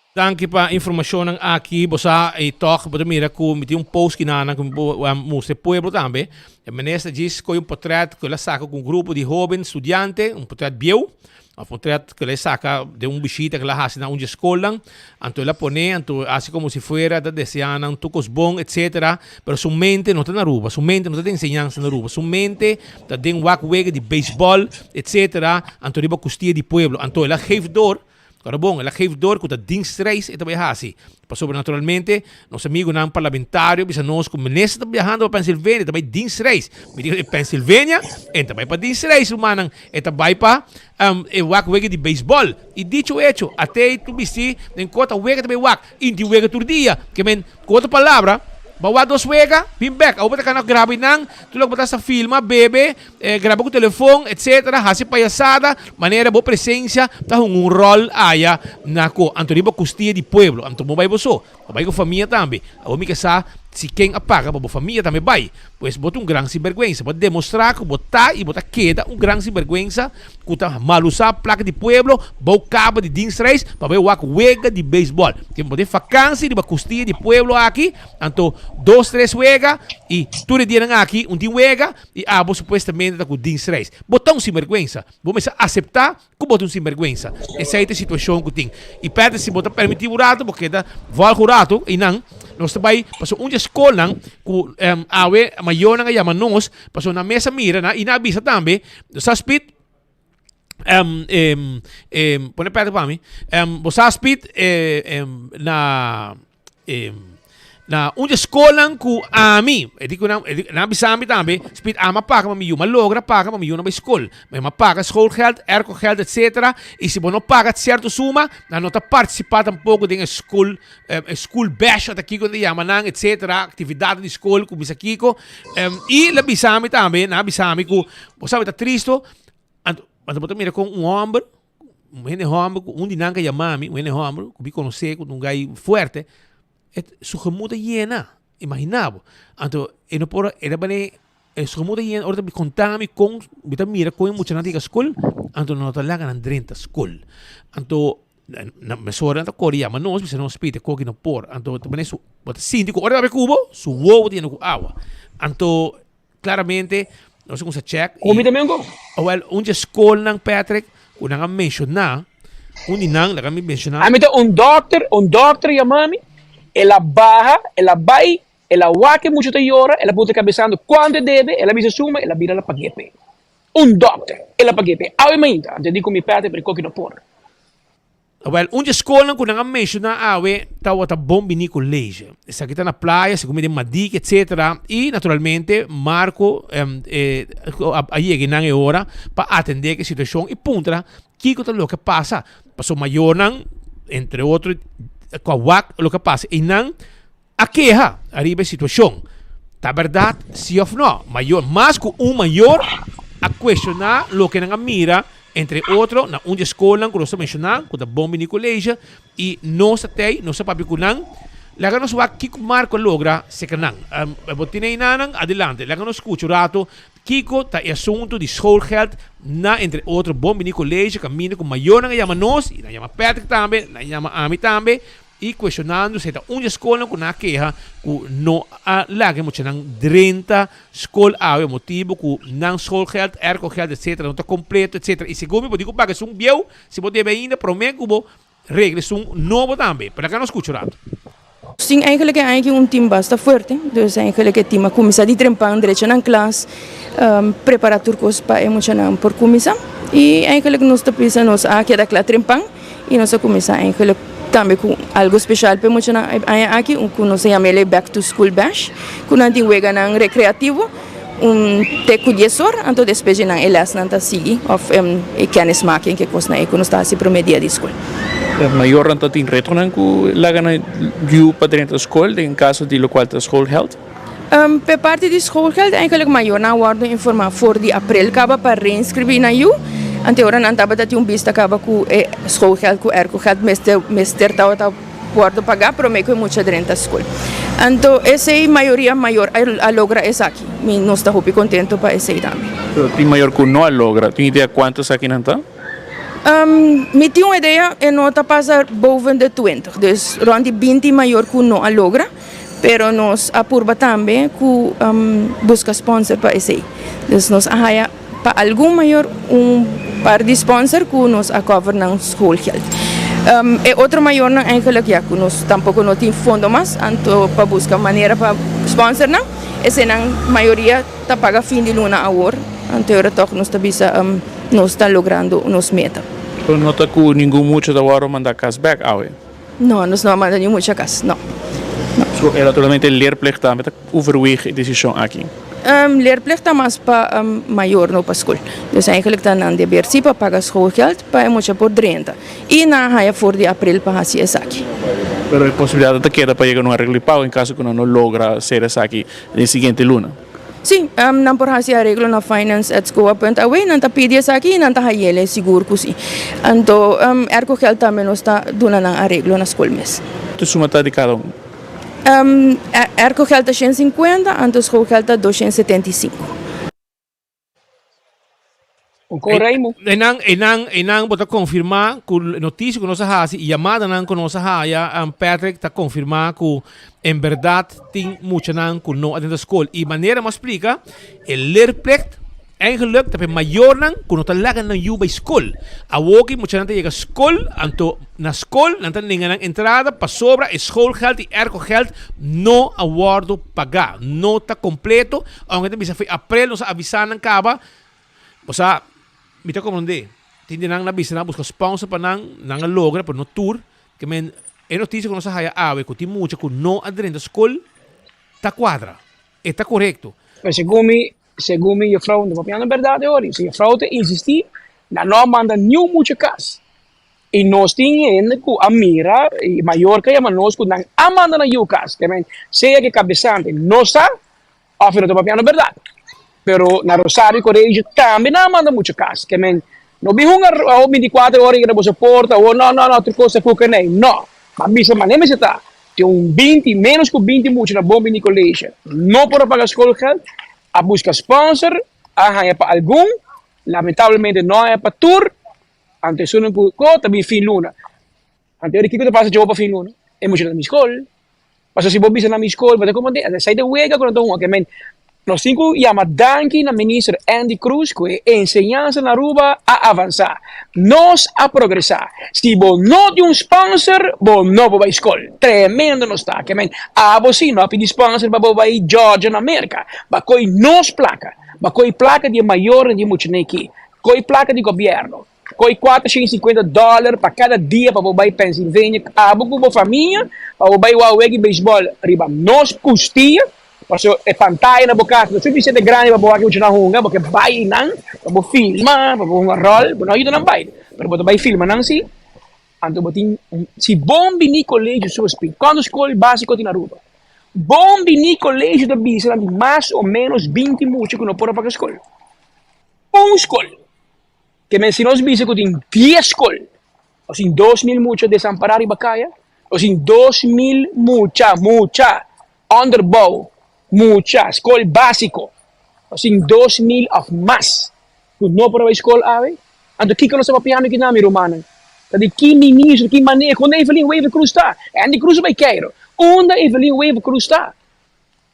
Danki pa informashonnan aki. Bo sa i tòg bo ta mira ku mi tin un post kinanan ku mi por mustra e pueblo tambe. E minister djis kohe un potrèt ku el a saka ku un grupo di hóben studiante, un potrèt bieu, un potrèt ku el a saka den un bishita ku el a hasi na un di e skolnan. Anto el a pone, anto hasi komo si fuera ta deseá nan tur kos bon, etsetera. Pero su mente no ta na Aruba, su mente no ta den enseñansa na Aruba, su mente ta den wak wega di beisbòl, etsetera, anto riba kustia di pueblo. Anto el a geef door. Ora bon, el a geef door ku ta dienstreis e ta bai hasi. Pasobra naturalmente nos amigunan parlamentario bisa nos ku minister ta biahando pa Pennsylvania, ta bai dienstreis. Mi di Pennsylvania? E ta bai pa dienstreis, rumannan. E ta bai pa e wak wega di beisbòl. I dicho hecho, atei tur bisti den kota wega ta bai wak. I tin wega tur dia. Ke men, ku otro palabra, bo a wak dos wega, bin bek. Awor bo ta kana graba einan, tur loke bo ta hasta filma, bebe. Graba ku telefon etc. Hasi payasada manera bo presencia ta hunga un rol aya na ko anto riba kustia di pueblo. Anto bo bai bo so, bo bai ku famia tambe. Awor mi ke sa si ken a paga pa bo famia tambe bai. Pues bo ta un gran sinberguensa. Bo a demostra ku bo ta i bo ta keda un gran sinberguensa ku ta malusa plaka di pueblo bou kaba di dienstreis pa bai wak wega di beisbol. Ke bo tin fakansi riba kustia di pueblo aki anto dos tres wega i tur e dianan aki un tin wega. I abo supuestamente ta ku dienstreis. Bo ta un sinbergwensa. Bo mester aseptá ku bo ta un sinbergwensa. Esei ta e situashon ku tin. I Patrick, si bo ta permití un ratu, bo keda vòlg un ratu einan. Nos ta bai pasobra un di e skolnan ku awe mayornan a yama nos, pasobra nan mes a mira nan i nan a bisa tambe, sa Speed, pone Patrick pa mi, bo sa Speed na. Na un di e skolnan ku ami, e di ku nan, e di, nan a bisa mi tambe, Speed, ami a paga pa mi yu, mi a logra paga pa mi yu nan bai skol. Mi a paga schoolgeld, aircogeld, etcetera, i si bo no paga sierto suma, nan no ta partisipá tampoko den e skol, e school bash ota kiko nan ta yama nan, etcetera, aktividatnan di skol ku bisa kiko. I el a bisa mi tambe, nan a bisa mi ku, bo sabe ta tristo, anto, anto bo ta mira kon un hòmber, Un hende hòmber ku un di nan ka yama mi, un hende hòmber ku mi konosé ku ta un gai fuerte, e su gemoed a yena, imagina bo. Anto e no por, e ta bane, e su gemoed a yena ora ta bin konta mi kon mi ta mira kon e muchanan ta yega skol, anto nan no ta laga nan drenta skol. Anto mesora nan ta kore yama nos, bisa nos pita koki no por. Anto ta bane su, bo ta sinti ku ora ta papia ku bo, su wowo ta yena ku awa. Anto Claramente, nos a cuminsa check. Con mi también go? Awel, un di e scolnan, Patrick, cu nan a menciona, un di nan, laga mi menciona. Ami ta un dokter, un dokter yama mi, el a baha, el a bay, el a wak e mucha ta yora, el a puntra cabesando cuanto e debe, el a bisa suma, el a bira el a pagu'e p'e. Un dokter, el a pagu'e p'e. Awe mainta, anto e di cu mi Patrick, pero e koki no por. Awel, un di e skolnan ku nan a menshoná awe tabata Bon Biní College. Esaki ta na playa, segun mi den Madiki, etcetera. I naturalmente Marco a yega einan e ora pa atendé ku e situashon i puntra kiko ta loke a pasa. Pasobra mayornan, entre otro, ku a wak loke a pasa einan, A keha ariba e situashon. Ta bèrdat si òf nò? Mayor, mas ku un mayor a kuestioná loke nan a mira Entre otro na un di e skolnan ku nos ta menshoná ku ta Bon Bini College i nos ta tei, nos ta papia ku nan. Laga nos wak kiko Marco a logra seka nan. Bo tin einanan? Adelante, laga nos skucha un rato kiko ta e asuntu di schoolgeld na entre otro Bon Bini College kaminda ku mayornan a yama nos i nan yama Patrick tambe, nan yama ami tambe. I cuestionando si ta un di e scolnan cu nan a keha cu no a laga e muchanan drenta scol awe motibo cu nan schoolgeld, aircogeld etc. No ta completo etc. I segun mi bo tin cu paga esun bieu si bo debe ainda prome cu bo regla esun nobo tambe. Pero laga nos scucha un rato. Nos tin eigenlijk e aña aki un team basta fuerte, dus eigenlijk e team a cuminsa di trempan drecha nan klas, prepara tur cos pa e muchanan por cuminsa y eigenlijk nos ta bisa nos a keda kla trempan. Y nos a cuminsa eigenlijk tambe cu algo special pa e muchanan e aña aki, cu nos a yama el e Back to School Bash, cu nan tin weganan recreativo un te cu dies or, anto despues di nan e lesnan ta sigui of e kennismaking, ke cosnan ey cu nos ta haci prome dia di school. E mayornan ta tin retonan cu laga nan yu pa drenta school den caso di locual ta schoolgeld? P'e parti di schoolgeld eigenlijk mayornan a wordo informa for di april caba pa reinscribi nan yu. Ante ora nan tabata tin un bista caba cu e schoolgeld cu aircogeld mester mester tabata wordo paga prome cu e mucha drenta school. Anto esey mayoria mayor a logra esaki. Mi nos ta hopi contento pa esey tambe. Pero tin mayor cu no a logra. Tin idea cuanto esakinan ta? Mi tin un idea e no ta pasa boven de twintig. Dus rond di binti mayor cu no a logra. Pero nos a purba tambe cu busca sponsor pa esey. Dus nos a haya pa algun mayor un par di sponsor cu nos a cover nan schoolgeld. E otro mayornan eigenlijk ya cu nos tampoco no tin fondo mas anto pa busca manera pa sponsor nan, eseynan mayoria ta paga fin di luna awor, anto ora toch nos ta bisa nos ta logrando nos meta. Pero no ta cu ningun mucha ta worde manda cas bek awe? No, nos no a manda niun mucha cas, no. No. So, e naturalmente leerplicht tambe ta overweeg e decision aki? Leerplicht ta mas pa mayor, no pa school. Dus eigenlijk ta nan deber si pa paga schoolgeld pa e mucha por drenta. Y nan a haya for di april pa haci esaki. Pero e posibilidad ta keda pa yega na un areglo di pago en caso cu nan no logra ser esaki den siguiente luna? Sí, nan por hasi areglo na finance at scoa punt awe, nan ta pidi esaki i nan ta hayele sigur ku sí. Anto Erko Geld tambe nos ta duna nan areglo na skol mes. Te suma ta di kada un? Erko Geld ta 150, anto schoolgeld ta 275. Einan, einan, einan bo ta konfirmá ku e notisia ku nos a hasi i yamadanan ku nos a haya, Patrick, ta konfirmá ku en bèrdat tin muchanan ku no a drenta skol. I manera mi a splika, e leerplicht eigenlijk ta pa e mayornan ku no ta laga nan yu bai skol. Awoki muchanan ta yega skol, anto na skol nan ta nenga nan entrada pasobra e schoolgeld i aircogeld no a wòrdu pagá, no ta kompleto. Aunke ta bisa fo'i aprel nos a avisá nan kaba, bo sa, mi ta komprondé. Tin di nan a bisa nan a buska sponsor pa nan, nan a logra, pero no tur. Ke men, e notisia ku nos a haya awe ku tin mucha ku no a drenta skol, ta kuadra. E ta korekto. Pero segun mi, segun mi juffrouw no papia nan berdad e ora. Si juffrouw ta insistí, nan no a manda niun mucha kas. I nos tin hende ku a mira, i mayor ku a yama nos ku nan a manda nan yu kas. Ke men, sea ku e kabesante no sa, Of e no ta papiando berdad. Pero na Rosario Colegio tambe nan a manda mucha cas. Ke men no bin hunga awo 24 ora yega na boso porta awo no no no tur cos ta cuca nei. No. Bo a bisa mane mester ta. Tin un 20 menos cu 20 mucha na Bon Bini Colegio no por a paga schoolgeld. A busca sponsor a haya pa algun. Lamentablemente no a haya pa tur. Anto esunnan cu ta bin fin luna. Anto ora kiko ta pasa djoba pa fin luna? E mucha na mi skol. Pasobra si bo bisa na mi skol, bo ta komo den esei ta wega ku nan ta hunga. Ke men, nos tin ku yama danki na Minister Endy Croes ku e enseñansa na Aruba a avansa. Nos a progresa. Si bo no tin un sponsor, bo no por bai skol. Tremendo nos ta. Ke men, abo si no a pidi sponsor pa bo bai Georgia na Merka. Ba koi nos plaka. Ba koi plaka di e mayornan di e muchanan aki. Koi plaka di gobièrnu. Koi 450 dòler pa kada dia pa bo bai Pennsylvania abo ku bo famia pa bo bai wou wega beisbòl riba nos kustia paso e pantaya na bo kas no sufisiente grandi pa bo wak e muchanan hunga bo ke bai einan pa bo filma pa bo hunga ròl bo no yuda nan bai pero bo ta bai filma nan si anto bo tin si bon bini kolegio so spik kuantu skol basiko tin Aruba bon bini kolegio ta bisa nan tin mas o menos 20 mucha ku no por a paga skol un skol. Ke men si nos bisa ku tin dies skol, nos tin 2000 mucha desampará riba kaya, nos tin 2000 mucha, mucha onderbouw, mucha skol básiko, nos tin 2000 òf mas ku no por a bai skol awe. Anto kiko nos ta papiando aki nan, mi rumannan? Ta di ki ministro, ki maneho, unda Evelyn Wever Croes ta? Andy Croes a bai Cairo. Unda Evelyn Wever Croes ta?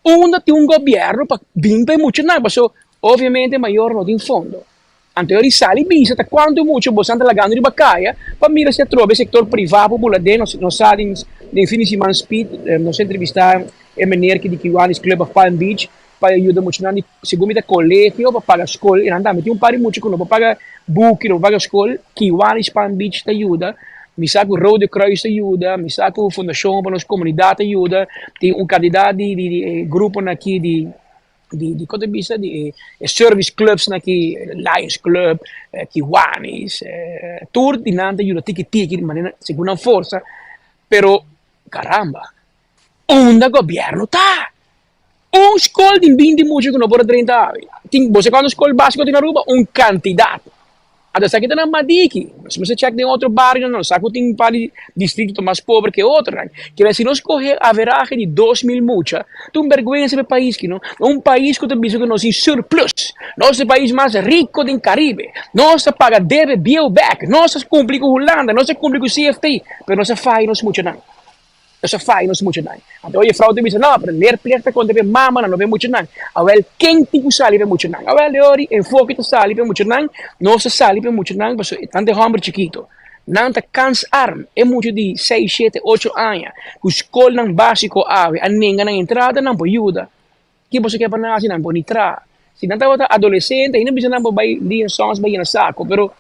Unda tin un gobierno pa bin pa e muchanan? Paso obviamente mayor no tin fondo. Anto e ora sali bisa ta cuanto mucha bosan ta lagando riba caya pa mira si atrobe e sector priva por bula den. Nos sa den fin di siman speed nos a entrevista e meneer ki di Kiwanis Club of Palm Beach pa e yuda muchanan di segun mi ta colegio pa paga scol y nan tambe tin un par di mucha cu no por paga buki no por paga scol. Kiwanis Palm Beach ta yuda. Mi sa cu Rode Kruis ta yuda, mi sa cu Fundacion pa nos Comunidad ta yuda, tin un cantidad di di di gruponan aki di di di con ta bisa di e service clubs nan aki, Lions Club, Kiwanis, tur di nan ta yuda tiki tiki di manera segun nan forsa, pero caramba unda gobierno ta? Un skol tin binti mucha ku no por a drenta awe. Tin, bo sa kuantu skol básiko tin na Aruba? Un kantidat. Anto esaki ta na Madiki. Nos mester chèk den otro barionan, nos sa ku tin un par di distrito ta mas pober ke otronan. Kibera si nos kohe averahe di 2000 mucha, ta un bèrgwensa pa e pais ki no. Un pais ku ta bisa ku nos tin surplus. Nos ta e pais mas riko den Karibe. Nos ta paga debe bieu bèk. Nos ta kumpli ku Hulanda, nos ta kumpli ku CFT, pero nos a faya nos muchanan. Nos a faya nos muchanan. Anto e juffrouw ta bisa, no, pero leerplicht ta konta pa e mamanan, no pa e muchanan. Awel, ken tin ku sali pa e muchanan? Awel, e ora enfoke ta sali pa e muchanan, nos ta sali pa e muchanan pasobra e tanta e hòmber chikito. Nan ta kansarm. E mucha di seis, shete, ocho aña ku skolnan básiko awe a nenga nan entrada, nan por yuda. Ki boso ke pa nan hasi? Nan por ni traha. Si nan tabata adolesente, ainda bisa nan por bai dia sòns bai yena sako, pero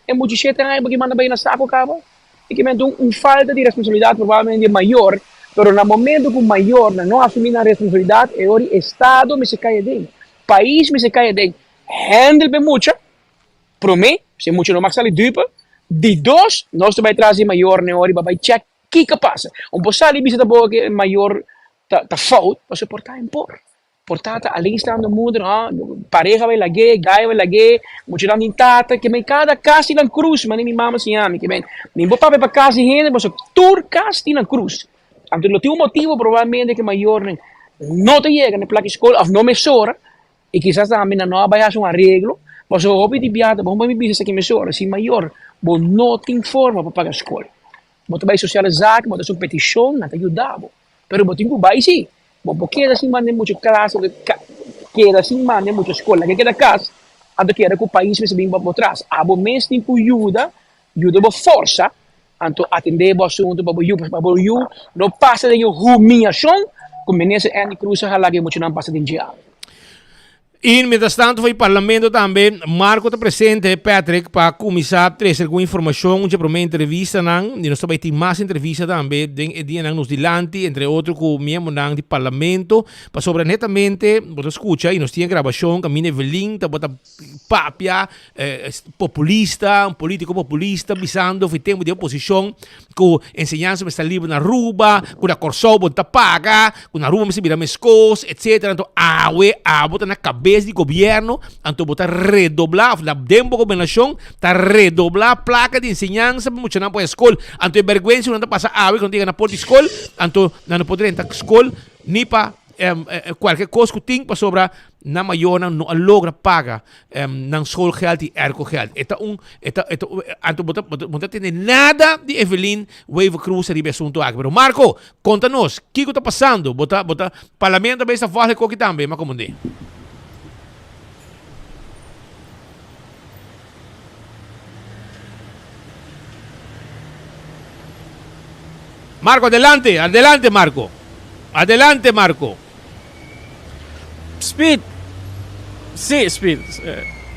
e mucha shete aña bo ke manda bai yena sako kaba? E ke menti un falta di responsabilidat probablemente di e mayor, pero na momento ku mayornan no asumi nan responsabilidat e ora estado mester kai aden, pais mester kai aden, handle pa e mucha, prome, si e mucha no mag sali dupe, di dos, nos ta bai tras di e mayornan e ora pa bai chèk kiko a pasa. Un por sali bisa ta bo ke e mayor ta ta fout pasobra por ta en por. Por ta ta alleenstaande moeder, ha, pareha bai lag'é, gai bai lag'é, muchanan tin tata, ke men kada kas tin nan krus, manera mi mama siña mi, ke men mi bo papia pa kas di hende pasobra tur kas tin nan krus. Anto lo tin un motibu probablemente ke mayornan no ta yega na e plaka di skol òf no mesora i kisas tambe nan no a bai hasi un areglo, pasobra hopi di biaha ta bon pa mi bisa esaki mesora, si mayor bo no tin forma pa paga skol, bo ta bai sosiale zaak, bo ta hasi un petishon, nan ta yuda bo. Pero bo tin ku bai si. Bo por keda sin manda e mucha klas, bo keda sin manda e mucha skol. Laga e keda kas, anto keda ku pais mester bin bo tras. Abo mes tin ku yuda, yuda bo forsa, anto atendé bo asuntu pa bo yu, pa bo yu no pasa den e humiashon ku Minister Endy Croes a hala ku e muchanan pasa den dje awe. I mientras tanto for e parlamento tambe Marco ta presente Patrick pa cuminsa trece algun informacion dje prome entrevistanan y nos ta bay tin mas entrevista tambe den e dianan nos dilanti entre otro cu miembronan di parlamento pasobra netamente bo ta scucha y nos tin e grabacion caminda Evelyn tabata papia populista un politico populista bisando for e tempo di oposicion ku enseñansa mester ta liber na Aruba, ku na Kòrsou bo ta paga, ku na Aruba mester bira meskos, etsetera. Anto awe abo ta na kabes di gobièrnu, anto bo ta redoblá òf na den bo gobernashon ta redoblá plaka di enseñansa pa muchanan por bai skol. Anto e bèrgwensa ku nan ta pasa awe ku nan ta yega na por di skol, anto nan no por drenta skol ni pa kualke kos ku tin pasobra nan mayornan no a logra paga nan schoolgeld y aircogeld. E ta un, e ta, e ta, anto bo ta, bo ta tende nada di Evelyn Wever Croes riba e asunto aki. Pero Marco, conta nos, kico ta pasando? Bo ta, bo ta, Parlamento a bes ta volg e koki tambe, ma como de? Marco, adelante, adelante Marco. Adelante Marco. Speed. Sí, Speed.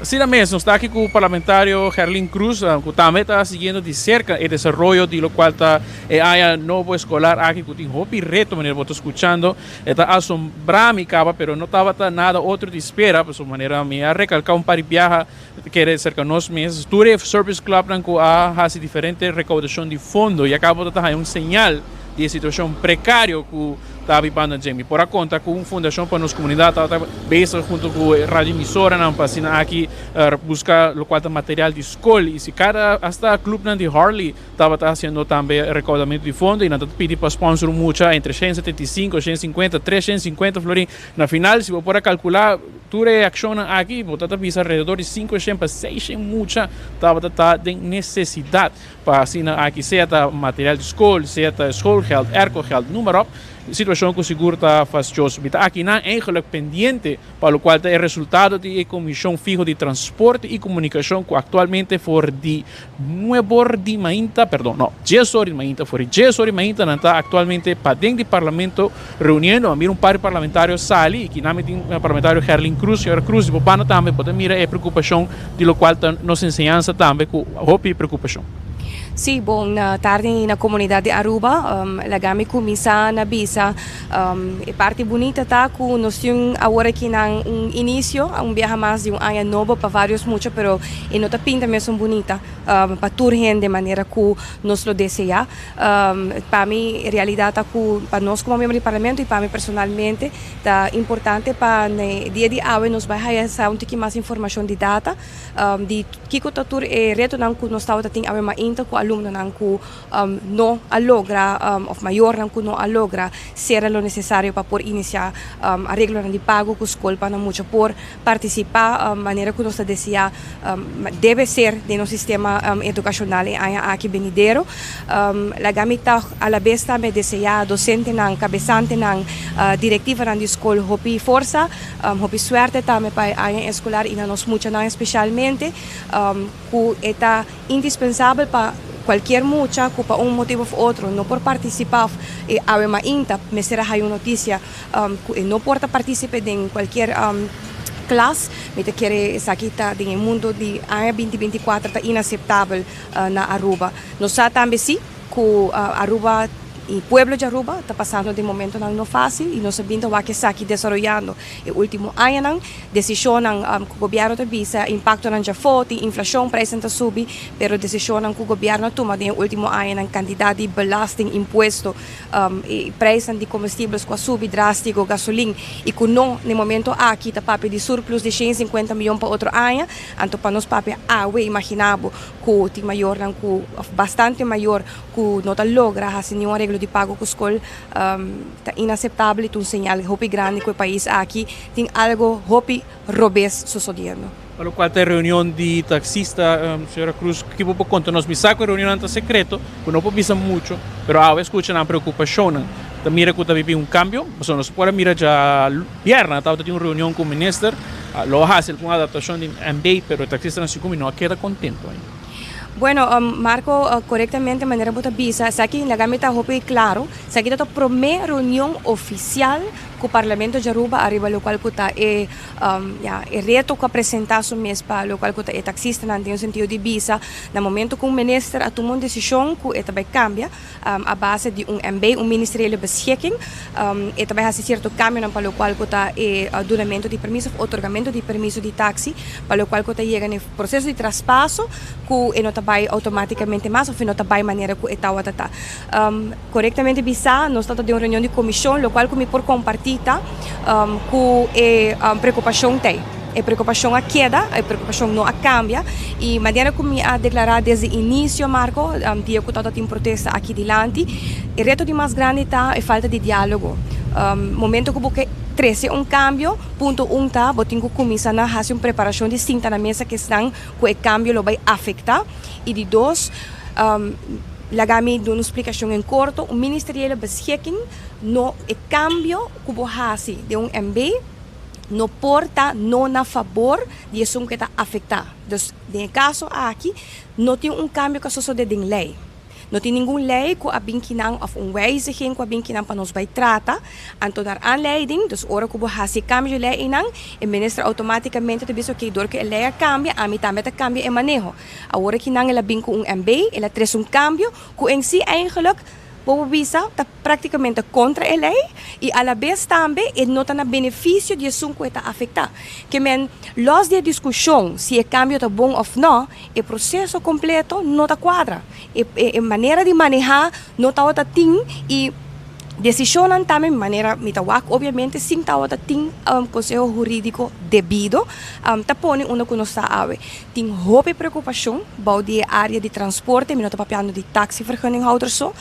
Asina mes, nos ta aki ku parlamentario Gerlin Cruz, ku tambe ta siguiendo di serka e desaroyo di lokual ta e aña nobo eskolar aki ku tin hopi reto, manera bo ta skuchando. E ta asombrá mi kaba, pero no tabata nada otro di spera, pasobra manera mi a rekalká un par di biaha kere serka nos mes, tur e service clubnan ku a hasi diferente rekoudashon di fondo ya kaba bo ta haña un señal di e situashon prekario ku. Ta bibando dje. Mi por a konta ku un fundashon pa nos komunidat tabata bezig huntu ku e radioemisoranan pa asina aki buska lokual ta material di skol i si kada asta klupnan di Harley tabata hasiendo tambe rekoudamentu di fondo i nan ta pidi pa sponsor un mucha entre 175, 150, 350 florin. Na final si bo por a kalkulá tur e akshonnan aki bo ta ta bisa alrededor di 500 pa 600 mucha tabata ta den nesesidat. Pa asina aki sea ta material di skol, sea ta schoolgeld, aircogeld, noem maar op. Situacion cu sigur ta fastioso. Mi ta akinan eigenlijk pendiente pa locual ta e resultado di e Comision Fiho di Transporte y Comunicacion cu actualmente for di nuebor di mainta, perdon, no, dies or di mainta, for di dies or di mainta nan ta actualmente paden di Parlamento reuniendo. A mira un par di parlamentario sali y kinan mi tin parlamentario Gerlin Cruz. Señora Cruz, di bo banda tambe bo ta mira e preocupacion di locual ta nos enseñansa tambe cu hopi preocupacion. Sí, bon tardi na comunidad di Aruba. Laga mi cuminsa na bisa e parti bunita ta cu nos tin awor akinan un inicio, un biaha mas di un aña nobo pa varios mucha, pero e no ta pinta mesun bunita pa tur hende manera cu nos lo desea. Pa mi realidad ta cu pa nos como miembro di parlamento y pa mi personalmente Ta importante pa na e dia di awe nos bai haya sa un tiki mas informashon di data di kiko ta tur e retonan ku nos tabata tin awe mainta ku alumnonan ku no a logra òf mayornan ku no a logra sera lo nesesario pa por inisiá areglonan di pago ku skol pa nan mucha por partisipá manera ku nos ta deseá debe ser den nos sistema edukashonal e aña aki benidero. Laga mi ta alabes tambe deseá dosentenan, kabesantenan, direktivanan di skol hopi forsa, hopi suerte tambe pa e aña eskolar i na nos muchanan espeshalmente ku e ta indispensabel pa kualkier mucha ku pa un motibu òf otro no por partisipá òf e awe mainta mester a haña un notisia ku e no por ta partisipe den kualkier klas. Mi ta kere esaki ta den e mundo di aña binti 24 ta inaseptabel na Aruba. Nos sa tambe si ku Aruba y pueblo di Aruba ta pasando den momentonan no facil y nos a bin ta wak esaki desaroyando e ultimo añanan. Decisionnan cu gobierno ta bisa, impactonan djafó, tin inflacion, prijsnan ta subi, pero decisionnan cu gobierno a tuma den e ultimo añanan, cantidad di belasting, impuesto, e prijsnan di comestibles cu a subi drastico, gasolin, y cu no na e momento aki ta papia di surplus di 150 miyon pa otro aña, anto pa nos papia awe imagina bo cu tin mayornan cu, of bastante mayor cu no ta logra haci niun areglo di pago cu scol, ta inaceptabel y ta un señal hopi grandi cu e pais aki tin algo hopi robes sosodiendo. Pa locual ta e reunion di taxista, señora Cruz, ki bo por conta nos? Mi sa cu e reunionnan ta secreto, cu no por bisa mucho, pero awe scucha nan preocupacionnan. Ta mira cu ta bibi un cambio, pasobra nos por a mira dja bierna tabata tin un reunion cu minister, lo a haci algun adaptacion di MB, pero e taxistanan sigur mi no a keda contento ainda. Bueno, Marco, corectamente manera bo ta bisa, esaki laga mi ta hopi claro, esaki ta ta prome reunion oficial cu Parlamento di Aruba ariba locual cu ta e, ya, e reto cu a presenta su mes pa locual cu ta e taxistanan den un sentido di bisa na momento cu un minister a tuma un decision cu e ta bay cambia a base di un MB, un Ministeriële Beschikking, e ta bay haci cierto cambionan pa locual cu ta e dunamento di permiso of otorgamento di permiso di taxi pa locual cu ta yega na e proceso di traspaso cu e no ta bay automaticamente mas of e no ta bay manera cu e tawata ta. Corectamente bisa, nos ta ta den un reunion di comision locual cu mi por comparti ta cu e preocupacion ta ey. E preocupacion a keda, e preocupacion no a cambia y manera cu mi a declara desde inicio, Marco, dia cu tawata tin protesta aki dilanti, e reto di mas grandi ta e falta di dialogo. Momento cu bo ke trece un cambio, punto un ta bo tin cu cuminsa na haci un preparacion di sinta na mesa cu esnan cu e cambio lo bay afecta y di dos, Laga mi duna un splikashon en korto, un ministeriële beschikking no e kambio ku bo hasi den un MB no por ta no na fabor di esun ku e ta afektá. Dus den e kaso aki no tin un kambio ku a sosodé den lei. No tin ningun lei ku a bin kinan òf un wijziging ku a bin kinan pa nos bai trata. Anto naar aanleiding, dus ora ku bo hasi e kambio di lei einan, e minister outomátikamente ta bisa oké dor ku e lei a kambia ami tambe ta kambia e maneho. Awor aki nan el a bin ku un MB, el a trese un kambio ku en si eigenlijk bo por bisa ta praktikamente kontra e lei i alabes tambe e no ta na benefisio di esun ku e ta afektá. Ke men, lòs di e diskushon si e kambio ta bon òf nò, e proseso kompleto no ta kuadra. E e manera di manehá no tabata tin i. Desishonnan tambe manera mi ta wak obviamente sin tabata tin konseho hurídiko debido ta pone unda ku nos ta awe. Tin hopi preokupashon bou di e área di transporte, mi no ta papiando di taxivergunninghouders so,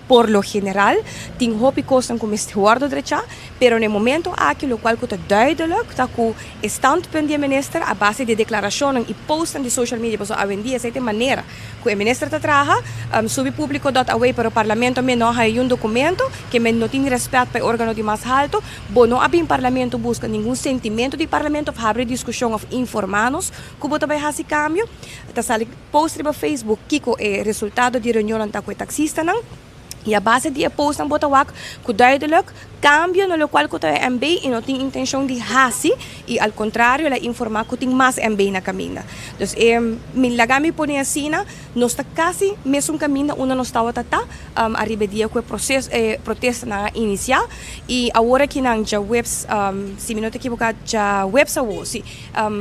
por lo general tin hopi kosnan ku mester wòrdu drechá, pero na e momento aki lokual ku ta duidelijk ta ku e standpunt di e minister a base di e deklarashonnan i postnan di social media pasobra awendia esei ta e manera ku e minister ta traha, subi públiko dòt away pero parlamento men no a haña yun dokumento, ke men no tin rèspèt pa e órgano di mas haltu, bo no a bin parlamento buska ningun sentimentu di parlamento òf habri diskushon òf informá nos ku bo ta bai hasi kambio, ta sali. Post riba Facebook kiko e resultado di reunionnan ta ku e taksistanan i a base di e postnan bo ta wak ku duidelijk kambio na lokual ku ta e MB i no tin intenshon di hasi i al kontrario el a informá ku tin mas MB na kaminda. Dus e mi laga mi pone asina nos ta kasi mesun kaminda unda nos tabata ta ariba e dia ku e proses e protestanan a inisiá i awor akinan djaweps si mi no ta ekiboká djaweps awo si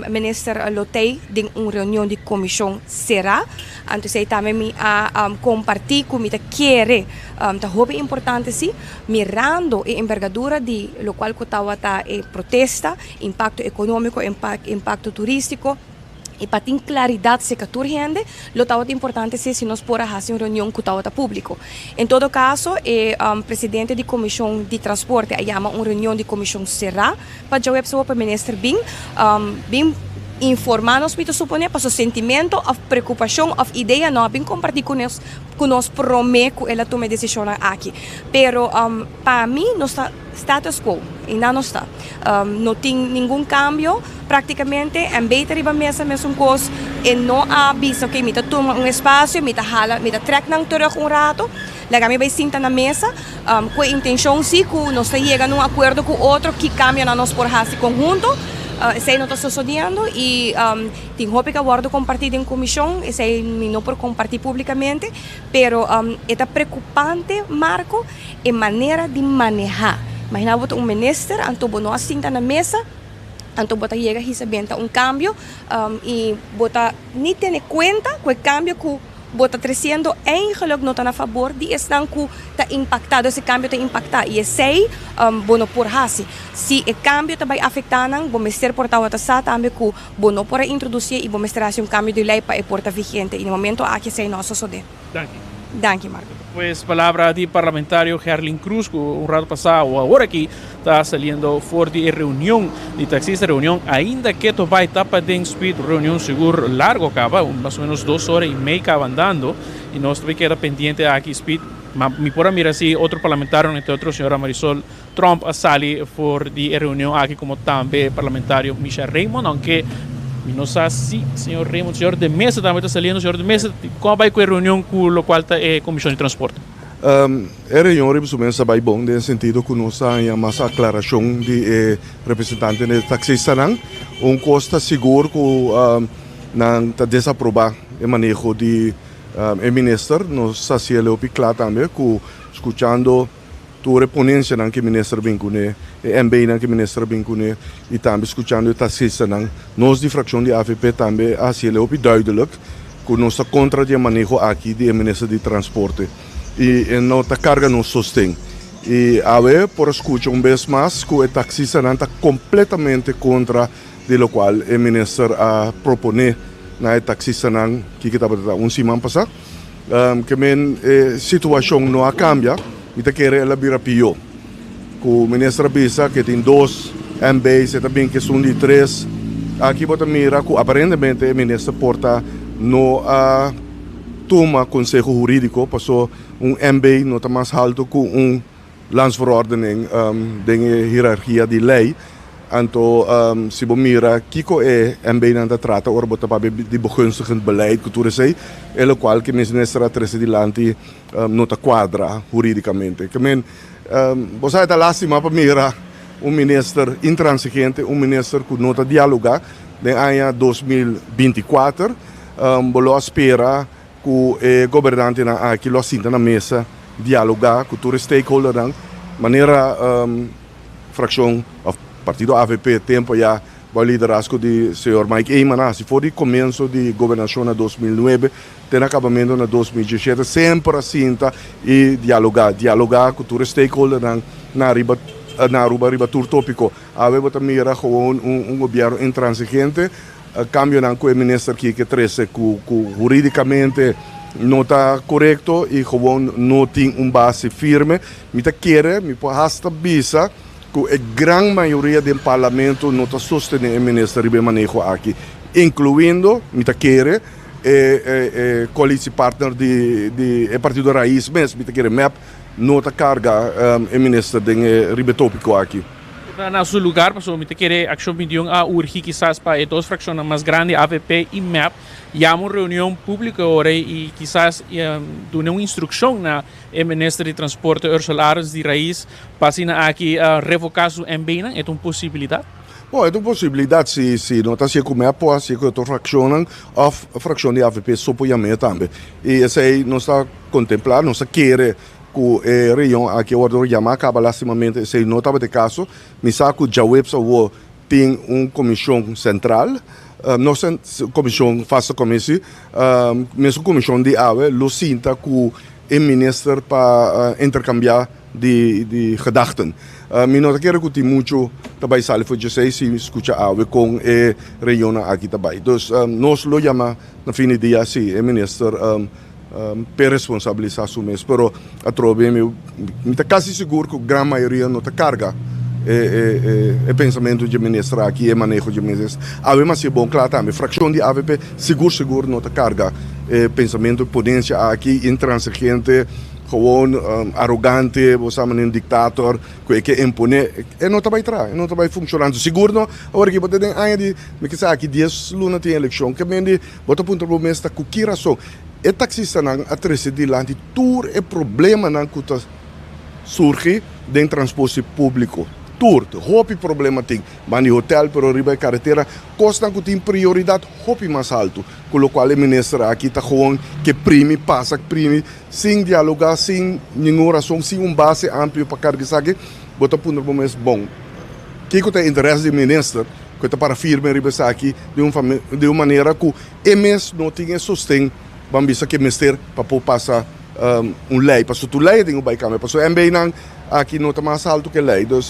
Minister lo tei den un reunion di komishon será. Anto esei tambe mi a kompartí ku mi ta kere ta hopi importante si, mirando e embergadura di lokual ku tabata e protesta, impakto ekonómiko, impakto turístiko, i pa tin klaridat serka tur hende, lo tabata importante si si nos por a hasi un reunion ku tabata públiko. En todo kaso e presidente di komishon di transporte a yama un reunion di komishon será. Pa djaweps awor pa minister bin bin informa nos mi ta supone paso sentimento of preocupacion of idea no a bin comparti cu nos cu nos prome cu el a tuma e decisionnan aki pero pa mi nos ta status quo y nan nos ta no tin ningun cambio practicamente MB ta riba mesa mesun cos e no a bisa ok mi ta tuma un espacio mi ta hala mi ta trek nan terug un rato. Laga mi bai sinta na mesa ku e intenshon si ku nos ta yega na un akuerdo ku otro ki kambionan nos por hasi konhunto. Esei no ta sosodiendo i tin hopi ku a wòrdu kompartí den komishon, esei mi no por kompartí públikamente, pero e ta preokupante Marco e manera di manehá. Imaginá bo ta un minister anto bo no a sinta na mesa, anto bo ta yega hisa benta un kambio i bo ta ni tene kuenta ku e kambio ku. Bo ta treciendo eigenlijk no ta na fabor di esnan cu ta impacta, dus e cambio ta impacta y esey bo no por haci. Si e cambio ta bay afecta nan, bo mester por tawata sa tambe cu bo no por a introducié y bo mester haci un cambio di ley pa e por ta vigente y na momento aki esey no a sosode. Danki. Danki Marco. Pues palabra di parlamentario Gerlin Cruz cu un rato pasa o awor aki Ta saliendo for di e reunion di taxista, reunion ainda keto bai ta paden speed, reunion sigur largo caba, mas o menos dos ora y mei caba andando y nos ta bay keda pendiente aki speed, ma mi por a mira si otro parlamentarionan entre otro señora Marisol Tromp a sali for di e reunion aki como tambe parlamentario Misha Raymond, aunke mi no sa si señor Raymond, señor de Meza tambe ta saliendo, señor de Meza con a bay cu e reunion cu locual ta e comision di transporte? E reunion riba su mes a bai bon den sentido ku nos a haña mas aklarashon di e representantenan di e taksistanan. Un kos ta sigur ku nan ta desaprobá e maneho di e minister. Nos a hasiel hopi kla tambe ku skuchando tur e ponensianan ku e minister a bin kuné, e MBnan ku e minister a bin kuné i tambe skuchando e taksistanan, nos di frakshon di avp tambe a hasiel hopi duidelik ku nos ta kontra di e maneho aki di e minister di transporte i e no ta karga nos sosten. I awe por a skucha un bes mas ku e taksistanan ta kompletamente kontra di lokual e minister a proponé na e taksistanan kiko tabata ta un siman pasá. Ke men e situashon no a kambia, mi ta kere el a bira pió. Ku minister a bisa ke tin dos MB's, e ta bin ku esun di tres. Aki bo ta mira ku aparentemente e minister por ta no a tuma konseho hurídiko paso un MB no ta mas haltu ku un landsverordening den e hierarkia di lei. Anto si bo mira kiko e MBnan ta trata ora bo ta papia di begunstigend beleid ku tur esei, e lokual ku e minister a trese dilanti no ta kuadra huridikamente. Ke men, bo sa e ta lastima pa mira un minister intransigente, un minister ku no ta dialoga. Den aña 2024 bo lo a spera ku e gobernantenan aki lo a sinta na mesa dialoga ku tur e stakeholdernan manera frakshon òf partido avp tempu ya. Bou liderazgo di señor Mike Eman a hasi for di komienso di gobernashon na 2009 te na akabamentu na 2017 semper a sinta i dialogá, dialogá ku tur e stakeholdernan na riba na Aruba riba tur tópiko. Awe bo ta mira gewoon un un gobièrnu intransigente, kambionan ku e minister aki ke trese ku ku hurídikamente no ta korekto i gewoon no tin un base firme. Mi ta kere, mi por hasta bisa ku e gran mayoria den parlamento no ta sostené e minister riba e maneho aki, inkluindo, mi ta kere, e e koalisiepartner di di e partido Raiz mes, mi ta kere mep no ta karga e minister den e riba e topiko aki. Ta na su lugar pasobra mi ta kere Akshon 21 a urgi kisas pa e dos frakshonnan mas grandi avp i mep yama un reunion públiko ora i kisas duna un instrukshon na E minister di Transporte Ursula Arends di Raiz pa asina aki revoká su MBnan, e ta un posibilidat? Bon, e ta un posibilidat si si no ta hasié ku mep por hasié ku otro frakshonnan òf frakshon di avp so por yam'é tambe. I esei nos ta kontemplá, nos ta kere ku e reunion aki a wòrdu yamá kaba, lastimamente esei no tabata e kaso. Mi sa ku djaweps awor tin un komishon sentral, no komishon vaste commissie, mesun komishon di awe lo sinta ku e minister pa interkambiá di gedachten. Mi no ta kere ku tin muchu ta bai sali for djesei si mi skucha awe kon e reunionnan aki ta bai. Dus nos lo yama na fin di dia si e minister p'e responsabilisá su mes. Pero atrobe mi ta kasi sigur ku gran mayoria no ta karga e pensamentu dje minister aki, e maneho dje minister. Awe mas si e bon kla tambe frakshon di avp sigur sigur no ta karga e pensamentu, e ponensia aki intransigente, gewoon arogante, bo sa manera un diktator ku e ke imponé. E no ta bai traha, e no ta bai funshoná. Sigur no, awor aki bo ta den aña di, mi ke sa aki dies luna tin elekshon, ke mende Bo ta puntra bo mes ta ku ki rason e taksistanan a trese dilanti tur e problemanan ku ta surgi den transporte públiko. Tur, hopi problema tin, ban di hotel pero riba e karetera, kosnan ku tin prioridat hopi mas haltu, ku lokual e minister aki ta gewoon ke primi, pasa primi, sin dialogá, sin ningun rason, sin un base amplio pa karga esaki. Bo ta puntra bo mes, bon, kiko ta e interes di e minister? ku e ta para firme riba esaki di un di un manera ku e mes no tin e sosten ban bisa ku e mester pa por pasa un lei pasobra tur lei a tin ku bai kambia pasobra MB nan aki no ta mas alto ku e lei dus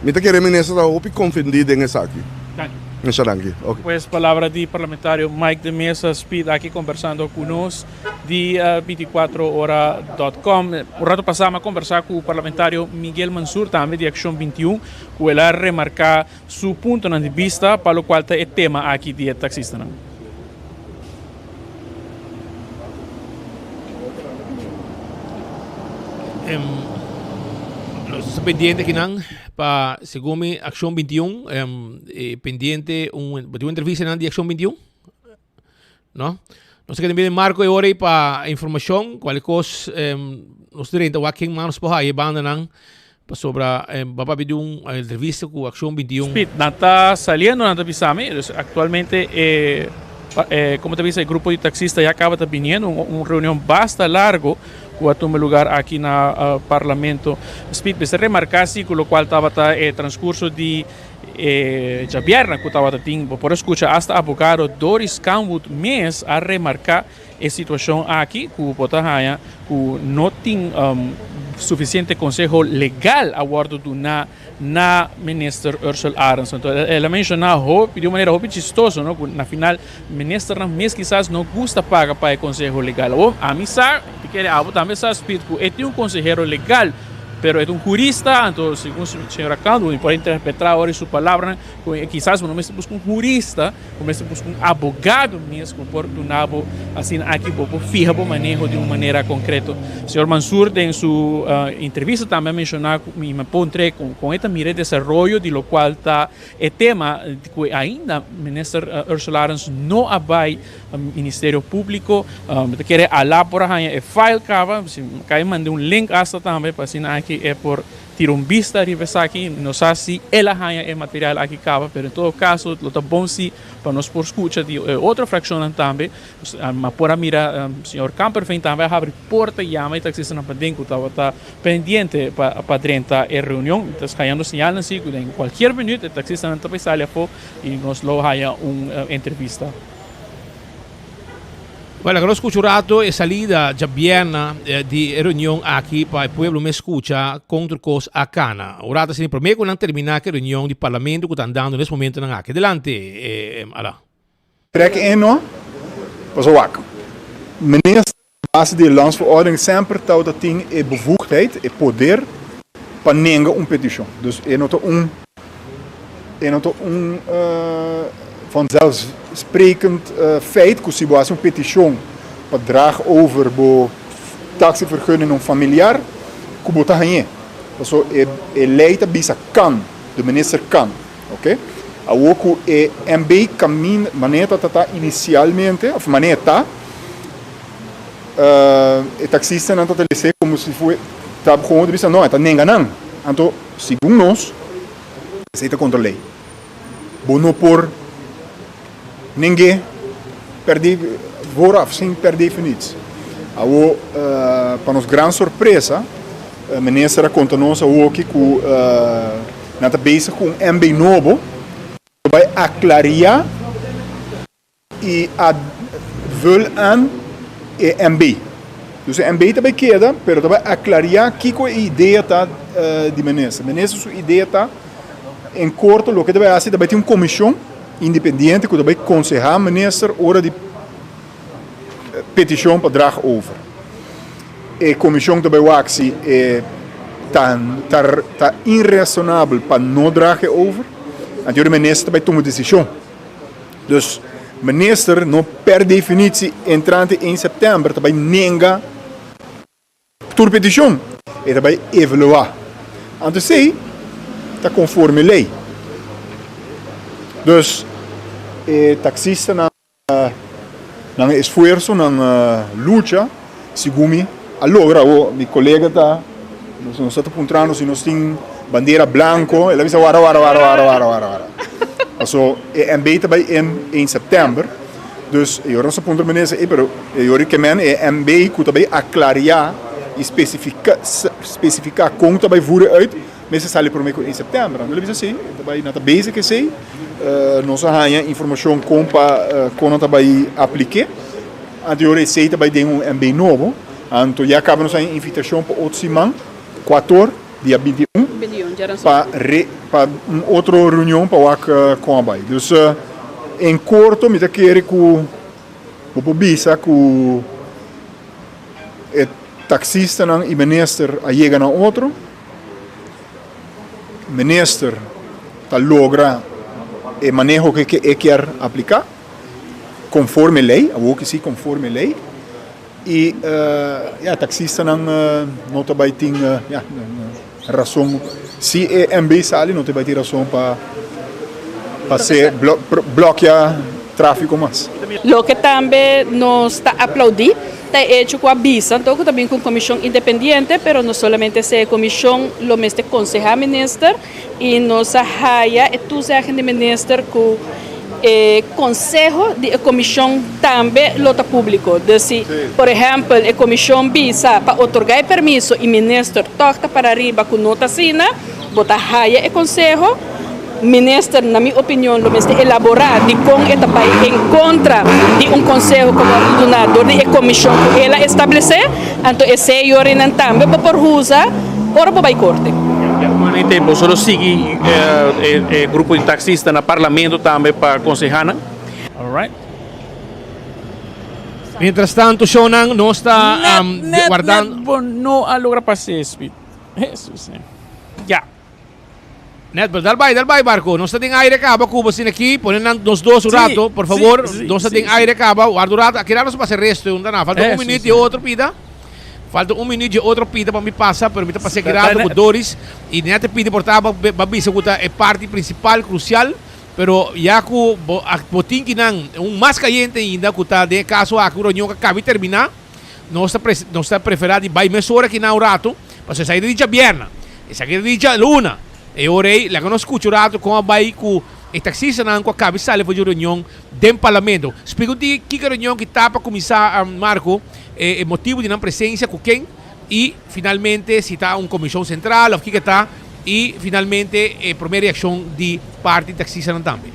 mi ta kere minister ta hopi konfundí den esaki. Danki. Masha danki. Ok. Pues palabra di parlamentario Mike de Meza Speed aki kombersando ku nos di 24 ora dot com. Un rato pasá mi a kombersá ku parlamentario Miguel Mansur tambe di Akshon 21. Ku el a remarká su puntonan di bista pa lokual ta e tema aki di e taksistanan. Nos ta pendiente akinan pa segun mi Akshon 21 pendiente un bo tin un entrevista nan di Akshon 21? No? Nos ta keda bini Marco e ora ei pa informacion, cual cos nos ta drenta wak ken mas nos por haya e bandanan pasobra bo a papia di un entrevista cu Accion 21. Speed, nan ta saliendo nan ta bisa mi, dus actualmente e como ta bisa e grupo di taxista ya caba ta biniendo, un reunion basta largo cu a tuma lugar aki na Parlamento. Speed, mester remarca si cu locual tabata e transcurso di E djabièrnè ku tabata tin, bo por a skucha asta abogado Doris Canwood mes a remarká e situashon aki ku bo ta haña ku no tin sufisiente konseho legal a wòrdu duná na minister Ursell Arends. Anto el a menshoná hopi di un manera hopi chistoso no ku na final ministernan mes kisas no gusta paga pa e konseho legal. Awor ami sa, mi kere abo tambe sa Speed ku e tin un konsehero legal. Pero e ta un hurista, anto segun señora Caldwell mi por interpreta ora su palabranan cu kisas bo no mester busca un hurista, bo mester busca un abogado mes cu por duna bo asina aki bo por fiha bo maneho di un manera concreto. Señor Mansur den su entrevista tambe a menciona cu mi puntre con e ta mira e desaroyo di locual ta e tema cu ainda Minister Ursula Arends no a bay Ministerio Públiko. Mi ta kere alá por a haña e file kaba. Si mi kai manda un link asta tambe pa asina aki. aki e por tira un bista riba esaki. No sa si el a haña e material aki kaba, pero en todo kaso lo ta bon si pa nos por skucha di e otro frakshonnan tambe. Ma por a mira señor Kamperveen tambe a habri porta y yama e taxistanan paden cu tabata pendiente pa pa drenta e reunion. Ta hayando señalnan si cu den cualkier minuut e taxistanan ta bay sali afo y nos lo haya un entrevista. Bueno, laga nos scucha un rato e salida djabièrna di e reunion aki pa e pueblo mes scucha con tur cos a cana. Un rato asina prome cu nan termina cu e reunion di parlamento cu ta andando nes momentonan aki. Adelante, Ala. Trek in no, paso wak. Minister op base di e landsverordening semper tabata tin e bevoegdheid, e poder pa nenga un peticion. Dus e no ta un e no ta un vanzelfsprekend feit ku si bo hasi un peticion pa draag over bo taxivergunning na un familiar ku bo ta hañ'é. Paso e e lei ta bisa kan, de minister kan. Ok. Awor ku e MB kaminda, manera ta ta inisialmente, òf manera ta, e taksistanan ta ta lese komo si fue ta gewoon ta bisa no, e ta nenga nan. Anto, segun nos, esei ta kontra lei. Bo no por neng'é per de, vooraf, sin per definitie. Awor, pa nos gran sorpresa, Minister a konta nos awoki ku nan ta bezig ku un MB nobo ku bai aklaria i a vul aan e MB. Dus e MB ta bai keda pero ta bai aklaria kiko e idea ta di minister. Minister su idea ta en korto loke ta bai hasi ta bai tin un komishon independiente ku ta bai konseha minister ora di petishon pa draag over. E komishon ta bai wak si e ta ta inrasonabel pa no draag e over. Anto e minister ta bai tuma desishon. Dus minister no per definitsi entrante ein sèptèmber ta bai nenga Tur petishon e ta bai evaluá. Anto esei ta konforme lei. Dus e taksistanan nan esfuerso, nan lucha, segun mi a logra. Awor mi kolega ta nos ta puntrando si nos tin bandera blanko. El a bisa wara wara wara wara wara wara wara. Paso e MB ta bai in ein sèptèmber. Dus e ora nos a puntra minister, ey pero e ora ke men e MB ku ta bay aklaria i spesifika spesifika kon ta bay voeren uit, mester sali prome ku ein september. Anto el a bisa si, e ta bay nan ta bezig esey, nos a haña informashon kon pa kon nan ta bay aplik'é. Anto e ora esey ta bay den un MB nobo. Anto ya kaba nos haña invitashon pa otro siman, kuator. Dia 21 pa re pa un otro reunion pa wak kon a bai. Dus en korto mi ta kere ku bo por bisa ku e taksistanan i minister a yega na otro. Minister ta logra e maneho ke e kier aplika konforme lei, awor ki si konforme lei. Y ya taxistanan no ta bay tin ya razon si e MB sali no ta bay tin razon pa pa se blokea trafico mas. Loke tambe nos ta aplaudí ta e hecho ku a bisa anto ku ta bin ku un komishon independiente, pero no solamente esei, e komishon lo mester konsehá minister I nos a haya e toezegging di minister cu e conseho di e comision tambe lo ta publico. Dus si, por ehempel, e comision bisa pa otorga e permiso y minister toch ta para riba cu no ta asina, bo ta haya e conseho. Minister, na mi opinion, lo mester elabora dicon e ta bay en contra di un conseho cu a wordo duna door di e comision cu el a establece. Anto esey yorinan tambe bo por usa ora bo bay corte. Actualmente boso lo sigui e grupo di taxista na parlamento tambe pa conseha nan? Alright. Mientras tanto shownan nos ta Net, net, wardando. net bo no a logra pase Speed. Jesus. Ya. Net, pero dal bai, dal bai barco. Nos ta den aire caba cu bo asina aki. Pone nan nos dos un rato, por favor. Nos ta den aire caba. Warda un rato. Aki rato nos pasa e resto. Un ta na. Falta un minuut di e otro pida. Falta un minuut di e otro pida pa mi pasa, pero mi ta pasa aki rato cu Doris. Y net e pida por ta ba bisa cu ta e parti principal, crucial. Pero ya cu bo a bo tin ki nan un mas cayente ainda cu ta den e caso aki un reunion cu a caba di termina. Nos ta nos ta prefera di bai mesora aki nan un rato. Pasobra esaki ta di djabièrnè, esaki ta di djaluna. E ora ei, laga nos skucha un ratu kon a bai ku e taksistanan ku a kabi sali for di reunion den Parlamento. Splika un tiki kiko e reunion ki ta pa kuminsá, Marco, e motibu di nan presensia, ku ken i finalmente si ta un komishon sentral òf kiko ta i finalmente e promé reakshon di parti di taksistanan tambe.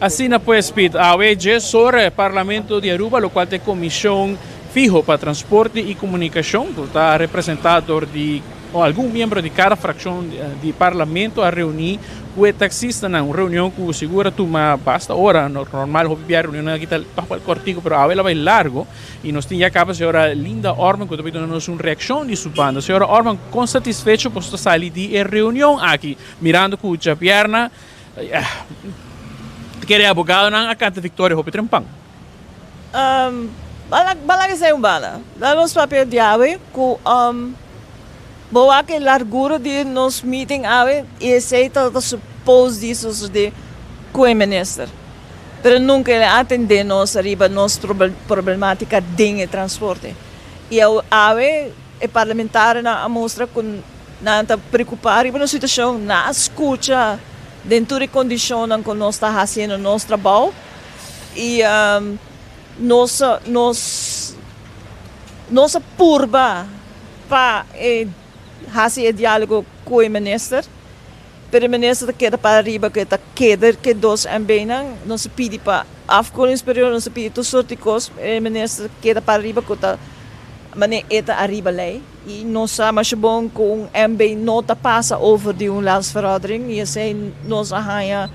Asina pues Piet, awe djes ora e Parlamento di Aruba, locual ta e comision fiho pa transporte y comunicacion, cu ta representa dor di algun miembro di cada fraccion di Parlamento a reuni cu e taxistanan, un reunion cu sigur a tuma basta ora, normal hopi bia reunionnan aki ta toch wel cortico, pero awe la bay largo. Y nos tin ya caba señora Linda Orman cu ta bay duna nos un reaccion di su banda. Señora Orman, con satisfecho boso ta sali di e reunion aki, mirando cu djabierna ta kere abogadonan a canta victoria hopi trempan? Bala esey un banda. Laga nos papia di awe cu bo wak e largura di nos meeting awe y esey tabata suppose di sucede cu e minister. Pero nunca el a atende nos ariba nos problematica den e transporte. Y awe e parlamentarionan a mustra cu nan ta preocupa riba nos situacion, nan a scucha den tur e condicionnan cu nos ta haciendo nos trabao y nos nos nos a purba pa e haci e dialogo cu e minister. Pero e minister ta keda para riba ku e ta keda ku e dos MBnan. Nos a pidi pa afkoelingsperiodo, nos a pidi tur sort di kos, pero e minister ta keda para riba ku ta manera e ta ariba lei. I nos sa masha bon ku un MB no ta pasa over di un landsverordening i esei nos a haña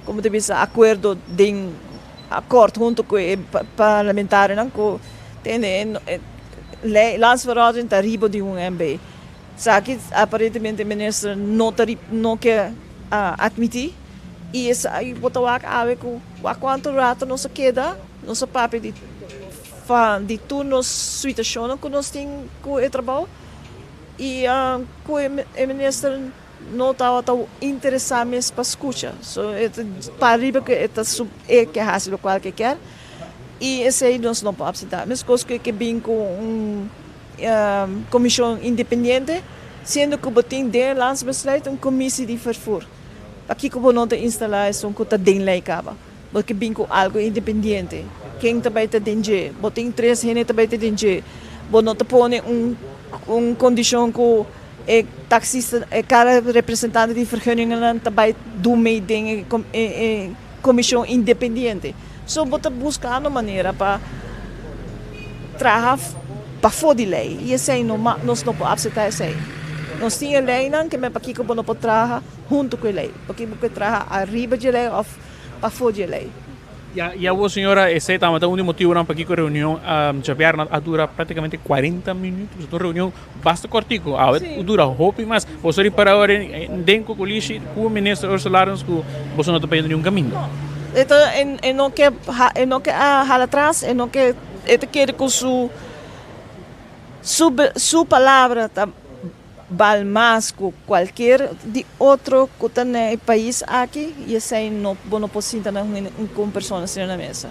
komo ta bisa akuerdo den akòrt huntu ku e parlamentarionan ku tende e lei landsverordening ta riba di un MB. Esaki aparentemente minister no ta no ke admiti y esaki bo ta wak awe cu wak cuanto rato nos a keda nos a papia di di tur nos situacionnan cu nos tin cu e trabao y cu e minister no tabata interesa mes pa scucha so e ta pariba cu e ta e ke haci locual ke kier y esey nos no por acepta mescos cu e ke bin cu un Komishon independiente, siendo ku bo tin den e landsbesluit un komisi di vervoer. Pakiko bo no ta instalá esun ku ta den lei kaba? Bo ke bin ku algu independiente. Ken ta bai ta den dje? Bo tin tres hende ta bai ta den dje. Bo no ta pone un un kondishon ku e taksista, e kada representante di vergunningennan ta bai dun mei den e e komishon independiente. So bo ta buskando manera pa traha pafó di lei i esei no nos no por apseptá esei. Nos tin e leinan ke men pakiko bo no por traha huntu ku e lei, pakiko bo ke traha ariba di e lei òf pafó di e lei. Ya, ya bo señora, esei tabata un di motibunan pakiko e reunion djabièrnè a dura práktikamente kuarenta minüt, pasobra ta un reunion basta kòrtiku, awe dura hopi mas. Boso ripara ora den Kokolishi ku minister Ursula Arends ku boso no ta bayendo niun kaminda. E ta e no ke e no ke a hala atras, e no ke e ta kere ku su su su palabra ta bal mas ku kualkier di otro ku ta na e pais aki i esei no bo no por sinta na un persona asina na mesa.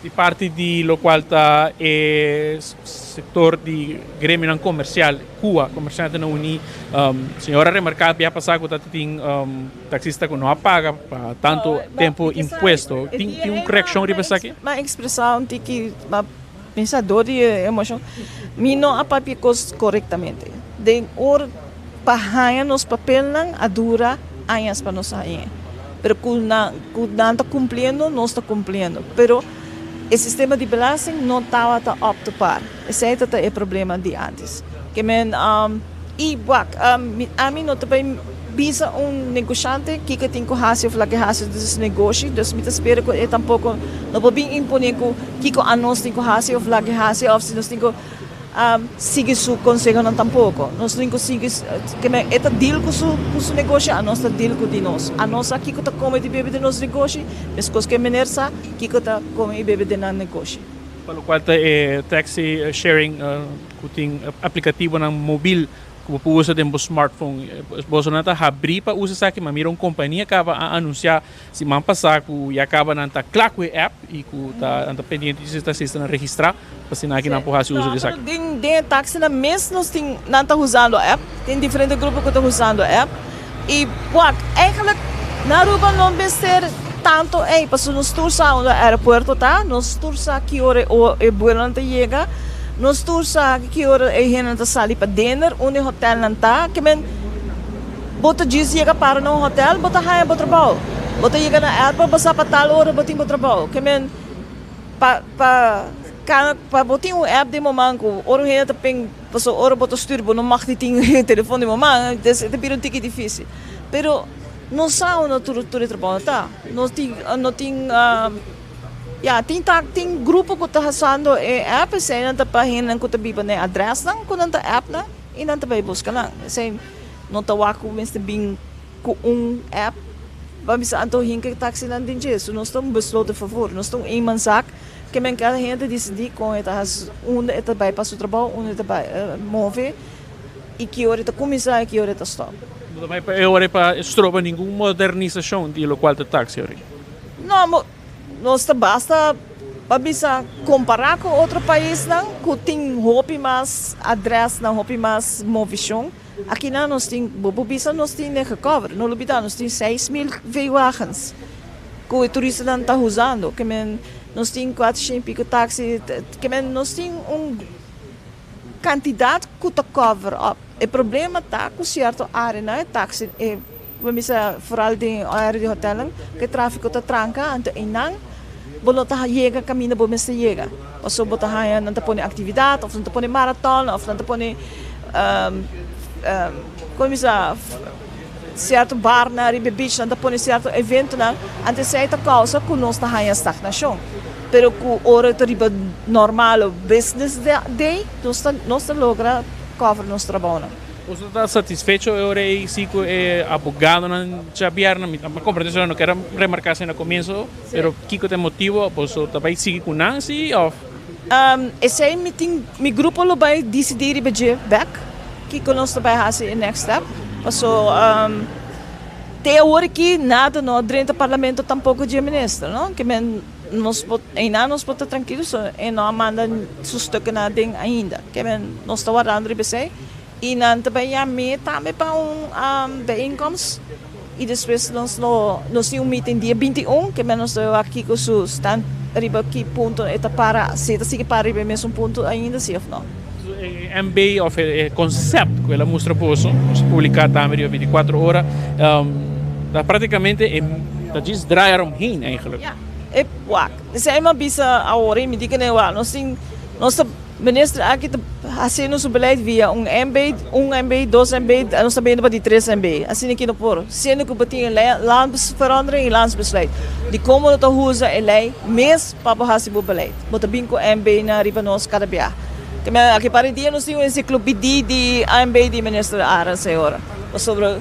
Di parti di locual ta e sector di gremionan comercial, cua comerciantenan uni, señor a remarca bia pasa cu ta tin taxista cu no a paga pa tanto tempo impuesto. Tin un reaccion riba esaki? Mi a expresa un tiki, mi a pensa door di e emocion, mi no a papia cos corectamente. Den ora pa haña nos papelnan a dura añas pa nos hañ'e. Pero cu nan cu nan ta cumpliendo, nos ta cumpliendo. Pero e sistema di belasting no tabata up to par. Esey ta ta e problema di antes. Ke men y wak, ami no ta bay bisa un negoshante kiko e tin cu haci of lake haci den su negoshi. Dus mi ta spera cu e tampoco no por bin impone cu kiko anos tin cu haci of lake haci of si nos tin cu sigui su consehonan tampoco. Nos tin cu sigui, ke men e ta deal cu su cu su negoshi, anos ta deal cu di nos. Anos sa kico ta come di bebe den nos negoshi, mescos cu e meneer sa kico ta come y bebe den nan negoshi. Pa locual ta e taxi sharing cu tin aplicativonan mobil. Ku bo por usa den bo smartphone. Bosonan ta habrí pa usa esaki, ma mira un kompania kaba a anunsiá siman pasá ku ya kaba nan ta kla ku e app i ku ta nan ta pendiente di si taksistanan registrá pa asina aki nan por hasi uso di esaki. No, pero den den e taksinan mes nos tin nan ta usando app, tin diferente grupo ku ta usando app i wak eigenlijk na Aruba no mester tanto ei pasobra nos tur sa unda aeropuerto ta, nos tur sa ki ora e buelonan ta yega. Nos tur sa ki ora e hendenan ta sali pa dinner, unda e hotelnan ta. Ke men, bo ta djis yega para na un hotel, bo ta haña bo trabou. Bo ta yega na airport, bo sa pa tal ora bo tin bo trabou. Ke men, pa, pa kana, pa bo tin un app den bo man ku ora un hende ta pen, pasobra ora bo ta stuur bo no mag di tin telefon den bo man, entonces e ta bira un tiki dificil. Pero nos sa unda tur, tur e trabounan ta. Nos tin, no tin. Ya, tin ta tin grupo ku ta hasando e app, eseinan ta pa hendenan ku ta biba na e adrèsnan ku nan ta app nan i nan ta bai buska nan. Esei no ta wak ku mester bin ku un app pa bisa anto hinka e taksinan den dje. So nos ta un besloten vervoer, nos ta un eenmanszaak ke men kada hende ta disidí kon e ta hasi, unda e ta bai pa su trabou, unda e ta bai move i ki ora e ta kuminsá i ki ora e ta stòp. No ta bai pa e ora pa stroba ningun modernisashon di lokual ta taksi ora. No, mo. Nos ta basta pa bisa kompará ku otro paisnan ku tin hopi mas adrèsnan, hopi mas movishon. Akinan nos tin, bo por bisa nos tin den gecover. No lubidá nos tin 6000 V-wagens ku e turistanan ta usando. Ke men nos tin kuatershen i piko taksi. Ke men nos tin un kantidat ku ta cover up. E problema ta ku sierto áreanan e taksi e. Bo mester foral den area di hotelnan ku e trafiko ta tranka, anto einan bo no ta yega kaminda bo mester yega. Pasobra bo ta haña nan ta pone aktividat òf nan ta pone maraton òf nan ta pone kon bisa sierto barnan riba e beach nan ta pone sierto eventonan, anto esei ta kousa ku nos ta haña stagnashon. Pero ku ora ta riba normal o business day nos ta nos ta logra cover nos trabounan. Boso ta satisfecho e ora ei si ku e abogadonan djabièrnè? Mi a komprende si no kier a remarká esei na komienso, pero kiko ta e motibo? Boso ta bai sigui ku nan si òf? Esei mi tin, mi grupo lo bai disidí riba dje bèk kiko nos ta bai hasi e next step. Paso te awor aki nada no a drenta parlamento tampoko dje minister no, ke men. Nos por, einan nos por ta trankilo, so e no a manda su stuknan aden ainda. Ke men nos ta wardando riba esei i nan ta bai yam'é tambe pa un bijeenkomst i despues nos lo, nos tin un meeting dia 21, ke men nos ta wak kiko su stand riba ki punto e ta para, si e ta sigui para riba e mesun punto ainda si of no. E MB of e concept ku el a mustra boso, nos a publiká tambe riba 24 ora, ta práktikamente e ta djis draai eromheen eigenlijk. Ja, e wak. Esei mi a bisa awor i mi di kende wak nos tin, nos ta, minister aki ta hasiendo su beleid via un MB, un MB, dos MB, nos ta bende pa di tres MB. Asina ki no por. Siendo ku bo tin e landsverandering i landsbesluit di komo no ta usa e lei mes pa bo hasi bo beleid. Bo ta bin ku MB nan riba nos kada bia. Te mira aki par di dia nos tin un encyclopedie di ANB di Minister Arends e ora. Pasobra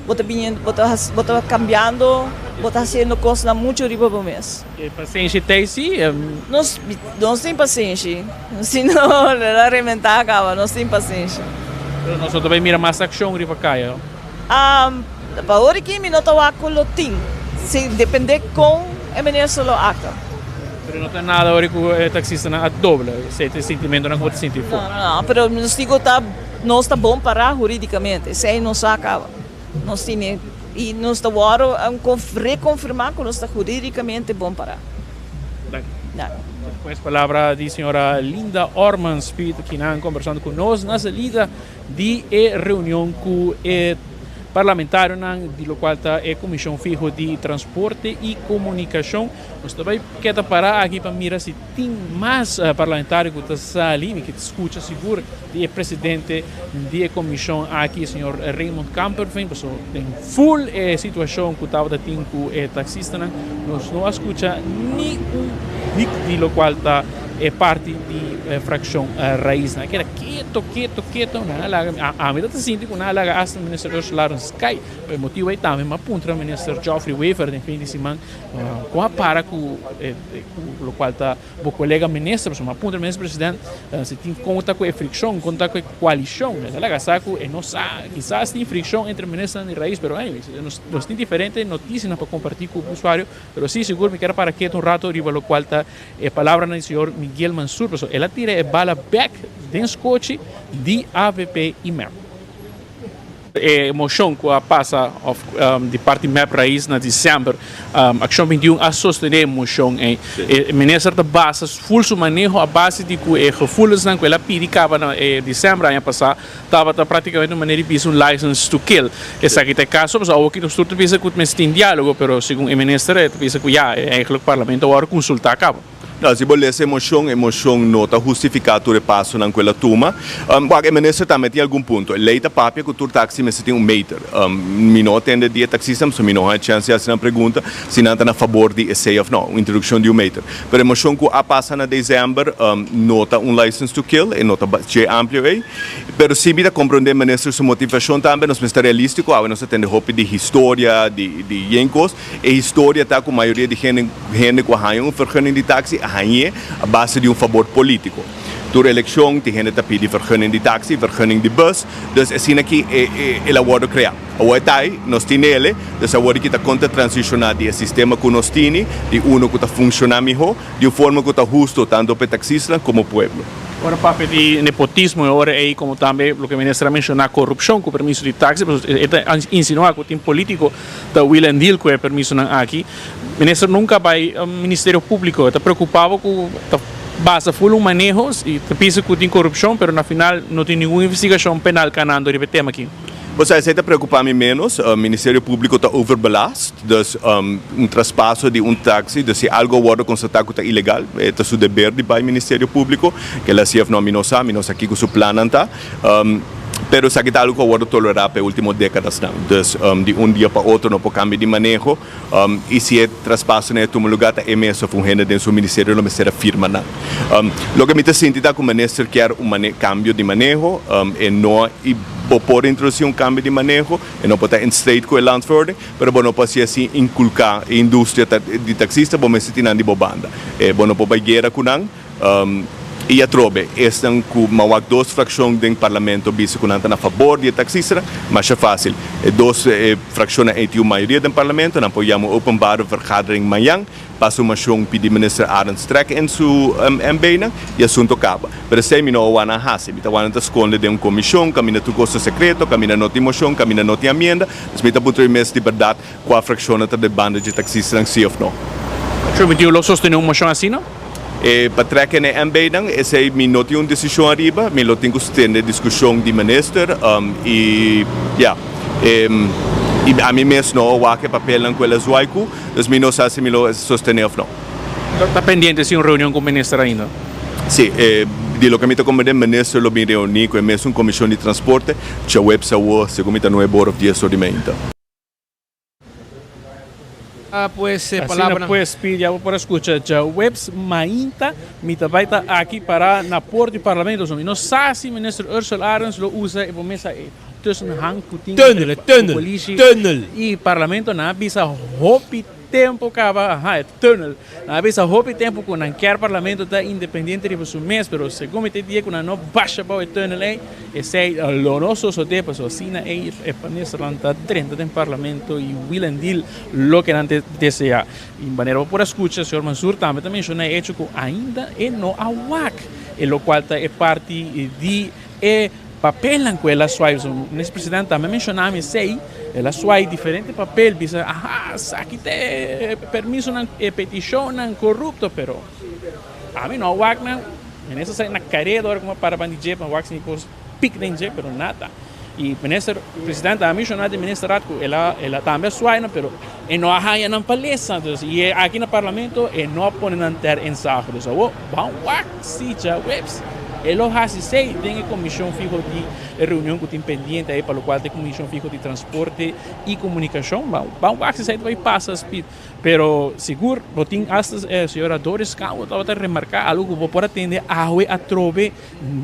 bo ta biniendo, bo ta bo ta cambiando, bo ta haciendo cosnan mucho riba bo mes. E pasenshi ta esi? Nos nos tin pasenshi. Si no lo a rementa caba. Nos tin pasenshi. Pero nos no ta bay mira mas accion riba caya? Pa ora aki mi no ta wak ku lo tin. Si depende kon e minister lo aktua. Pero no ta nada ora ku e taksistanan a dobla. Esei ta e sintimentonan ku bo ta sinti for. No, no, no. Pero nos tin ku ta, nos ta bon pará huridikamente. Esei nos sa kaba. Nos tene i nos ta wòrdu rekonfirmá ku nos ta huridikamente bon pará. Danki. Danki. Pues palabra di señora Linda Orman Speed kinan kombersando ku nos na salida di e reunion ku e parlamentarionan di lokual ta e Komishon Fiho di Transporte i Komunikashon. Nos ta bai keda para aki pa mira si tin mas parlamentario ku ta sali. Mi ke skucha sigur di e presidente di e komishon aki, señor Raymond Kamperveen, pasobra den ful e situashon ku tabata tin ku e taksistanan nos no a skucha ni un hik di lokual ta. e parti di fraccion Raiz. Nan a keda keto, keto, keto, nan a laga, ami ta sinti cu nan a laga hasta Minister Ursula Arends cay. Pa e motibo ey tambe mi a puntra Minister Geoffrey Wever den fin di siman con a para cu locual ta Bo colega minister, pasobra mi a puntra minister president si tin con ta cu e friccion, con ta cu e coalicion. El a laga sa cu e no sa, kisas tin friccion entre ministernan di Raiz, pero anyways, nos tin diferente noticianan pa comparti cu usuario, pero si sigur mi kier a para ketu un rato riba locual ta e palabranan di señor Miguel Mansur, pasobra el a tira e bala bek den scochi di avp y mep. E mocion cu a pasa of di parti mep Raiz na december, Accion 21 a sostene e mocion ey. E minister ta basa full su maneho a base di cu e gevoelensnan cu el a pidi caba na e december aña pasa tabata practicamente un manera di bisa un license to kill. Esaki ta e caso pasobra awoki nos tur ta bisa cu mester tin dialogo pero segun e minister e ta bisa cu ya eigenlijk parlamento a worde consulta caba. No, si bo lesa e mocion, e mocion no ta hustifica tur e pasonan cu el a tuma. Wak, e minister tambe tin algun punto. E ley ta papia cu tur taxi mester tin un meter. Mi no a tende di e taxista, pasobra mi no haña chance di haci nan pregunta si nan ta na fabor di esey of no, un introduccion di un meter. Pero e mocion cu a pasa na december no ta un license to kill, e no ta dje amplio ey. Pero si mi ta comprende e minister su motivacion tambe, nos mester ta realistico, awe nos ta tende hopi di historia, di yen cos. E historia ta ku mayoria di hende hende ku a haña un vergunning di taxi a hañ'é a base di un fabor polítiko. Tur elekshon tin hende ta pidi vergunning di taxi, vergunning di bus, dus asina ki e e el a wòrdu kreá. Awor e ta ei, nos tin ele, dus awor di ki ta kon ta transishoná di e sistema ku nos tini, di uno ku ta funshoná mihó, di un forma ku ta husto tanto pa e taksistanan komo pueblo. Ora papia di nepotismo e ora ei komo tambe loke minister a menshoná korupshon ku permiso di taxi, pasobra e ta insinuá ku tin polítiko ta wil en deal ku e permisonan aki. Minister nunka bai Ministerio Públiko. E ta preokupá bo ku ta basa ful un maneho i ta bisa ku tin korupshon pero na final no tin ningun investigashon penal kanando riba e tema aki. Bo sa esei ta preokupá mi ménos. Ministerio Públiko ta overbelast, dus un traspaso di un taxi, dus si algu a wòrdu konstatá ku ta ilegal, e ta su deber di bai Ministerio Públiko. Ke el hasi òf no mi no sa, mi no sa kiko su plannan ta. Pero esaki ta algu ku a wòrdu tolerá pa e último dékadasnan. Dus di un dia pa otro no por kambia di maneho. I si e traspasonan a tuma lugá ta e mes òf un hende den su ministerio lo mester a firma nan. Loke mi ta sinti ta ku minister kier un kambio di maneho. E no i bo por introdusí un kambio di maneho, e no por ta in strijd ku e landsverordening, pero bo no por hasi así inkulká e industria di taksista, bo mester tin nan di bo banda. Bo no por bai guera ku nan. I atrobe, esnan ku mawak dos frakshon den parlamento bisa ku nan ta na fabor di e taksistanan, masha fásil. E dos frakshonnan ei tin un mayoria den parlamento, nan por yama un openbare vergadering mañan, pasa un moshon pidi minister Arends trek in su MBnan i asunto kaba. Pero esei mi no a wak nan hasi. Mi ta wak nan ta skonde den un komishon, kaminda tur kos ta sekreto, kaminda no tin moshon, kaminda no tin amienda. Dus mi ta puntra mi mes di bèrdat kua frakshonnan ta den banda dje taksistanan si òf no. Prometido lo sostené un moshon asina? E pa trek en e MB-nan, esei mi no tin un desishon ariba, mi lo tin ku stende diskushon di minister i ya. I ami mes no a wak e papelnan ku el a zwai ku, dus mi no sa si mi lo sostené òf no. Ta pendiente si un reunion ku minister ainda? Si, di loke mi ta komprendé minister lo bin reuní ku e mesun komishon di transporte djaweps awor, segun mi ta nuebe ora òf dies or di meinta. Pues e Asina palabranan. pues pidi abo por a scucha djaweps mainta mi ta bay ta aki para na poort di parlamento so mi no sa si minister Ursell Arends lo usa e bo mesa e tussenhang cu tin Tunnel, entre e tunnel, politie tunnel. y parlamento nan a bisa hopi tempo caba aha e tunnel nan a bisa hopi tempo cu nan kier parlamento ta independiente riba su mes pero segun mi ta e dia cu nan no basha bao e tunnel ey Esei lo no sosodé pasobra asina ei e ministernan ta drenta den parlamento i wil en deal loke nan ta deseá. I manera bo por a skucha, señor Mansur tambe ta menshoná e echo ku ainda e no a wak e lokual ta e parti di e papelnan ku el a swai. Pasobra minister presidente tambe a menshoná mi esei, el a swai diferente papel bisa aha esaki ta e permisonan, e petishonnan korupto, pero ami no a wak nan. Minister sa na careda ora cu a para bandi dje pa wak si mi por pick den dje pero nada. Y minister presidente a menciona di minister raad cu el a el a tambe a swai nan pero e no a haya nan pa lesa dus y e aki na parlamento e no a pone nan ter inzage dus awo ban wak si djaweps. E lo hasi esei den e komishon fiho di e reunion ku tin pendiente ei pa lokual ta e komishon fiho di transporte i komunikashon. Ban wak si esei ta bai pasa speed. Pero sigur bo tin asta señora Doris Cabo tabata remarká algu ku bo por a tende awe atrobe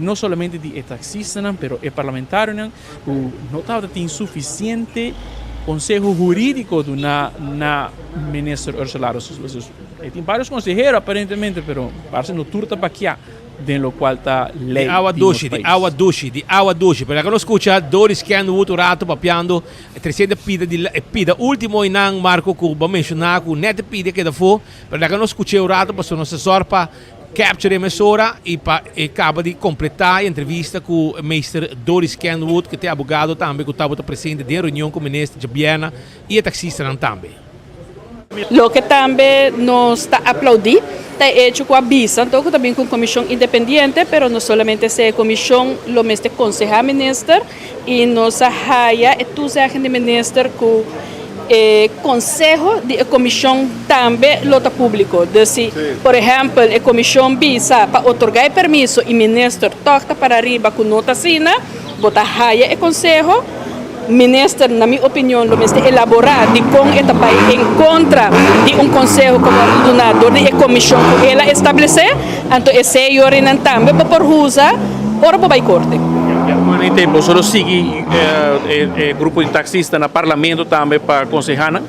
no solamente di e taksistanan pero e parlamentarionan ku no tabata tin sufisiente konseho hurídiko duná na minister Ursula Arends. E tin varios konsehero aparentemente pero parse no tur ta bakiá den lokual ta lei Di awa di nos dushi, di pais. awa dushi, di awa dushi. Pero laga nos skucha Doris Kenwood un rato papiando e tresiente pida di e pida ultimo einan Marco ku bo a menshoná ku nèt e pida e keda afó. Pero laga nos skuch'é un rato pasobra nos ta sòr pa capture e mesora y pa e caba di completa e entrevista cu meester Doris Kenwood cu ta e abogado tambe cu tabata presente den reunion cu minister djabièrna y e taxistanan tambe. Loke tambe nos ta aplaudí ta e hecho cu a bisa anto cu ta bin cu un comision independiente, pero no solamente esey, e comision lo mester conseha minister y nos a haya e toezegging di minister cu e conseho di e comision tambe lo ta publico. Dus si por ehempel e comision bisa pa otorga e permiso y minister toch ta para riba cu no ta asina, bo ta haya e conseho. Minister na mi opinion lo mester elabora dicon e ta bay en contra di un conseho cu wordo duna door di e comision cu el a establece. Anto esey yorinan tambe bo por usa ora bo bay corte. Actualmente boso lo sigui e grupo di taxista na parlamento tambe pa conseha nan?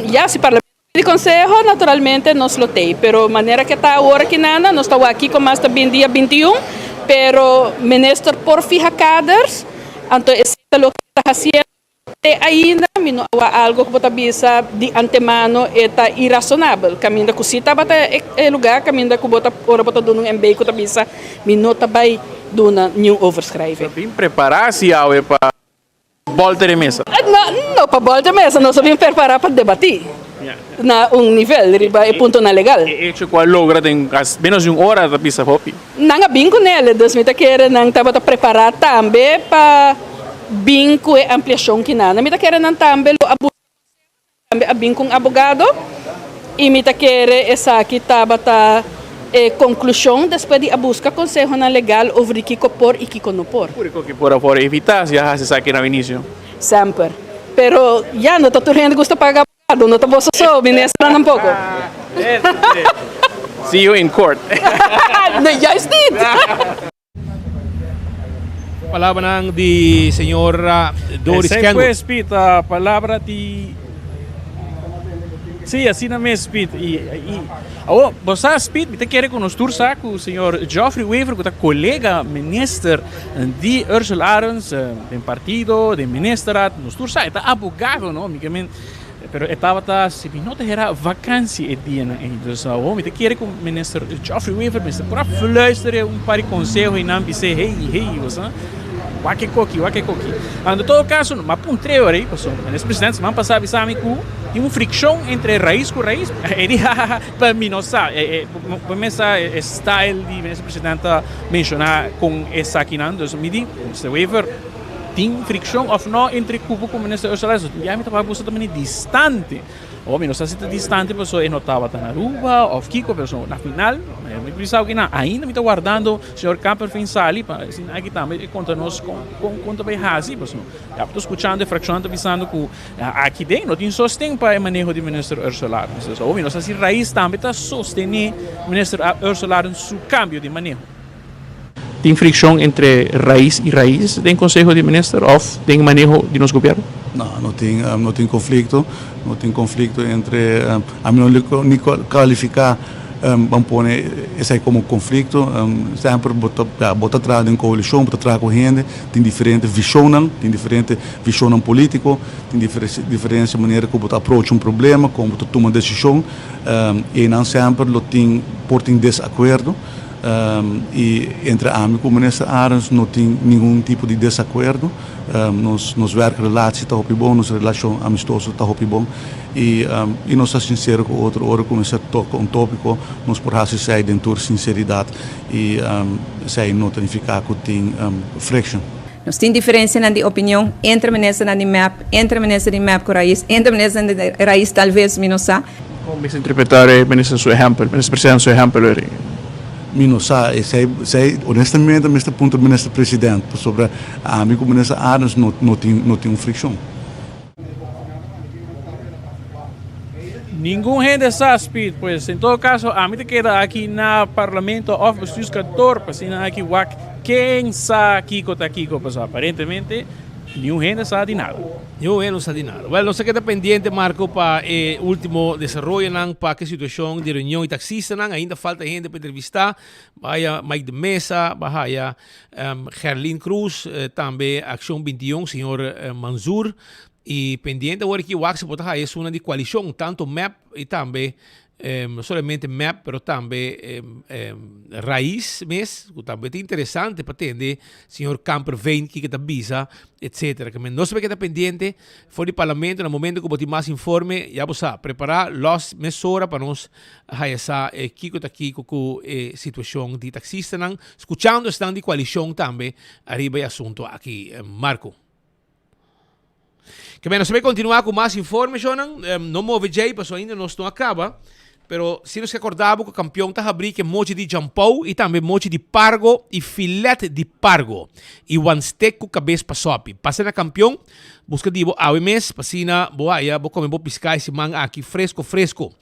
Ya, si parlamento pidi conseho naturalmente nos lo tey, pero manera ke ta awor aki nana nos ta wak kico mas ta bin dia 21, pero minister por fiha kaders, anto esey ta loke ta haciendo. Te ainda mi no a wak algo ku bo ta bisa di antemano e ta irasonabel. Kaminda ku si tabata e lugar kaminda ku bo ta ora bo ta duna un MB ku ta bisa mi no ta bai duna niun overschrijving. Ta bin prepará si awe pa bòlter e mesa? No, no pa bòlter e mesa, nos a bin prepará pa debatí na un nivel riba e puntonan legal. E echo ku a logra den menos di un ora ta bisa hopi. Nan a bin ku nel, dus mi ta kere nan tabata prepará tambe pa bin ku e ampliashon kinan. Mi ta kere nan tambe lo a buska konseho, nan tambe a bin ku un abogado i mi ta kere esaki tabata e konklushon despues di a buska konsehonan legal over di kiko por i kiko no por. Pur i por a por evitá si a hasi esaki na inisio. Semper. Pero ya no ta tur hende gusta paga abogado, no ta boso so, ministernan tampoco. See you in court. No, juist niet. Palabranan di señor Doris Esei Kenwood. pues Piet, ta palabra di Sí, asina mes Piet. I, i awor, bo sa Piet, mi ta kere ku nos tur sa ku señor Geoffrey Wever ku ta kolega minister di Ursula Arends den partido, den ministerraad, nos tur sa, e ta abogado no, mi ke men Pero e tabata, si mi no ta hera, vakantie e dianan ei. Dus awor mi ta kere ku Minister Geoffrey Wever mester por a fluister un par di konseho einan bis'é, hey, hey, bo sa, wak e koki, wak e koki. Anto todo kaso, mi a puntr'é ora ei, pasobra Minister President siman pasá a bisa mi ku tin un frikshon entre Raiz ku Raiz. E di, hahaha, pa mi no sa. Bo mes sa e style di Minister President ta menshoná kon esakinan. Dus mi di, Minister Wever, Tin friccion of no entre Cuba cu Minister Ursula? So, ya mi ta papia boso ta mini distante. Awor mi no sa si ta distante pasobra e no tabata na Aruba of kico, pero so na final mi bisa oke nan ainda mi ta wardando señor Kamperveen sali pa asina aki tambe e conta nos con con con ta bay haci pasobra ya bo ta scuchando e fraccionnan ta bisando cu aki den no tin sosten pa e maneho di Minister Ursula. So awor mi no sa si Raiz tambe ta sostene Minister Ursula su cambio di maneho. Tin frikshon entre rais i rais den Konseho di Minister òf den maneho di nos gobièrnu? No, no tin, no tin konflikto. No tin konflikto entre, ami no ni kalifiká, ban pone esei komo konflikto. Semper bo ta, ya, bo ta traha den koalishon, bo ta traha ku hende, tin diferente vishonnan, tin diferente vishonnan polítiko, tin diferensia manera ku bo ta aproach un problema, kon bo ta tuma desishon. Einan semper lo tin, por tin desakuerdo. Y entre ami cu Minister Arends no tin ningun tipo di desacuerdo. Nos nos werkrelatie ta hopi bon, nos relacion amistoso ta hopi bon y y nos ta sincero cu otro. Ora cu mester toca un topico nos por haci esey den tur sinceridad y esey no ta nifica cu tin friction. Nos tin diferencianan di opinion entre ministernan di mep, entre minister di mep cu Raiz, entre ministernan di Raiz talvez, mi no sa. Kon mester interpretá e minister su ehèmpel, minister presidente su ehèmpel eri? Mi no sa, esei esei honestamente mester puntra minister president pasobra ami ku minister Arends no no tin no tin un frikshon. Ningun hende sa, Speed. Pues en todo caso ami ta keda aki na Parlamento of Bestuurskantoor pa asina aki wak ken sa kiko ta kiko pasobra aparentemente niun hende sa di nada. Niun hende no sa di nada. Wel nos ta keda pendiente Marco pa e ultimo desaroyonan pa ke situacion di reunion y taxistanan. Ainda falta hende pa entrevista. Bahaya Mike de Meza, bahaya Gerlin Cruz, tambe Accion 21 señor Manzoor. Y pendiente awor aki wak si bo ta haya esunnan di coalicion, tanto mep y tambe no solamente mep pero tambe Raiz mes, cu tambe ta interesante pa tende señor Kamperveen kiko ta bisa, etcetera. Kimen nos ta keda pendiente for di parlamento na momento cu bo tin mas informe ya bo sa, prepara los mesora pa nos haya sa kiko ta kiko cu e situacion di taxistanan, scuchando esnan di coalicion tambe ariba e asunto aki. Marco. Ke men nos ta bay continua cu mas informe shownan. No move djey paso ainda nos no a caba. Pero si nos ke acorda bo cu campeon ta habri ke mochi di jampou y tambe mochi di pargo y filet di pargo y wan steak cu cabes pa sopi. Pasa na campeon busca di bo awe mes pa asina bo haya bo come bo pisca e siman aki fresco fresco.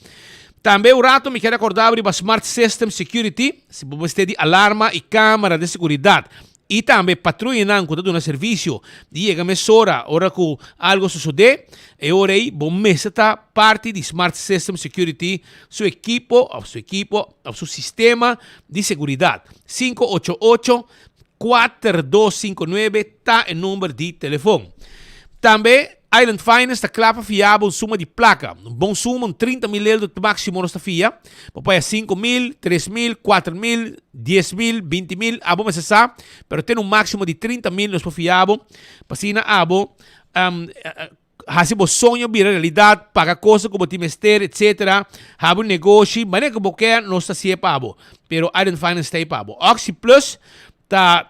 Tambe un rato mi kier acorda bo riba Smart System Security si bo mester di alarma y camera de seguridad. I tambe patruyanan ku ta duna servisio di yega mesora ora ku algu sosodé, e ora ei bo mester ta parti di Smart System Security su ekipo òf su ekipo òf su sistema di seguridat. 588 4259 ta e number di telefon. Tambe Island Finance ta kla pa fia bo un suma di plaka. Un bon suma, un 30 mil euro ta máksimo nos ta fia. Bo paya 5 mil, 3 mil, 4 mil, 10 mil, 20 mil, abo mester sa, pero te un máksimo di 30 mil nos por fia bo, pa asina abo um, hasi bo soño bira realidat, paga kosa ku bo tin mester, etc. Habri un negoshi, manera ku bo ke, nos ta hasié pa bo. Pero Island Finance ta ei pa bo. Oxi Plus ta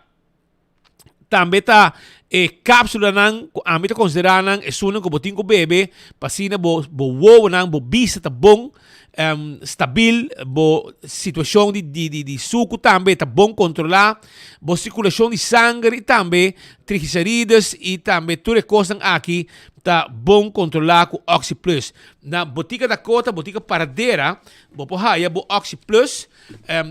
Tambe ta e cápsulanan cu ami ta considera nan esunnan cu bo tin cu bebe pa asina bo bo wowonan, bo bista ta bon, um, stabil, bo situacion di di di di sucu tambe ta bon controla, bo circulacion di sanger y tambe triglicerides y tambe tur e cosnan aki ta bon controla cu Oxi Plus. Na Botica Dakota, Botica Paradera, bo por haya bo Oxi Plus.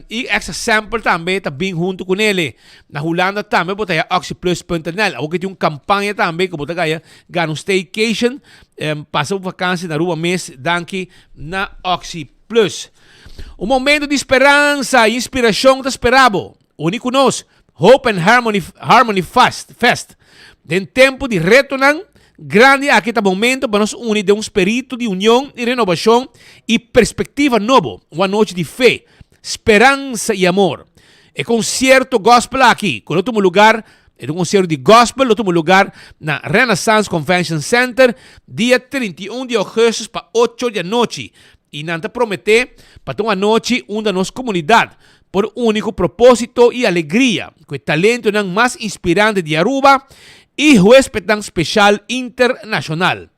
Y extra sample tambe ta bin hunto cu nele. Na Hulanda tambe bo ta haya oxyplus.nl. Awor ke tin un campaña tambe ku bo ta gaya gana un staycation. Pasa bo vakantie na Aruba mes danki na Oxyplus. Un momento di speransa y inspiracion ta spera bo. Uni cu nos Hope and Harmony, Harmony Fast, Fest. Den tempo di retonan grandi aki ta momento pa nos uni den un spiritu di union y renobacion y perspectiva nobo, un anochi di fe, speransa y amor. E concierto gospel aki, cu lo tuma lugar, e ta un concierto di gospel, lo tuma lugar na Renaissance Convention Center dia 31 di augustus pa ocho di anochi y nan ta promete pa ta un anochi unda nos comunidad por uni cu proposito y alegria cu e talentonan mas inspirante di Aruba y huespednan special internacional.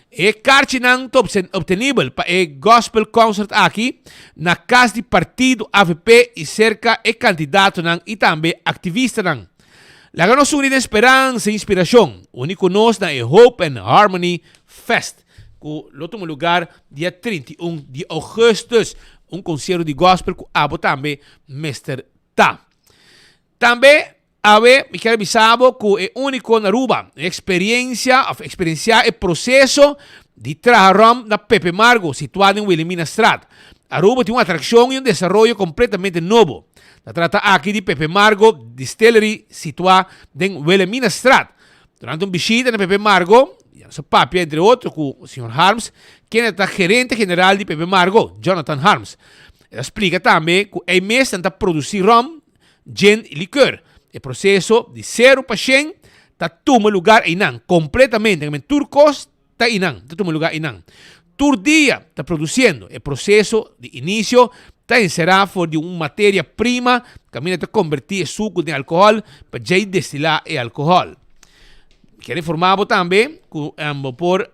E karchinan ta obtenibel pa e Gospel Concert aki na cas di partido avp y cerca e candidatonan y tambe activistanan. Laga nos uni den speransa y inspiracion. Uni cu nos na e Hope and Harmony Fest cu lo tuma lugar dia 31 di augustus, un concierto di gospel cu abo tambe mester ta. Tambe awe mi kier bisa bo cu e unico na Aruba e experiencia of experiencia e proceso di traha rum na Pepe Margo situa den Wilhelminastraat. Aruba tin un atraccion y un desaroyo completamente nobo. Ta trata aki di Pepe Margo Distillery situa den Wilhelminastraat. Durante un bishita na Pepe Margo, ya nos a papia entre otro cu señor Harms, kende ta gerente general di Pepe Margo, Jonathan Harms. El a splica tambe cu ey mes nan ta produci rum, gin y liqueur. E proceso di cero pa shen ta tuma lugar eynan completamente, men tur cos ta einan, ta tuma lugar einan. Tur dia ta produciendo. E proceso di inicio ta encerá for di un materia prima caminda ta convertí e sucu den alcohol pa djei destilá e alcohol. Mi kier informá bo tambe cu bo por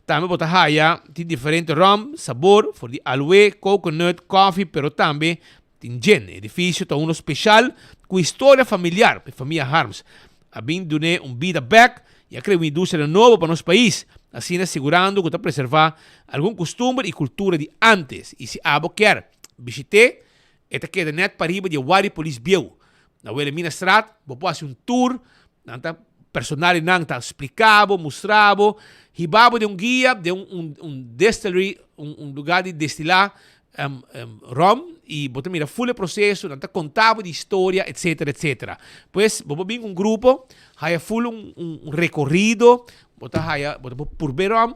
tambe bo ta haya tin diferente rum, sabor for di aloe, coconut, coffee pero tambe. Tin djen. E edifisio ta uno speshal ku historia familiar. E famia Harms a bin dun'é un bida bèk i a krea un industria nobo pa nos pais, asina sigurando ku ta preservá algun kustumber i kultura di ántes. I si abo kier bishit'é, e ta keda nèt pariba di e Wari Polis bieu na Wilhelminastraat. Bo por hasi un tour, nan ta personal di nan ta splika bo, mustra bo, hiba bo den un guia den un un distillery, un un lugá di destilá rom y bo ta mira full e proceso, nan ta conta bo di historia etcetera etcetera. Pues bo por bin cu un grupo, haya full un un recorrido, bo ta haya bo ta por purbe rom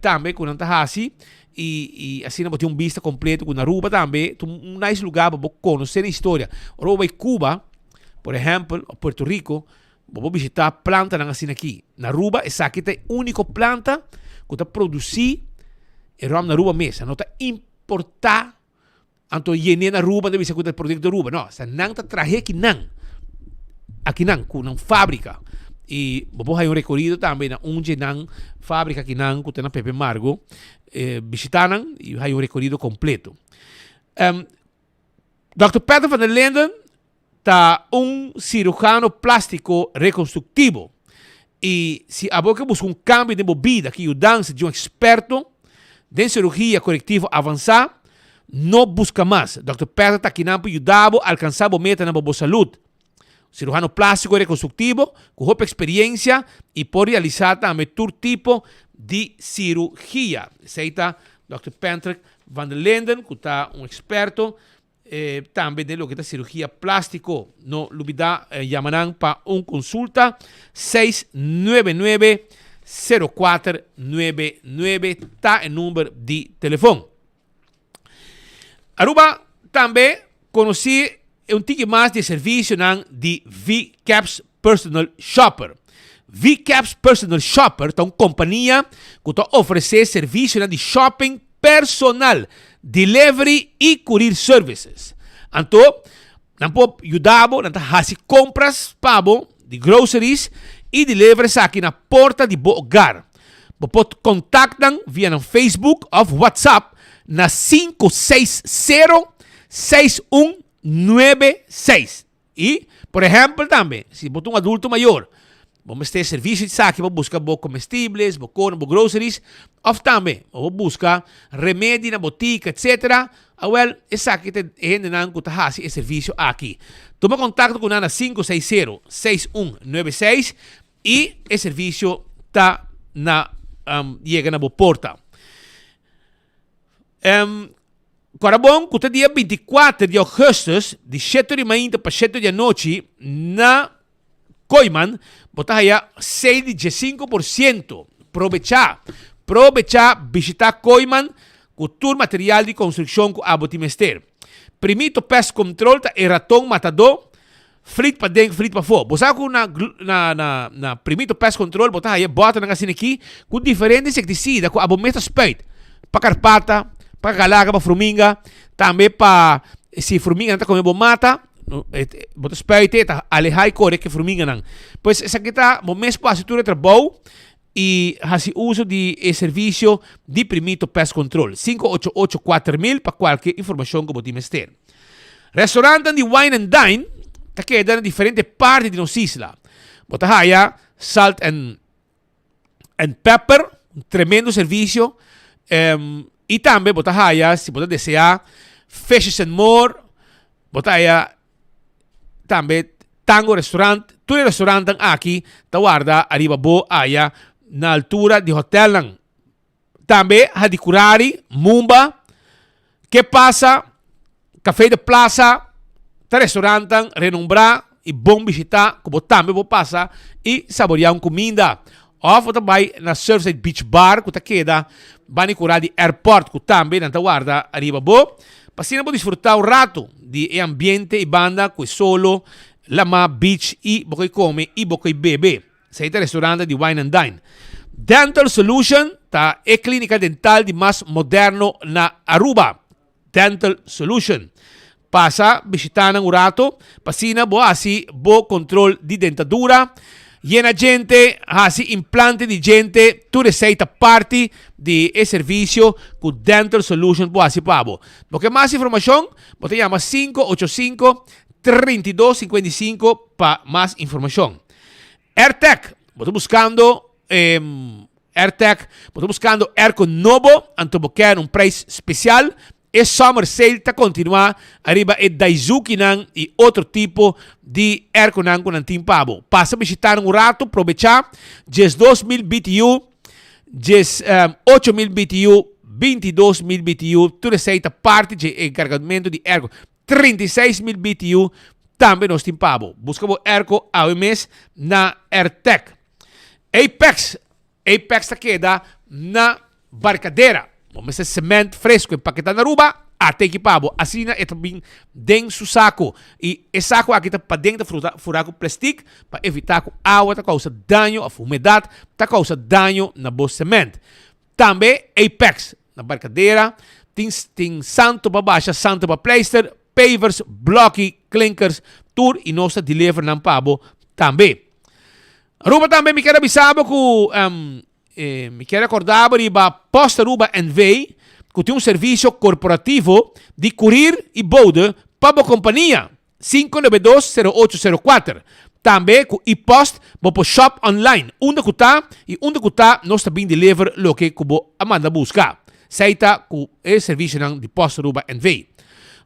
tambe cu nan ta haci y y asina bo tin un bista completo cu na Aruba tambe ta un nice lugar pa bo conoce nan historia. Ora bo bay Cuba por ehempel of Puerto Rico bo por bishita plantanan asina aki. Na Aruba esaki ta e unico planta cu ta produci e rom na Aruba mes. No ta importa anto yene na Aruba ta bisa cu ta e producto di Aruba. No, sa nan ta trahe akinan, akinan cu nan fabrica. Y bo por haya un recorido tambe na un dje nan fabrica akinan cu ta na Pepe Margo. Bishita nan y haya un recorido completo. Dòkter Peter van der Linden ta un cirujano plástico reconstructivo y si abo ke busca un cambio den bo bida ki yudansa di un experto den cirugía corectivo avansa, no busca mas. Dòkter Peter ta akinan pa yuda bo alcansa bo metanan pa bo salud. Cirujano plástico reconstructivo cu hopi experiencia y por realisa tambe tur tipo di cirugia. Esey ta Dòkter Patrick van der Linden cu ta un experto tambe den loke ta cirugia plástico. No lubida yama nan pa un consulta 699 0499 ta e number di telefon. Aruba tambe conoci e un tiki mas di e servicionan di V-Caps Personal Shopper. V-Caps Personal Shopper ta un compania cu ta ofrece servicionan di shopping personal, delivery y courier services. Anto, nan por yuda bo, nan ta haci compras pa bo di groceries y deliver esaki na porta di bo hogar. Bo por contact nan via nan Facebook of WhatsApp na 560 6196. Y, por ehempel tambe, si bo ta un adulto mayor, bo mester servicio di esaki pa busca bo comestibles, bo corn, bo groceries, of tambe bo por busca remedi na botica, etcetera, awel esaki ta e hendenan cu ta haci e servicio aki. Tuma contacto cu nan na 560 6196 Y e servicio ta na yega na bo porta. Um, Cora bon cu ta dia 24 di augustus, di 7 di mainta pa 7 di anochi, na Kooiman, bo ta haya sale di 15%. Probecha, probecha bishita Kooiman cu tur material di construccion cu abo tin mester. Primito Pest Control ta e raton matador Flit paden, flit pafó. Bo sa ku na na na na Primito Pest Control bo ta haya bòternan asina aki ku diferente insektisida ku abo mes ta spuit pa karpata, pa kakalaga, pa fruminga, tambe pa si fruminganan ta kome bo mata, bo ta spuit e ta alehá i kore ku e fruminganan. Pues esaki ta bo mes por hasi tur e trabou i hasi uso di e servisio di Primito Pest Control. 588 4000 pa kualke informashon ku bo tin mester. Restaurantnan di Wine and Dine ta keda na diferente parti di nos isla. Bo ta haya Salt and and Pepper, un tremendo servicio. Um, y tambe bo ta haya, si bo ta desea, Fishes and More. Bo ta haya tambe Tango Restaurant. Tur e restaurantnan aki ta warda ariba bo aya na altura di hotelnan. Tambe Hadicurari, Mumba, Ke Pasa, Café de Plaza, ta restaurantan renombrá i bon bishitá ku bo tambe por pasa i saboreá un kuminda. Òf bo ta bai na Surfside Beach Bar ku ta keda banda di kurá di airport ku tambe nan ta warda ariba bo pa asina bo disfrutá un ratu di e ambiente i banda ku e solo, lamá, beach i bo koi kome i bo koi bebe. Esei ta restaurante di Wine and Dine. Dental Solution ta e clinica dental di mas moderno na Aruba. Dental Solution. Pasa bishita nan un rato pa asina bo hasi bo control di dentadura. Yena djente, hasi implante di djente, tur esei ta parti di e servisio ku Dental Solutions por hasi pa bo. Bo ke mas informashon? Bo ta yama 585 32 55 pa mas informashon. Airtec, bo ta buskando Airtec, bo ta buskando airco nobo, anto bo ker un prijs spesial? E summer sale ta kontinuá ariba e Daizukinan i otro tipo di airconan ku nan tin pa bo. Pasa bishitá nan un ratu, probechá, 12,000 BTU, 8,000 BTU, 22,000 BTU, tur esei ta parti dje enkargamentu di airco. 36,000 BTU tambe nos tin pa bo. Buska bo airco awe mes na Airtec. Apex Apex ta keda na Barcadera. Bo mester cement fresco empaketá na Aruba, ata aki pa bo. Asina e ta bin den su saco. Y e saco aki ta paden ta fura cu plastic pa evita cu awa ta causa daño of humedad ta causa daño na bo cement. Tambe Apex na Barcadera tin tin santo pa basha, santo pa pleister, pavers, bloki, klinkers, tur y nos ta deliver nan pa bo tambe. Aruba tambe mi kier a bisa bo cu mi kier recorda bo riba Post Aruba NV cu tin un servicio corporativo di courier y bode pa bo compania, 592 0804. Tambe cu e-post bo por shop online unda cu ta y unda cu ta nos ta bin deliver loke cu bo a manda busca. Esey ta cu e servicionan di Post Aruba NV.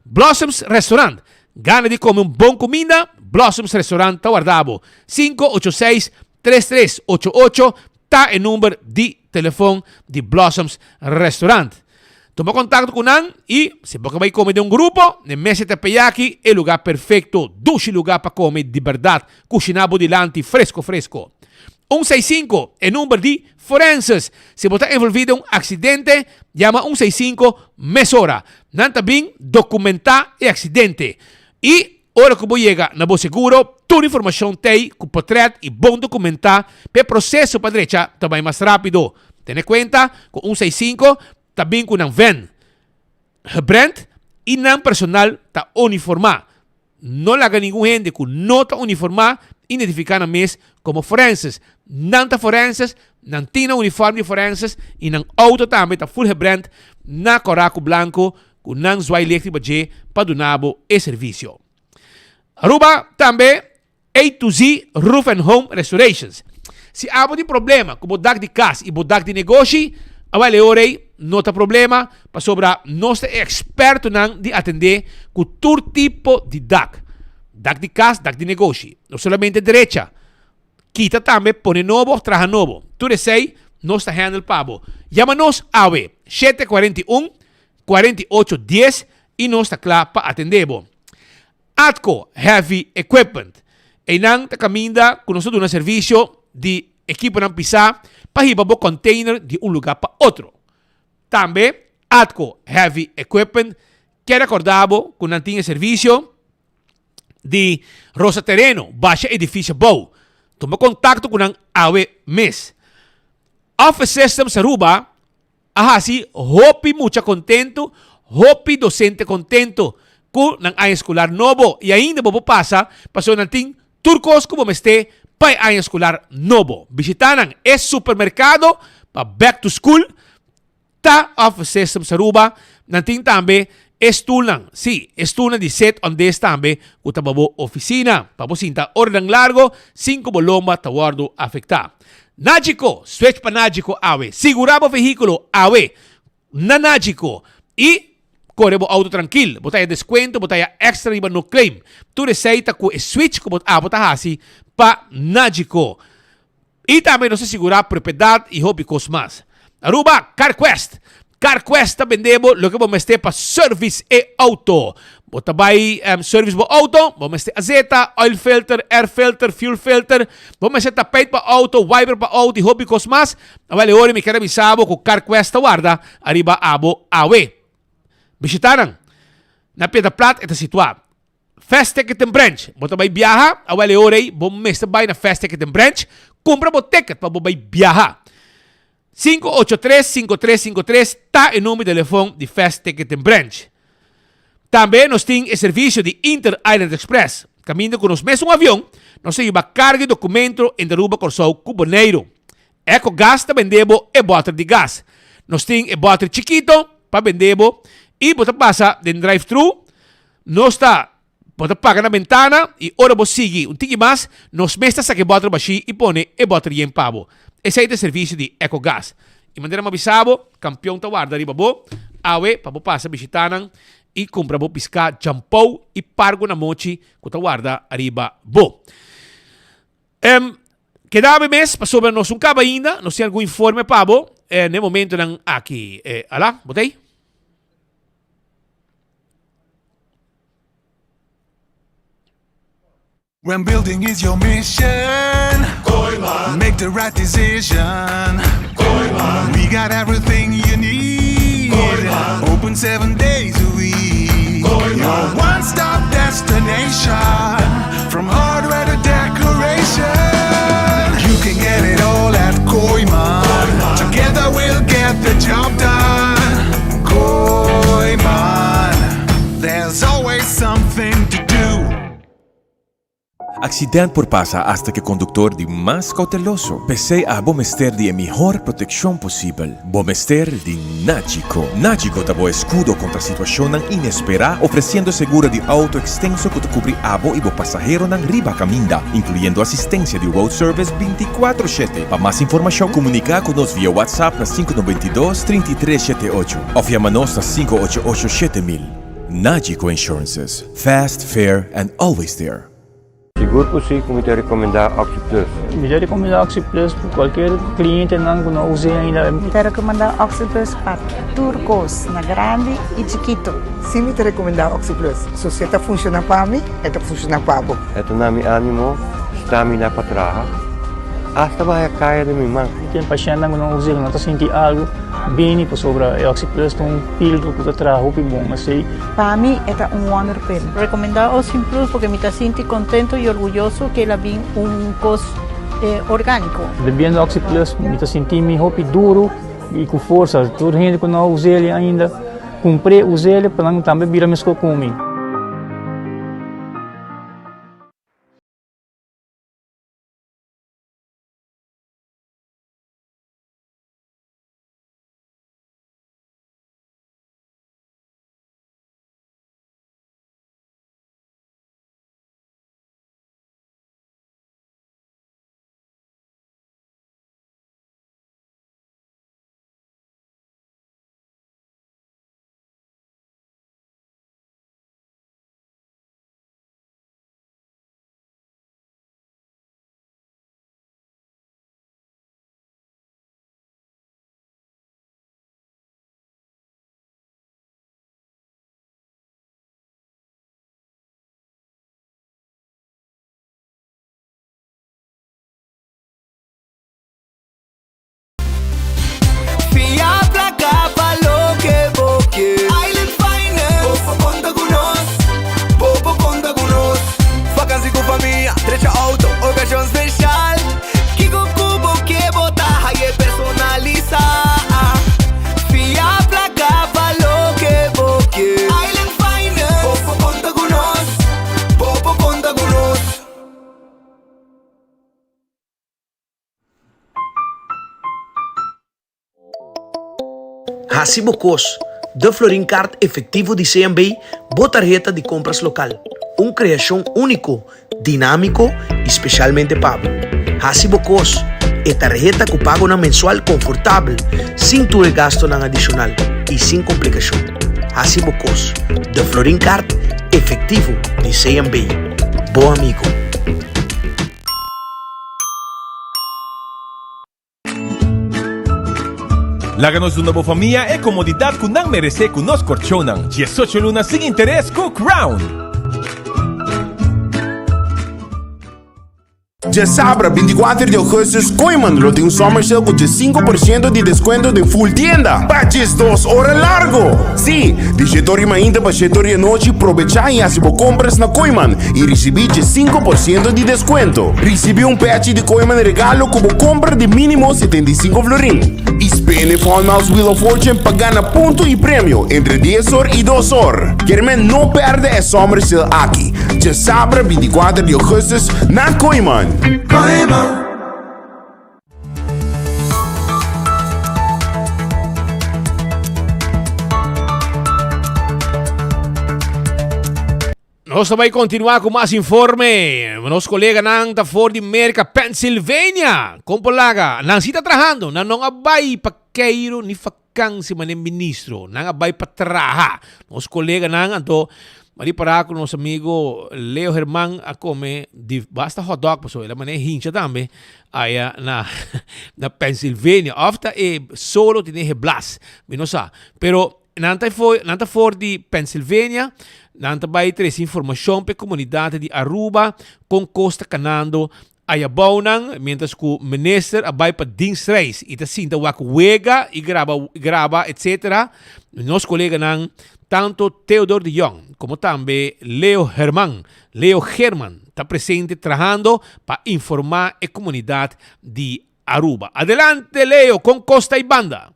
Blossoms Restaurant Gana di come un bon cuminda? Blossoms Restaurant ta warda bo. 586 3388 ta e number di telefon di Blossoms Restaurant. Tuma contacto cu nan y si bo ke bay come den un grupo, ne Mesa Teppeyaki e lugar perfecto, dushi lugar pa come di berdad, cushina bo dilanti fresco fresco. Un seis sinku, e number di Forenses. Si bo ta envolví den un aksidente, yama un seis sinku mesora. Nan ta bin dokumentá e aksidente. I ora ku bo yega na bo seguro, tur informashon t'ei ku potrèt i bon dokumentá pa e proseso pa drecha ta bai mas rápido. Tene kuenta ku un seis sinku ta bin ku nan vèn gebrand i nan personal ta uniformá. No laga ningun hende ku no ta uniformá identifiká nan mes komo forenses. Nan ta forenses, nan tin nan uniform di forenses i nan outo tambe ta full gebrand na kòrá ku blanko ku nan zwaailicht riba dje pa duna bo e servisio. Aruba tambe A to Z Roof and Home Restorations. Si abo tin problema ku bo dak di kas i bo dak di negoshi, awel e ora ei no ta problema pasobra nos ta e ekspertonan di atendé ku tur tipo di dak. Dak di kas, dak di negoshi. No solamente drecha, kita tambe, pone nobo òf traha nobo. Tur esei nos ta handle pa bo. Yama nos awe, 741 48 10 i nos ta kla pa atendé bo. Atco Heavy Equipment. Einan ta kaminda ku nos ta duna servisio di ekiponan pisá pa hiba bo container di un lugá pa otro. Tambe Atco Heavy Equipment kier rekordá bo ku nan tin e servisio di rosa tereno, basha edifisio bou. Tuma kontakto ku nan awe mes. Office Systems Aruba a hasi hopi mucha contento, hopi docente contento cu nan aña escolar nobo y ainda bo por pasa pasobra nan tin tur cos cu bo mester pa e aña escolar nobo. Bishita nan e supermercado pa back to school ta Office Systems Aruba, nan tin tambe e stoelnan, si, e stoelnan di sit on desk tambe cu ta pa bo oficina, pa bo sinta oranan largo sin cu bo lomba ta wordo afecta. Nagico, switch pa Nagico awe. Sigura bo vehiculo awe na Nagico y core bo auto trankil. Bo ta haya descuento, bo ta haya extra riba no claim. Tur esey ta cu e switch cu bo abo ta haci pa Nagico. Y tambe nos ta sigura propiedad y hopi cos mas. Aruba, CarQuest! CarQuest ta bende bo loke bo mester pa service e auto. Bo ta bai service bo auto, bo mester azeta, oil filter, air filter, fuel filter, bo mester tapijt pa auto, wiper pa auto y hopi cos mas. Awel e ora mi kier a bisa bo cu CarQuest ta warda ariba abo awe. Bishita nan. Na Piedra Plat e ta situa. Fast Ticket and Branch, Bo ta bai biaha? Awel e ora ei bo mester bai na Fast Ticket and Branch kumpra bo ticket pa bo bai biaha. 583-5353 ta e number di telefon di Fast Ticket and Branch. Tambe nos tin e servisio di Inter Island Express. Kaminda ku nos mesun avion, Nos ta yuba karga e dokumento entre Aruba, Kòrsou ku Boneiru. Ecogas ta bende bo e bòter di gas. Nos tin e bòter chikito pa bende bo i bo ta pasa den drive-thru. Nos ta bo ta paga na bentana i ora bo sigui un tiki mas, nos mes ta saka e bòter bashí i pone e bòter yen pa bo. Esei ta e servisio di Ecogas. I manera mi a bisa bo, kampion ta warda riba bo awe pa bo pasa bishitá nan i kumpra bo piská djampou i pargo na mochi ku ta warda riba bo. Em, keda awe mes pasobra nos un kaba ainda, nos tin algun informe pa bo eh, na e momentonan aki. Eh, ala, bo ta ei? When building is your mission, Kooyman. Make the right decision. Kooyman. We got everything you need. Kooyman. Open seven days a week. Kooyman. Your one-stop destination. From hardware to decoration. You can get it all at Kooyman. Kooyman. Together we'll get the job done. Kooyman. There's always something to do. Accident por pasa hasta cu e conductor di mas cauteloso. P'esey abo mester di e mihor proteccion posibel. Bo mester di Nagico. Nagico ta bo escudo contra situacionnan inespera, ofreciendo seguro di auto extenso cu ta cubri abo y bo pasaheronan riba caminda, incluyendo asistencia di road service binticuatro shete. Pa mas informacion, comunica cu nos via WhatsApp na sinku 92 33 shete ocho of yama nos na sinku ocho ocho 7000. Nagico Insurances. Fast, fair and always there. Sigur ku si ku mi ta rekomendá OxyPlus. Mi ta rekomendá OxyPlus pa kualker klientenan ku no us'é ainda. Mi ta rekomendá OxyPlus pa tur kos, na grandi i chikitu. Si mi ta rekomendá OxyPlus. So si e ta funshoná pa mi, e ta funshoná pa bo. E ta na mi ánimo, stamina pa traha, asta baha kaya den mi man. Mi tin pashèntnan ku no us'é, ku no ta sinti algu, bini pasobra e OxyPlus ta un pildo ku ta traha hopi bon. Esei. Pa mi e ta un wonder pill. Recomenda Ocean Plus porque mi ta sinti contento y orguyoso que el a bin un cos organico. Bebiendo Oxy Plus mi ta sinti mi hopi duro y cu forsa. Tur hende cu no a us'el ainda cumpr'e us'el pa nan tambe bira mesco cu mi. Fia placa pa loke bo ke. Island Finance. Bo por conta cu nos. Bo por conta cu nos. Vakantie cu famia, trecha auto, ocasion special. Kico cu bo ke bo ta haye personalisa. Fia placa pa loke bo ke. Island Finance. Bo por conta cu nos. Bo por conta cu nos. Hasi bo kos, De Florin Card Efectivo di CMB, bo tarheta di compras local. Un creacion unico, dinamico y specialmente pa bo. Hasi bo kos, e tarheta cu pagonan mensual confortabel, sin tur e gastonan adicional y sin complicacion. Hasi bo kos, De Florin Card Efectivo di CMB. Bo amigo. Laga nos duna bo famia e komodidat ku nan meresé ku nos korchonnan. Diesocho luna sin interes ku Crown. Djasabra binticuater di augustus Kooyman lo tin un summer sale cu 15% di descuento den full tienda pa 12 ora largo! Si, di shete ora di mainta pa shete ora di anochi probecha y haci bo compras na Kooyman y ricibi 15% di descuento. Ricibi un pechi di Kooyman regalo cu bo compra di minimo 75 florin. Y spin e Fun Miles Wheel of Fortune pa gana punto y premio entre 10 or y 2 or. Kermen no perde e summer sale aki. Djasabra 24 di augustus na Kooyman. Nos ta bai continua cu mas informe. Nos coleganan ta for di Merca, Pennsylvania. Con por laga? Nan si ta trahando. Nan non a bai pa keiro ni vakantie mane ministro. Nan a bai pa traha. Nos coleganan anto m'a ripara cu nos amigo Leo Herman a come di basta hot dog pasobra el a mane hincha tambe aya na na Pennsylvania. Of ta e solo tene heblas. Mi no sa. Pero Nan ta for, nan ta for di Pennsylvania, nan ta bai trese informacion p'e comunidad di Aruba con cos ta canando ayabou nan, mientras cu minister a bai pa dienstreis y ta sinta wak wega y graba, graba etc. Nos coleganan tanto Theodor de Jong como tambe Leo Herman, Leo Herman ta presente trahando pa informa e comunidad di Aruba. Adelante Leo, con cos ta y banda?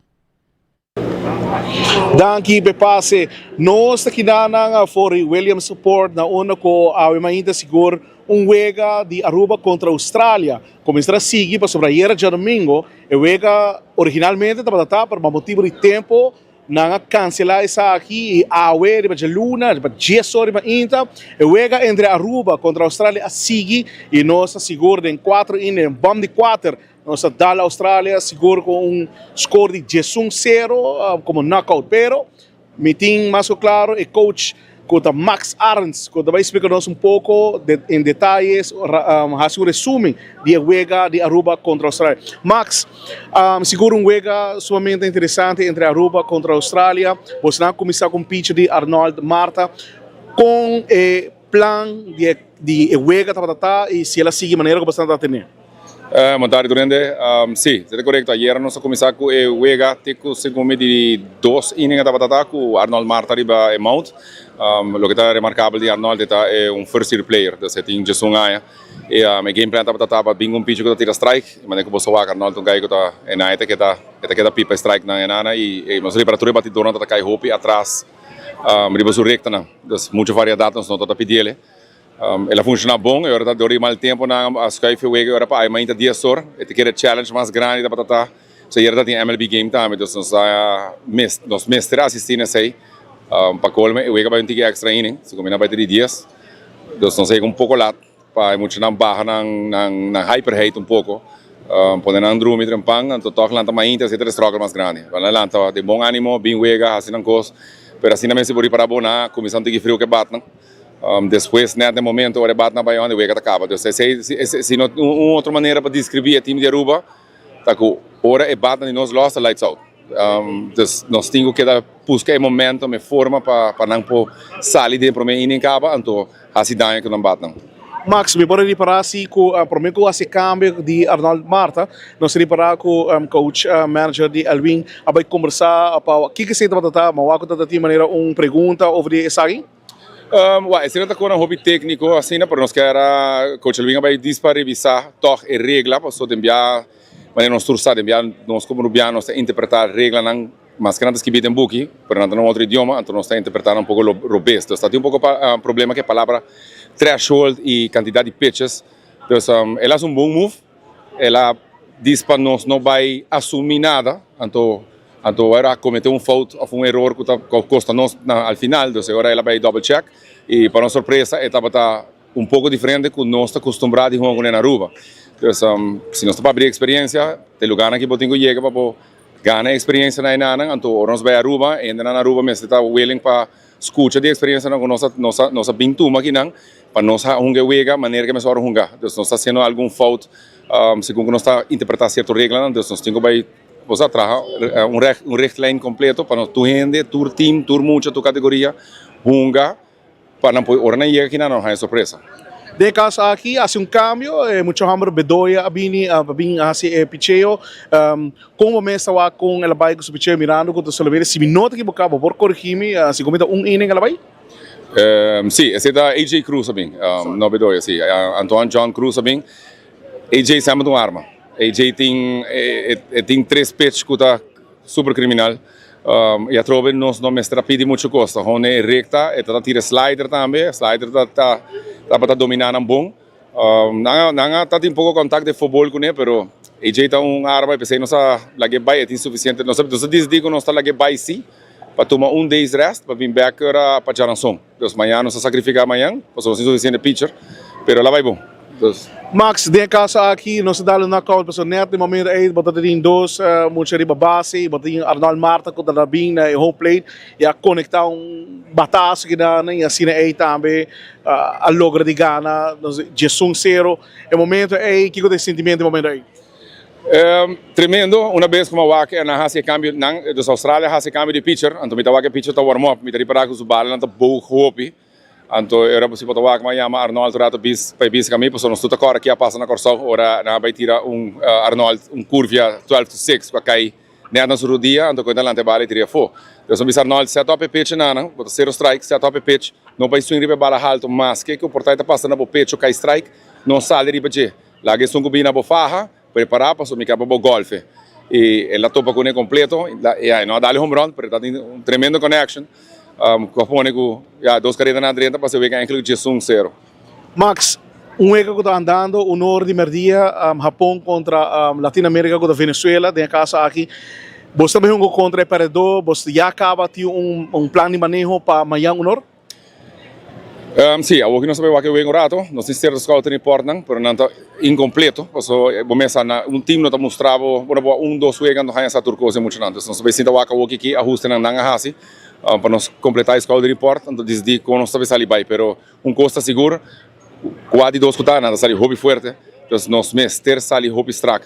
Danki p'e pase. Nos ta keda nan for di Williamsport na unda ku awe mainta sigur un wega di Aruba kontra Australia kuminsará sigui pasobra ayera djadumingu e wega originalmente tabata ta pero pa motibu di tempu nan a kanselá esaki i awe riba djaluna riba dies ora di mainta e wega entre Aruba kontra Australia a sigui i nos ta sigur den kuater inning den bòm di kuater Nos a dal Australia sigur cu un score di diesun sero como knockout pero mi tin mas cu claro e coach cu ta Max Arends cu ta bay splica nos un poco en detayes haci un resumen di e wega di Aruba contra Australia. Max, sigur un wega sumamente interesante entre Aruba contra Australia. Boso nan a cuminsa cu un pitcher di Arnold Marta con e plan di e wega tabata ta y si el a sigui manera cu boso nan ta tene? Bon tardi tur hende. Si, ta korekto. Ayera nos a kuminsá ku e wega te ku segun mi di dos inning a tabata ta ku Arnold Marta riba e mound. Loke ta remarkabel di Arnold e ta e un first year player, dus e tin djesun aña. E game plan tabata ta pa bin un pichi ku ta tira strike. E manera ku bo sa wak Arnold ta un guy ku ta e nan e ta keda e ta keda pipa e strike nan e nana i nos riba tur e batidornan ta kai hopi atras riba su rektanan. Dus muchu variedat nos no ta pidiel. El a funciona bon, e ora ta dor di mal tempo nan a schuif e wega e ora pa ai mainta dies or. E ta kere challenge mas grandi tabata ta. So ayera ta tin MLB game tambe, dus nos a mes nos mester asisti na esey. Pa colme e wega bai un tiki extra inning, si cuminda bai ta di dies. Dus nos a yega un poco lat pa e muchanan baha nan nan nan hyperheid un poco. Pone nan drumi trempan, anto toch lanta mainta esey ta e struggle mas grandi. Nan lanta den bon animo, bin wega, haci nan cos, pero asina mes si bo ripara bo nan a cuminsa un tiki friu ke batnan. Despues net den momento ora e bat na Bayonne e wega ta caba. Dus esey si no un otro manera pa describi e team di Aruba ta cu ora e batnan di nos los ta lights out. Dus nos tin cu keda busca e momentum, e forma pa nan por sali den prome inning caba anto haci daño cu nan batnan. Max, mi por a ripara si cu prome cu haci cambio di Arnold Marta, nos a ripara cu coach manager di Elwin a bay combersa pa kico esey tabata ta, ma wak cu tabata tin manera un pregunta over di esaki? Wak, esei no ta kona hopi tékniko asina, pero nos kier a Coach Elwin a bai dis pa revisá tòg e regla, pasobra den bia manera nos tur sa, den bia nos komo rubiano nos ta interpretá reglanan maske nan ta skibí den buki, pero nan ta na un otro idioma, anto nos ta interpretá nan un poko robes. Entonces ta tin un poko problema ku e palabra threshold i kantidat di pitches. Entonces el a hasi un bon move, el a dis pa nos no bai asumí nada, anto. Anto ora a comete un fout of un eror cu ta costa nos na al final, dus e ora el a bay double check y pa nos sorpresa e tabata un poco diferente cu nos ta custumbra di hunga cune na Aruba. Dus si nos ta papia di experiencia, ta e lugarnan ki bo tin cu yega pa bo gana e experiencia na enanan, anto ora nos bay Aruba, e hendenan na Aruba mester ta willing pa scucha di experiencianan cu nos a nos a nos a bin tuma akinan pa nos hunga e wega manera cu e mester ora hunga. Dus nos ta haciendo algun fout segun cu nos ta interpreta cierto reglanan, dus nos tin cu bay. Nos a traha un richtlijn completo pa nos tur hende, tur team, tur mucha, tur categoria hunga pa nan por ora nan yega aki nan no haña sorpresa. Den e kaso aki hasi un kambio, e mucha hòmber Bedoya a bini pa bin hasi e picheo. Kon bo mes ta wak kon el a bai ku su picheo mirando ku ta solamente, si mi no ta ekiboká bo por korigí mi, segun mi ta un inning el a bai? Sí, esei ta AJ Cruz a bin, no Bedoya, sí. Antoine John Cruz a bin. AJ semper ta un arma. AJ tin e tin tres pitch ku ta super kriminal. I atrobe nos no mester a pidi muchu kos. Ta hone e rekta, e ta tira slider tambe. Slider ta ta tabata dominá nan bon. Nan a nan a ta tin poko kontak den futbol kuné pero AJ ta un arma i p'esei nos a lag'é bai. E tin sufisiente nos a nos a disidí ku nos ta lag'é bai sí pa tuma un day's rest pa bin bèk ora pa djaranson. Dus mañan nos ta sacrifica mañan pasobra nos tin suficiente pitcher, pero el a bay bon. Dus. Max, den e caso aki nos ta dal un knockout pasobra net den momento ey bo ta tin dos mucha riba base y bo tin Arnold Marta cu ta bin na e home plate y a conecta un batazo kinan y asina ey tambe a logra di gana diesun cero. E momento ey kico ta e sentimiento e momento ey? Tremendo, una bes ku mi a wak nan hasi e kambio, nan, dus Australia hasi e kambio di pitcher, anto mi ta wak e pitcher ta warm up, mi ta ripará ku su balanan ta boog hopi, anto e ora si bo ta wak mi a yama Arnold un rato bis pa e bisa ku mi, pasobra nos tur ta kòrda ke a pasa na Kòrsou ora nan a bai tira un Arnold un kurvia twelve to six ku a kai nèt na su rodia, anto ku e ta lanta e bala i tira afó. Dus mi bisa Arnold set up e pitch nana, bo ta sero strike, set up e pitch, no bai swing riba e bala haltu maske ku por ta e ta pasa na bo pecho kai strike, no sali riba dje. Laga esun ku bini na bo faha, prepará pasobra mi ke pa bo gòlfe. I el a topa kuné kompleto. Ya, e no a dal e home run, pero e ta tin un tremendo connection ku a pone ku ya dos kareda nan a drenta pa se wega enkele diesun sero. Max, un wega ku ta andando un or di merdia, Hapon kontra Latin Amerika ku ta Venezuela, den e kaso aki bo ta bai hunga kontra e pèrdedó, bo ya kaba tin un plan di maneho pa mañan un or? Sí, awor ki nos ta bai wak e wega un rato, nos tin cierto scouting reportnan, pero nan ta incompleto, paso bo mester sa na un team no ta mustra bo, bo no por wak un, dos wega no haña sa tur cos den muchanan. Entonces nos ta bai sinta wak awor ki ki ahustenan nan a haci pa nos completa e scouting report, anto disidi con nos ta bai sali bai. Pero un cos ta sigur, cua di dos cu ta, nan ta sali hopi fuerte, entonces nos mester sali hopi strak.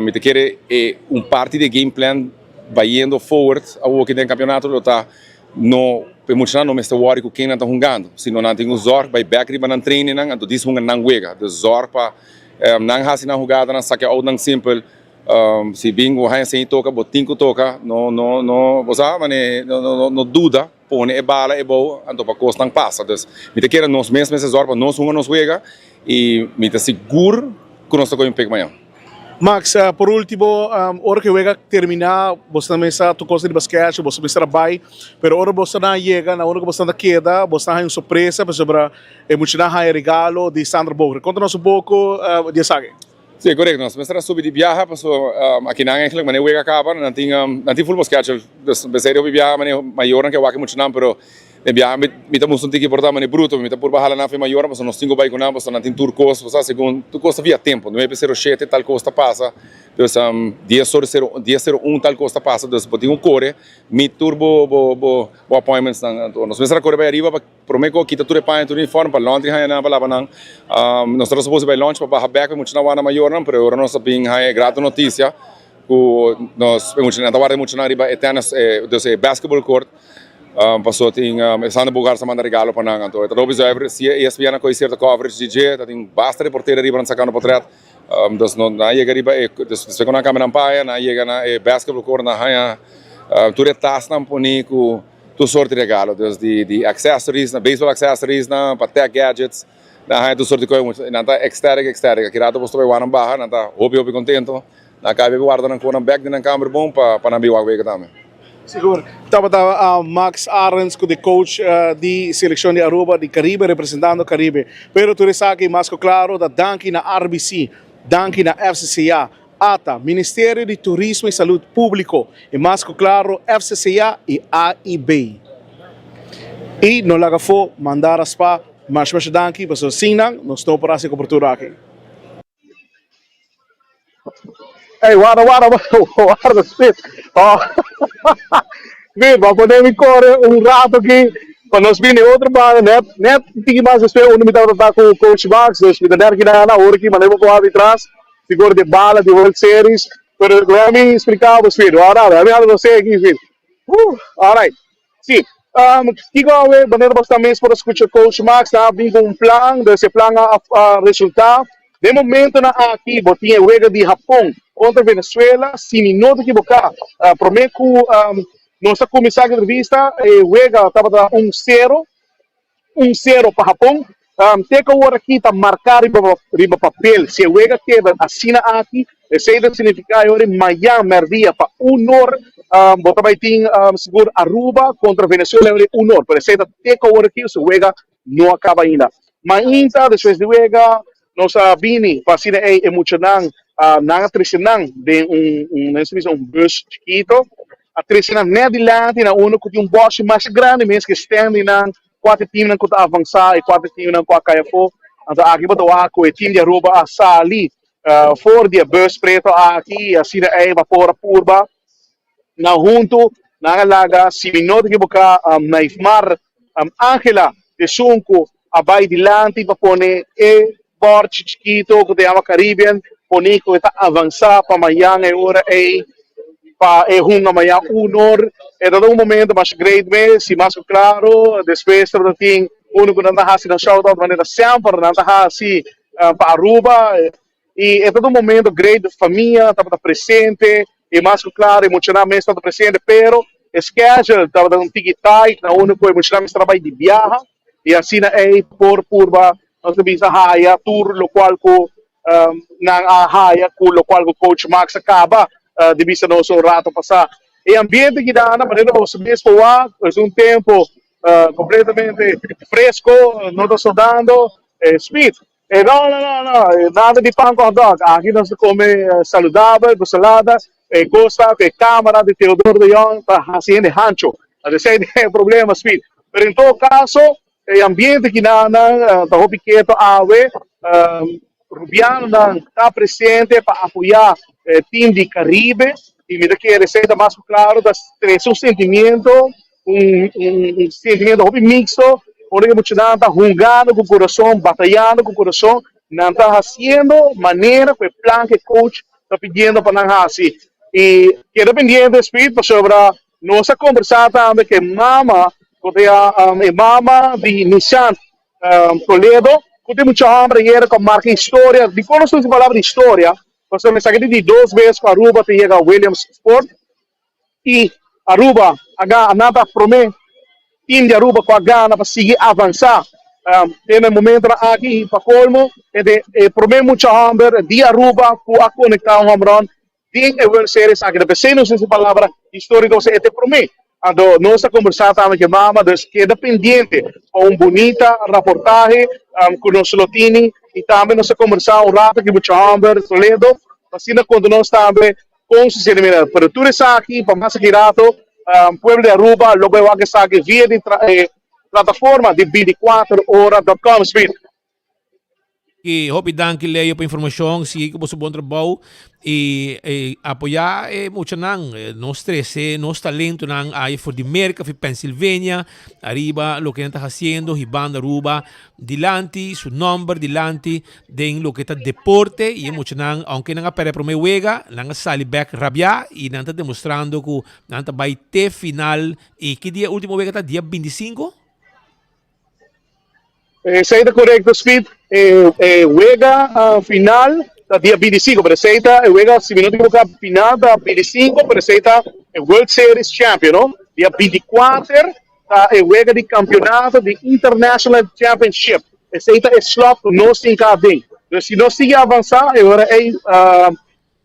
Mi ta kere e un parti di e game plan bayendo forward awor ki den campeonato lo ta No, p'e muchanan no mester wòri ku ken nan ta hungando, sino nan tin ku zòrg bai bèk riba nan trainingnan, anto dis hunga nan wega. Dus zòrg pa nan hasi nan hugadanan, saka e outnan simpel. Si bin bo haña señi toka, bo tin ku toka. No, no, no, bo sa manera, no, no, no duda, pone e bala ebou, anto pa kosnan pasa. Dus mi ta kere nos mes mester zòrg pa nos hunga nos wega i mi ta sigur ku nos ta kohe un pek mañan. Max, por ultimo, ora ku e wega terminá, boso ta mester tur kos riba schedule, boso mester a bai, pero ora boso nan yega na unda ku boso ta keda, boso ta haña un sorpresa pasobra e muchanan haña regalo di Sandra Bogert. Konta nos un poko di esaki. Sí, korekto. Nos mester a subi di biaha pasobra akinan eigenlijk manera e wega kaba nan tin nan tin fulbo schedule. Dus p'esei hopi biaha manera mayornan ke wak e muchanan, pero Den biaha mi ta mustra un tiki por ta manera bruto, mi ta purba hala nan for e mayornan pasobra nos tin ku bai ku nan pasobra nan tin tur kos, bo sa, segun tur kos ta via tempu, nuebe sero shete tal kos ta pasa, dus dies ora sero dies sero un tal kos ta pasa, dus bo tin ku kore meet tur bo bo bo bo appointments nan, anto nos mester a kore bai ariba pa prome ku a kita tur e paña tur uniform pa laundry haña nan pa laba nan, nos tabata supos di bai lunch pa baha bek pa e muchanan wak nan mayornan pero e ora nos a bin haña e grato notisia ku nos e muchanan nan ta warda e muchanan riba e tennis dus e basketball court. Paso tin e Sander Bogaerts a manda regalo pa nan anto e ta hopi zuiver si e ESPN a kohe sierto coverage di dje ta tin basta reportero riba nan sakando potret dus no nan a yega riba e dus despues ku nan a kambia nan paya nan a yega na e basketball court nan a haña tur e tasnan poni ku tur sorti regalo dus di di accessories nan baseball accessories nan pa tech gadgets nan a haña tur sorti koe nan ta ecstatic ecstatic aki rato boso ta bai wak nan baha nan ta hopi hopi kontento. Nan kabe warda nan konan bek den nan kamber bon pa pa nan bin wak wega tambe. Sigur. Tabata Max Arends ku di coach di selekshon di Aruba di Caribe representando Caribe. Pero tur esaki mas ku klaro ta danki na RBC, danki na FCCA, ata, Ministerio di Turismo y Salud Publico y mas ku klaro FCCA y AIB. Y no laga afó Mandara Spa masha masha danki pasobra sin nan nos no por hasi e kobertura aki. Ey, warda, warda, warda, Smith. Oh. Smith, bo pone mi kore un rato aki pa nos bini otro banda, net, net un tiki mas despues unda mi tabata ta ku Coach Max, dus mi ta net aki na ora aki, mane bo por habi tras, sigur di bala di World Series, pero let mi splika bo, Smith, warda, let mi hala nos aki, Smith. Alright, si. Um, kiko awe, wanneer bo ta mes por a scucha coach Max, nan a bin cu un plan, dus e plan a, a resulta. Den momentonan aki bo tin e wega di Japon contra Venezuela, si mi no ta equivoca, uh, prome cu um, nos a cuminsa cu entrevista, e wega tabata un cero, un cero pa Japon. Um, te cu awor aki ta marca riba, riba papel, si e wega keda asina aki, esey ta significa e ora mayan merdia pa un or, um, bo ta bay tin um, sigur Aruba contra Venezuela e ora un or, pero esey ta te cu awor aki, su wega no a caba ainda. Mainta despues di wega, nos a bini pa asina ey e muchanan, uh, nan a trece nan den un, un, nan bisa un bus chikito, a trece nan net dilanti na uno cu tin un bosje mas grandi mes cu stand nan, Kuater teamnan ku ta avansá i kuater teamnan ku a kai afó. Anto aki bo ta wak ku e team di Aruba a sali for di e bus preto aki i asina ei bapor a purba. Nan huntu nan a laga, si mi no ta ekiboká, Naifmar Angela esun ku a bai dilanti pa pone e bòrchi chikito ku ta yama Caribbean pone ku e ta avansá pa mañan e ora ei pa e hunga mañan unor. E tabata un momento masha great mes i mas ku klaro despues tabata tin unu ku nan ta hasi nan shout out manera semper nan ta hasi pa Aruba i e tabata un momento great famia tabata presente i mas ku klaro e muchanan mes tabata presente pero e schedule tabata un tiki tight na unu ku e muchanan mester a bai di biaha i asina ei por purba Nos ta bisa haya tur locual cu nan a haya cu locual cu coach Max a caba di bisa nos un rato pasa. E ambiente ki dana manera nos mes por wak es un tempo completamente fresco, no ta sodando. Smith, no no no no, nada di pan cu hotdog, aki nos ta come saludabel cu salada, e cos ta cu e camera di Theodore de Jong ta haci hende hancho, esey ta e problema Smith, pero en todo caso E ambiente ki nan nan ta hopi keto awe. Rubianonan ta presente pa apoya e team di Caribe y mi ta kere esey ta mas cu claro ta trece un sentimiento, un un sentimiento hopi mixto ora cu muchanan ta hungando cu curason, batayando cu curason, nan ta haciendo manera cu e plan cu e coach ta pidiendo pa nan haci. Y keda pendiente Speed pasobra Nos a kombersá tambe ku e mama, ku ta e mama di Nishan Toledo, ku tin mucha hòmber ayera ku a marka historia. Dikon nos ta usa e palabra historia? Pasobra esaki ta di dos bes ku Aruba ta yega Williamsport i Aruba a gana, nan ta promé team di Aruba ku a gana pa sigui avansá te na e momentonan aki i pa kolmo e promé mucha hòmber di Aruba ku a konektá un home run Den e World Series aki ta pesey nos usa e palabra historico pasobra e ta e prome. Anto nos ta conversa tambe cu e mama, dus keda pendiente pa un bunita raportahe cu nos lo tini y tambe nos ta conversa un rato cu mucha homber Toledo pa asina conta nos tambe con su sentimiento. Pero tur esaki pa mas aki rato pueblo di Aruba lo bay wak esaki via di e plataforma di 24 ora dot com. Speed. I hopi danki Leo pa informashon, sigui ku boso bon trabou i apoyá e muchanan. Nos trese nos talentonan ai for di Merka, for di Pennsylvania, ariba loke nan ta hasiendo hibando Aruba dilanti, su nòmber dilanti den loke ta deporte i e muchanan ounke nan a pèrdè promé wega, nan a sali bèk rabiá i nan ta demostrando ku nan ta bai te final. I ki dia e último wega ta? Dia bintisinko? Esei ta korekto Speed, e wega final ta dia 25, pero esei ta e wega, si mi no ta ekivoká, final ta 25, pero esei ta e World Series Champion, no? Dia 24 ta e wega di kampionato di International Championship, esei ta e slot ku nos tin ka aden. Dus si nos sigui avansá e ora ei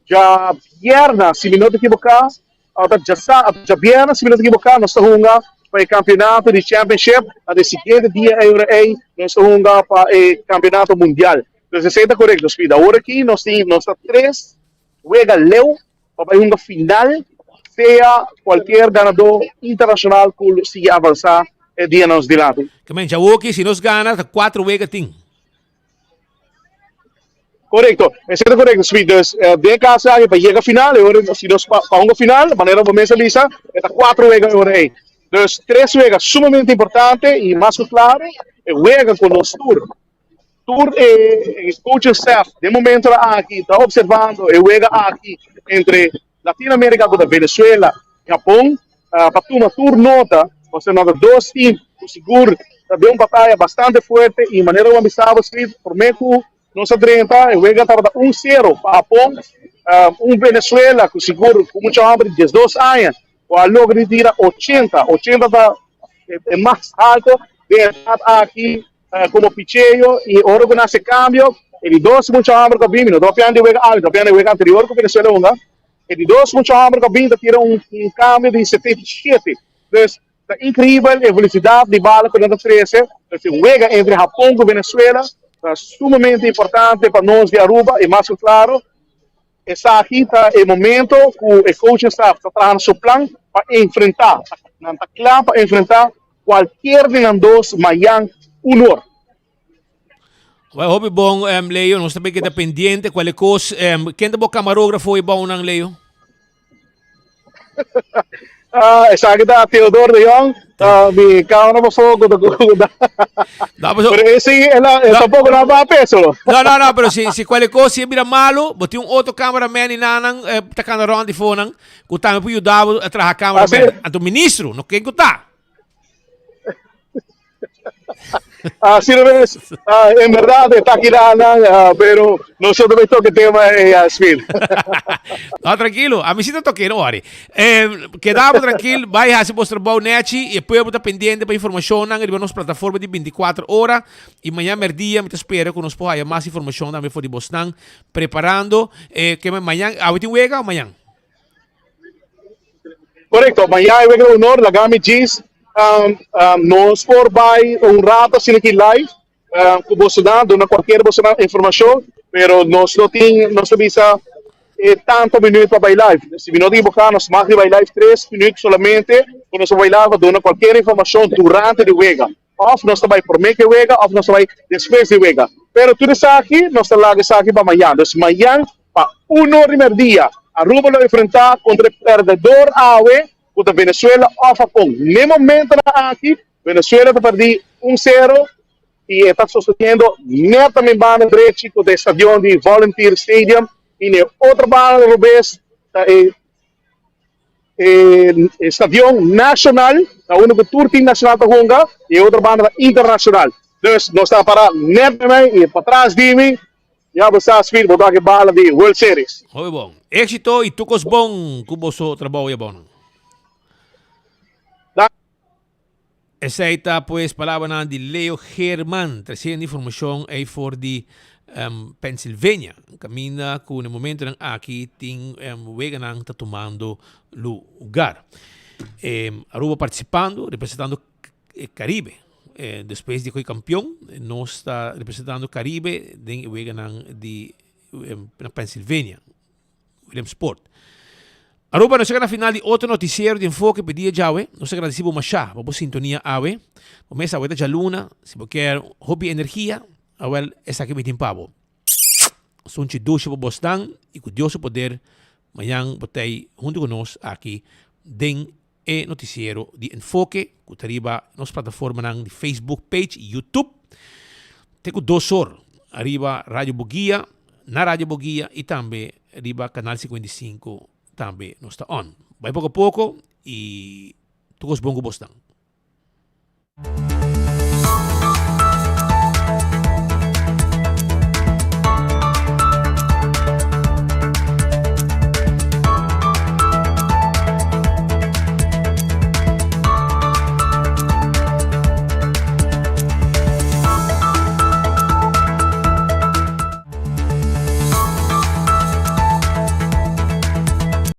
Djabierna, si mi no ta ekivoká, o ta djasa, djabièrnè, si mi no ta ekivoká, nos ta hunga pa e kampionato di championship, anto e siguiente dia ei ora ei nos ta hunga pa e kampionato mundial. Entonces esei ta korekto, Speed. Awor aki nos tin, nos ta tres wega leu pa bai hunga final, sea kualkier ganadó internashonal ku lo sigui avansá e dianan nos dilanti. Ke men, djawoki si nos gana ta kuater wega tin. Korekto, esei ta korekto Smith. Dus den e kaso aki pa yega final e ora si nos pa hunga final manera bo mes a bisa e ta kuater wega e ora ei. Dus tres wega sumamente importante i mas ku klaro e wega ku nos tur tur e coaching staff den momentonan aki ta observando e wega aki entre Latinoamerica ku ta Venezuela, Japon pa tuma tur nota. Pasobra nan ta dos team ku sigur ta den un bataya bastante fuerte i manera ku a bisa bo Smith promé ku nos a drenta e wega tabata un sero pa Hapon. Un Venezuela ku sigur ku mucha hòmber di diesdos aña ku a logra di tira ochenta, ochenta ta e mas alto den edat aki komo picheo i ora ku nan hasi kambio e di dos mucha hòmber ku a bini, no ta papiando di wega awe, ta papiando di wega anterior ku Venezuela hunga. E di dos mucha homber cu a bin ta tira un cambio di 77. Dus ta increibel e velocidad di bala cu nan ta trece. Dus e wega entre Japon cu Venezuela ta sumamente importante pa nos di Aruba y mas cu claro esaki ta e momento cu e coaching staff ta traha na su plan pa enfrenta. Nan ta cla pa enfrenta cualkier di nan dos mayan un or. Wel, hopi bon, um, Leo. Nos tambe keda pendiente. Cual cos, um, ken ta bo camarógrafo e bouw nan, Leo? Ah, esaki ta Theodor de Jong. Ah, mi cámara pa foco ta ku. No, pero, Pero ese el, el No. tampoco no va a peso. No, no, no, pero si, si cual cos, si mira malo, bo tin un otro cameraman y nanan, eh, ta cana rond di fonan, ku tambe por ayudar a traha cameraman. Así. Anto ministro, no ken ku ta. Así lo ves. Ah, en verdad está aquí ah, pero nosotros me toque tema eh, Smith. No, tranquilo. A mí sí te toque, no worry. Eh, quedamos tranquilo. Vai hacer vuestro trabajo nechi. Y el pueblo está pendiente para información. Riba nos plataforma de 24 horas. Y mañana merdia me te espero que nos pueda más información también voor die bosnan. Preparando. Eh, que mañana, ¿a tin wega o mañana? Correcto, mañana e wega honor, laga mi djis um, um, nos por bai un rato asina aquí live um, ku bosonan, duna cualquier bosonan informacion, pero nos no tin, nos ta bisa eh, tanto minuut pa bai live. Si mi no ta equivoca, nos mag di bai live tres minuut solamente, ku nos bai live pa duna cualquier informacion durante di wega. Of nos ta bai prome ku e wega of nos ta bai despues di wega. Pero tur esaki nos ta laga esaki pa mañan. Dus mañan pa uno di merdia Aruba lo enfrenta kontra e perdedor awe ku ta Venezuela of Hapon. N'e momentonan aki Venezuela ta perdí un sero i e ta sosediendo net na mi banda drechi ku ta e stadion di Volunteer Stadium i n'e otro banda robes ta e E stadion nacional ta unda cu tur team nacional ta hunga y e otro banda ta internacional. Dus nos ta para net bij mij y patras di mi ya bo sa Speed bo ta wak e bala di World Series. Hopi bon. Exito y tur cos bon cu boso trabou ya bon. Esei ta pues palabranan di Leo Geerman, treciendo informacion ei for di Pennsylvania, caminda cu na e momentonan aki tin weganan ta tumando lugar. Aruba participando, representando Caribe. Despues di koe campeon, nos ta representando Caribe den e weganan di na Pennsylvania. Williamsport. Aruba, nos chega na final di otro noticiero di Enfoke pa e dia djawe. Nos ta gradeci bo masha pa bo sintonia awe. Bo mes awe ta djaluna, si bo kier hopi energia, awel esaki mi tin pa bo. Sunchi dushi pa bosnan y cu Dios su poder mañan bo ta ey hunto cu nos aki den e noticiero di Enfoke cu ta riba nos plataformanan di Facebook page y YouTube te cu dos or ariba Radio Boguia, na Radio Boguia y tambe riba Canal 55 tambe nos ta on. Bay poco a poco y tur cos bon cu bosnan.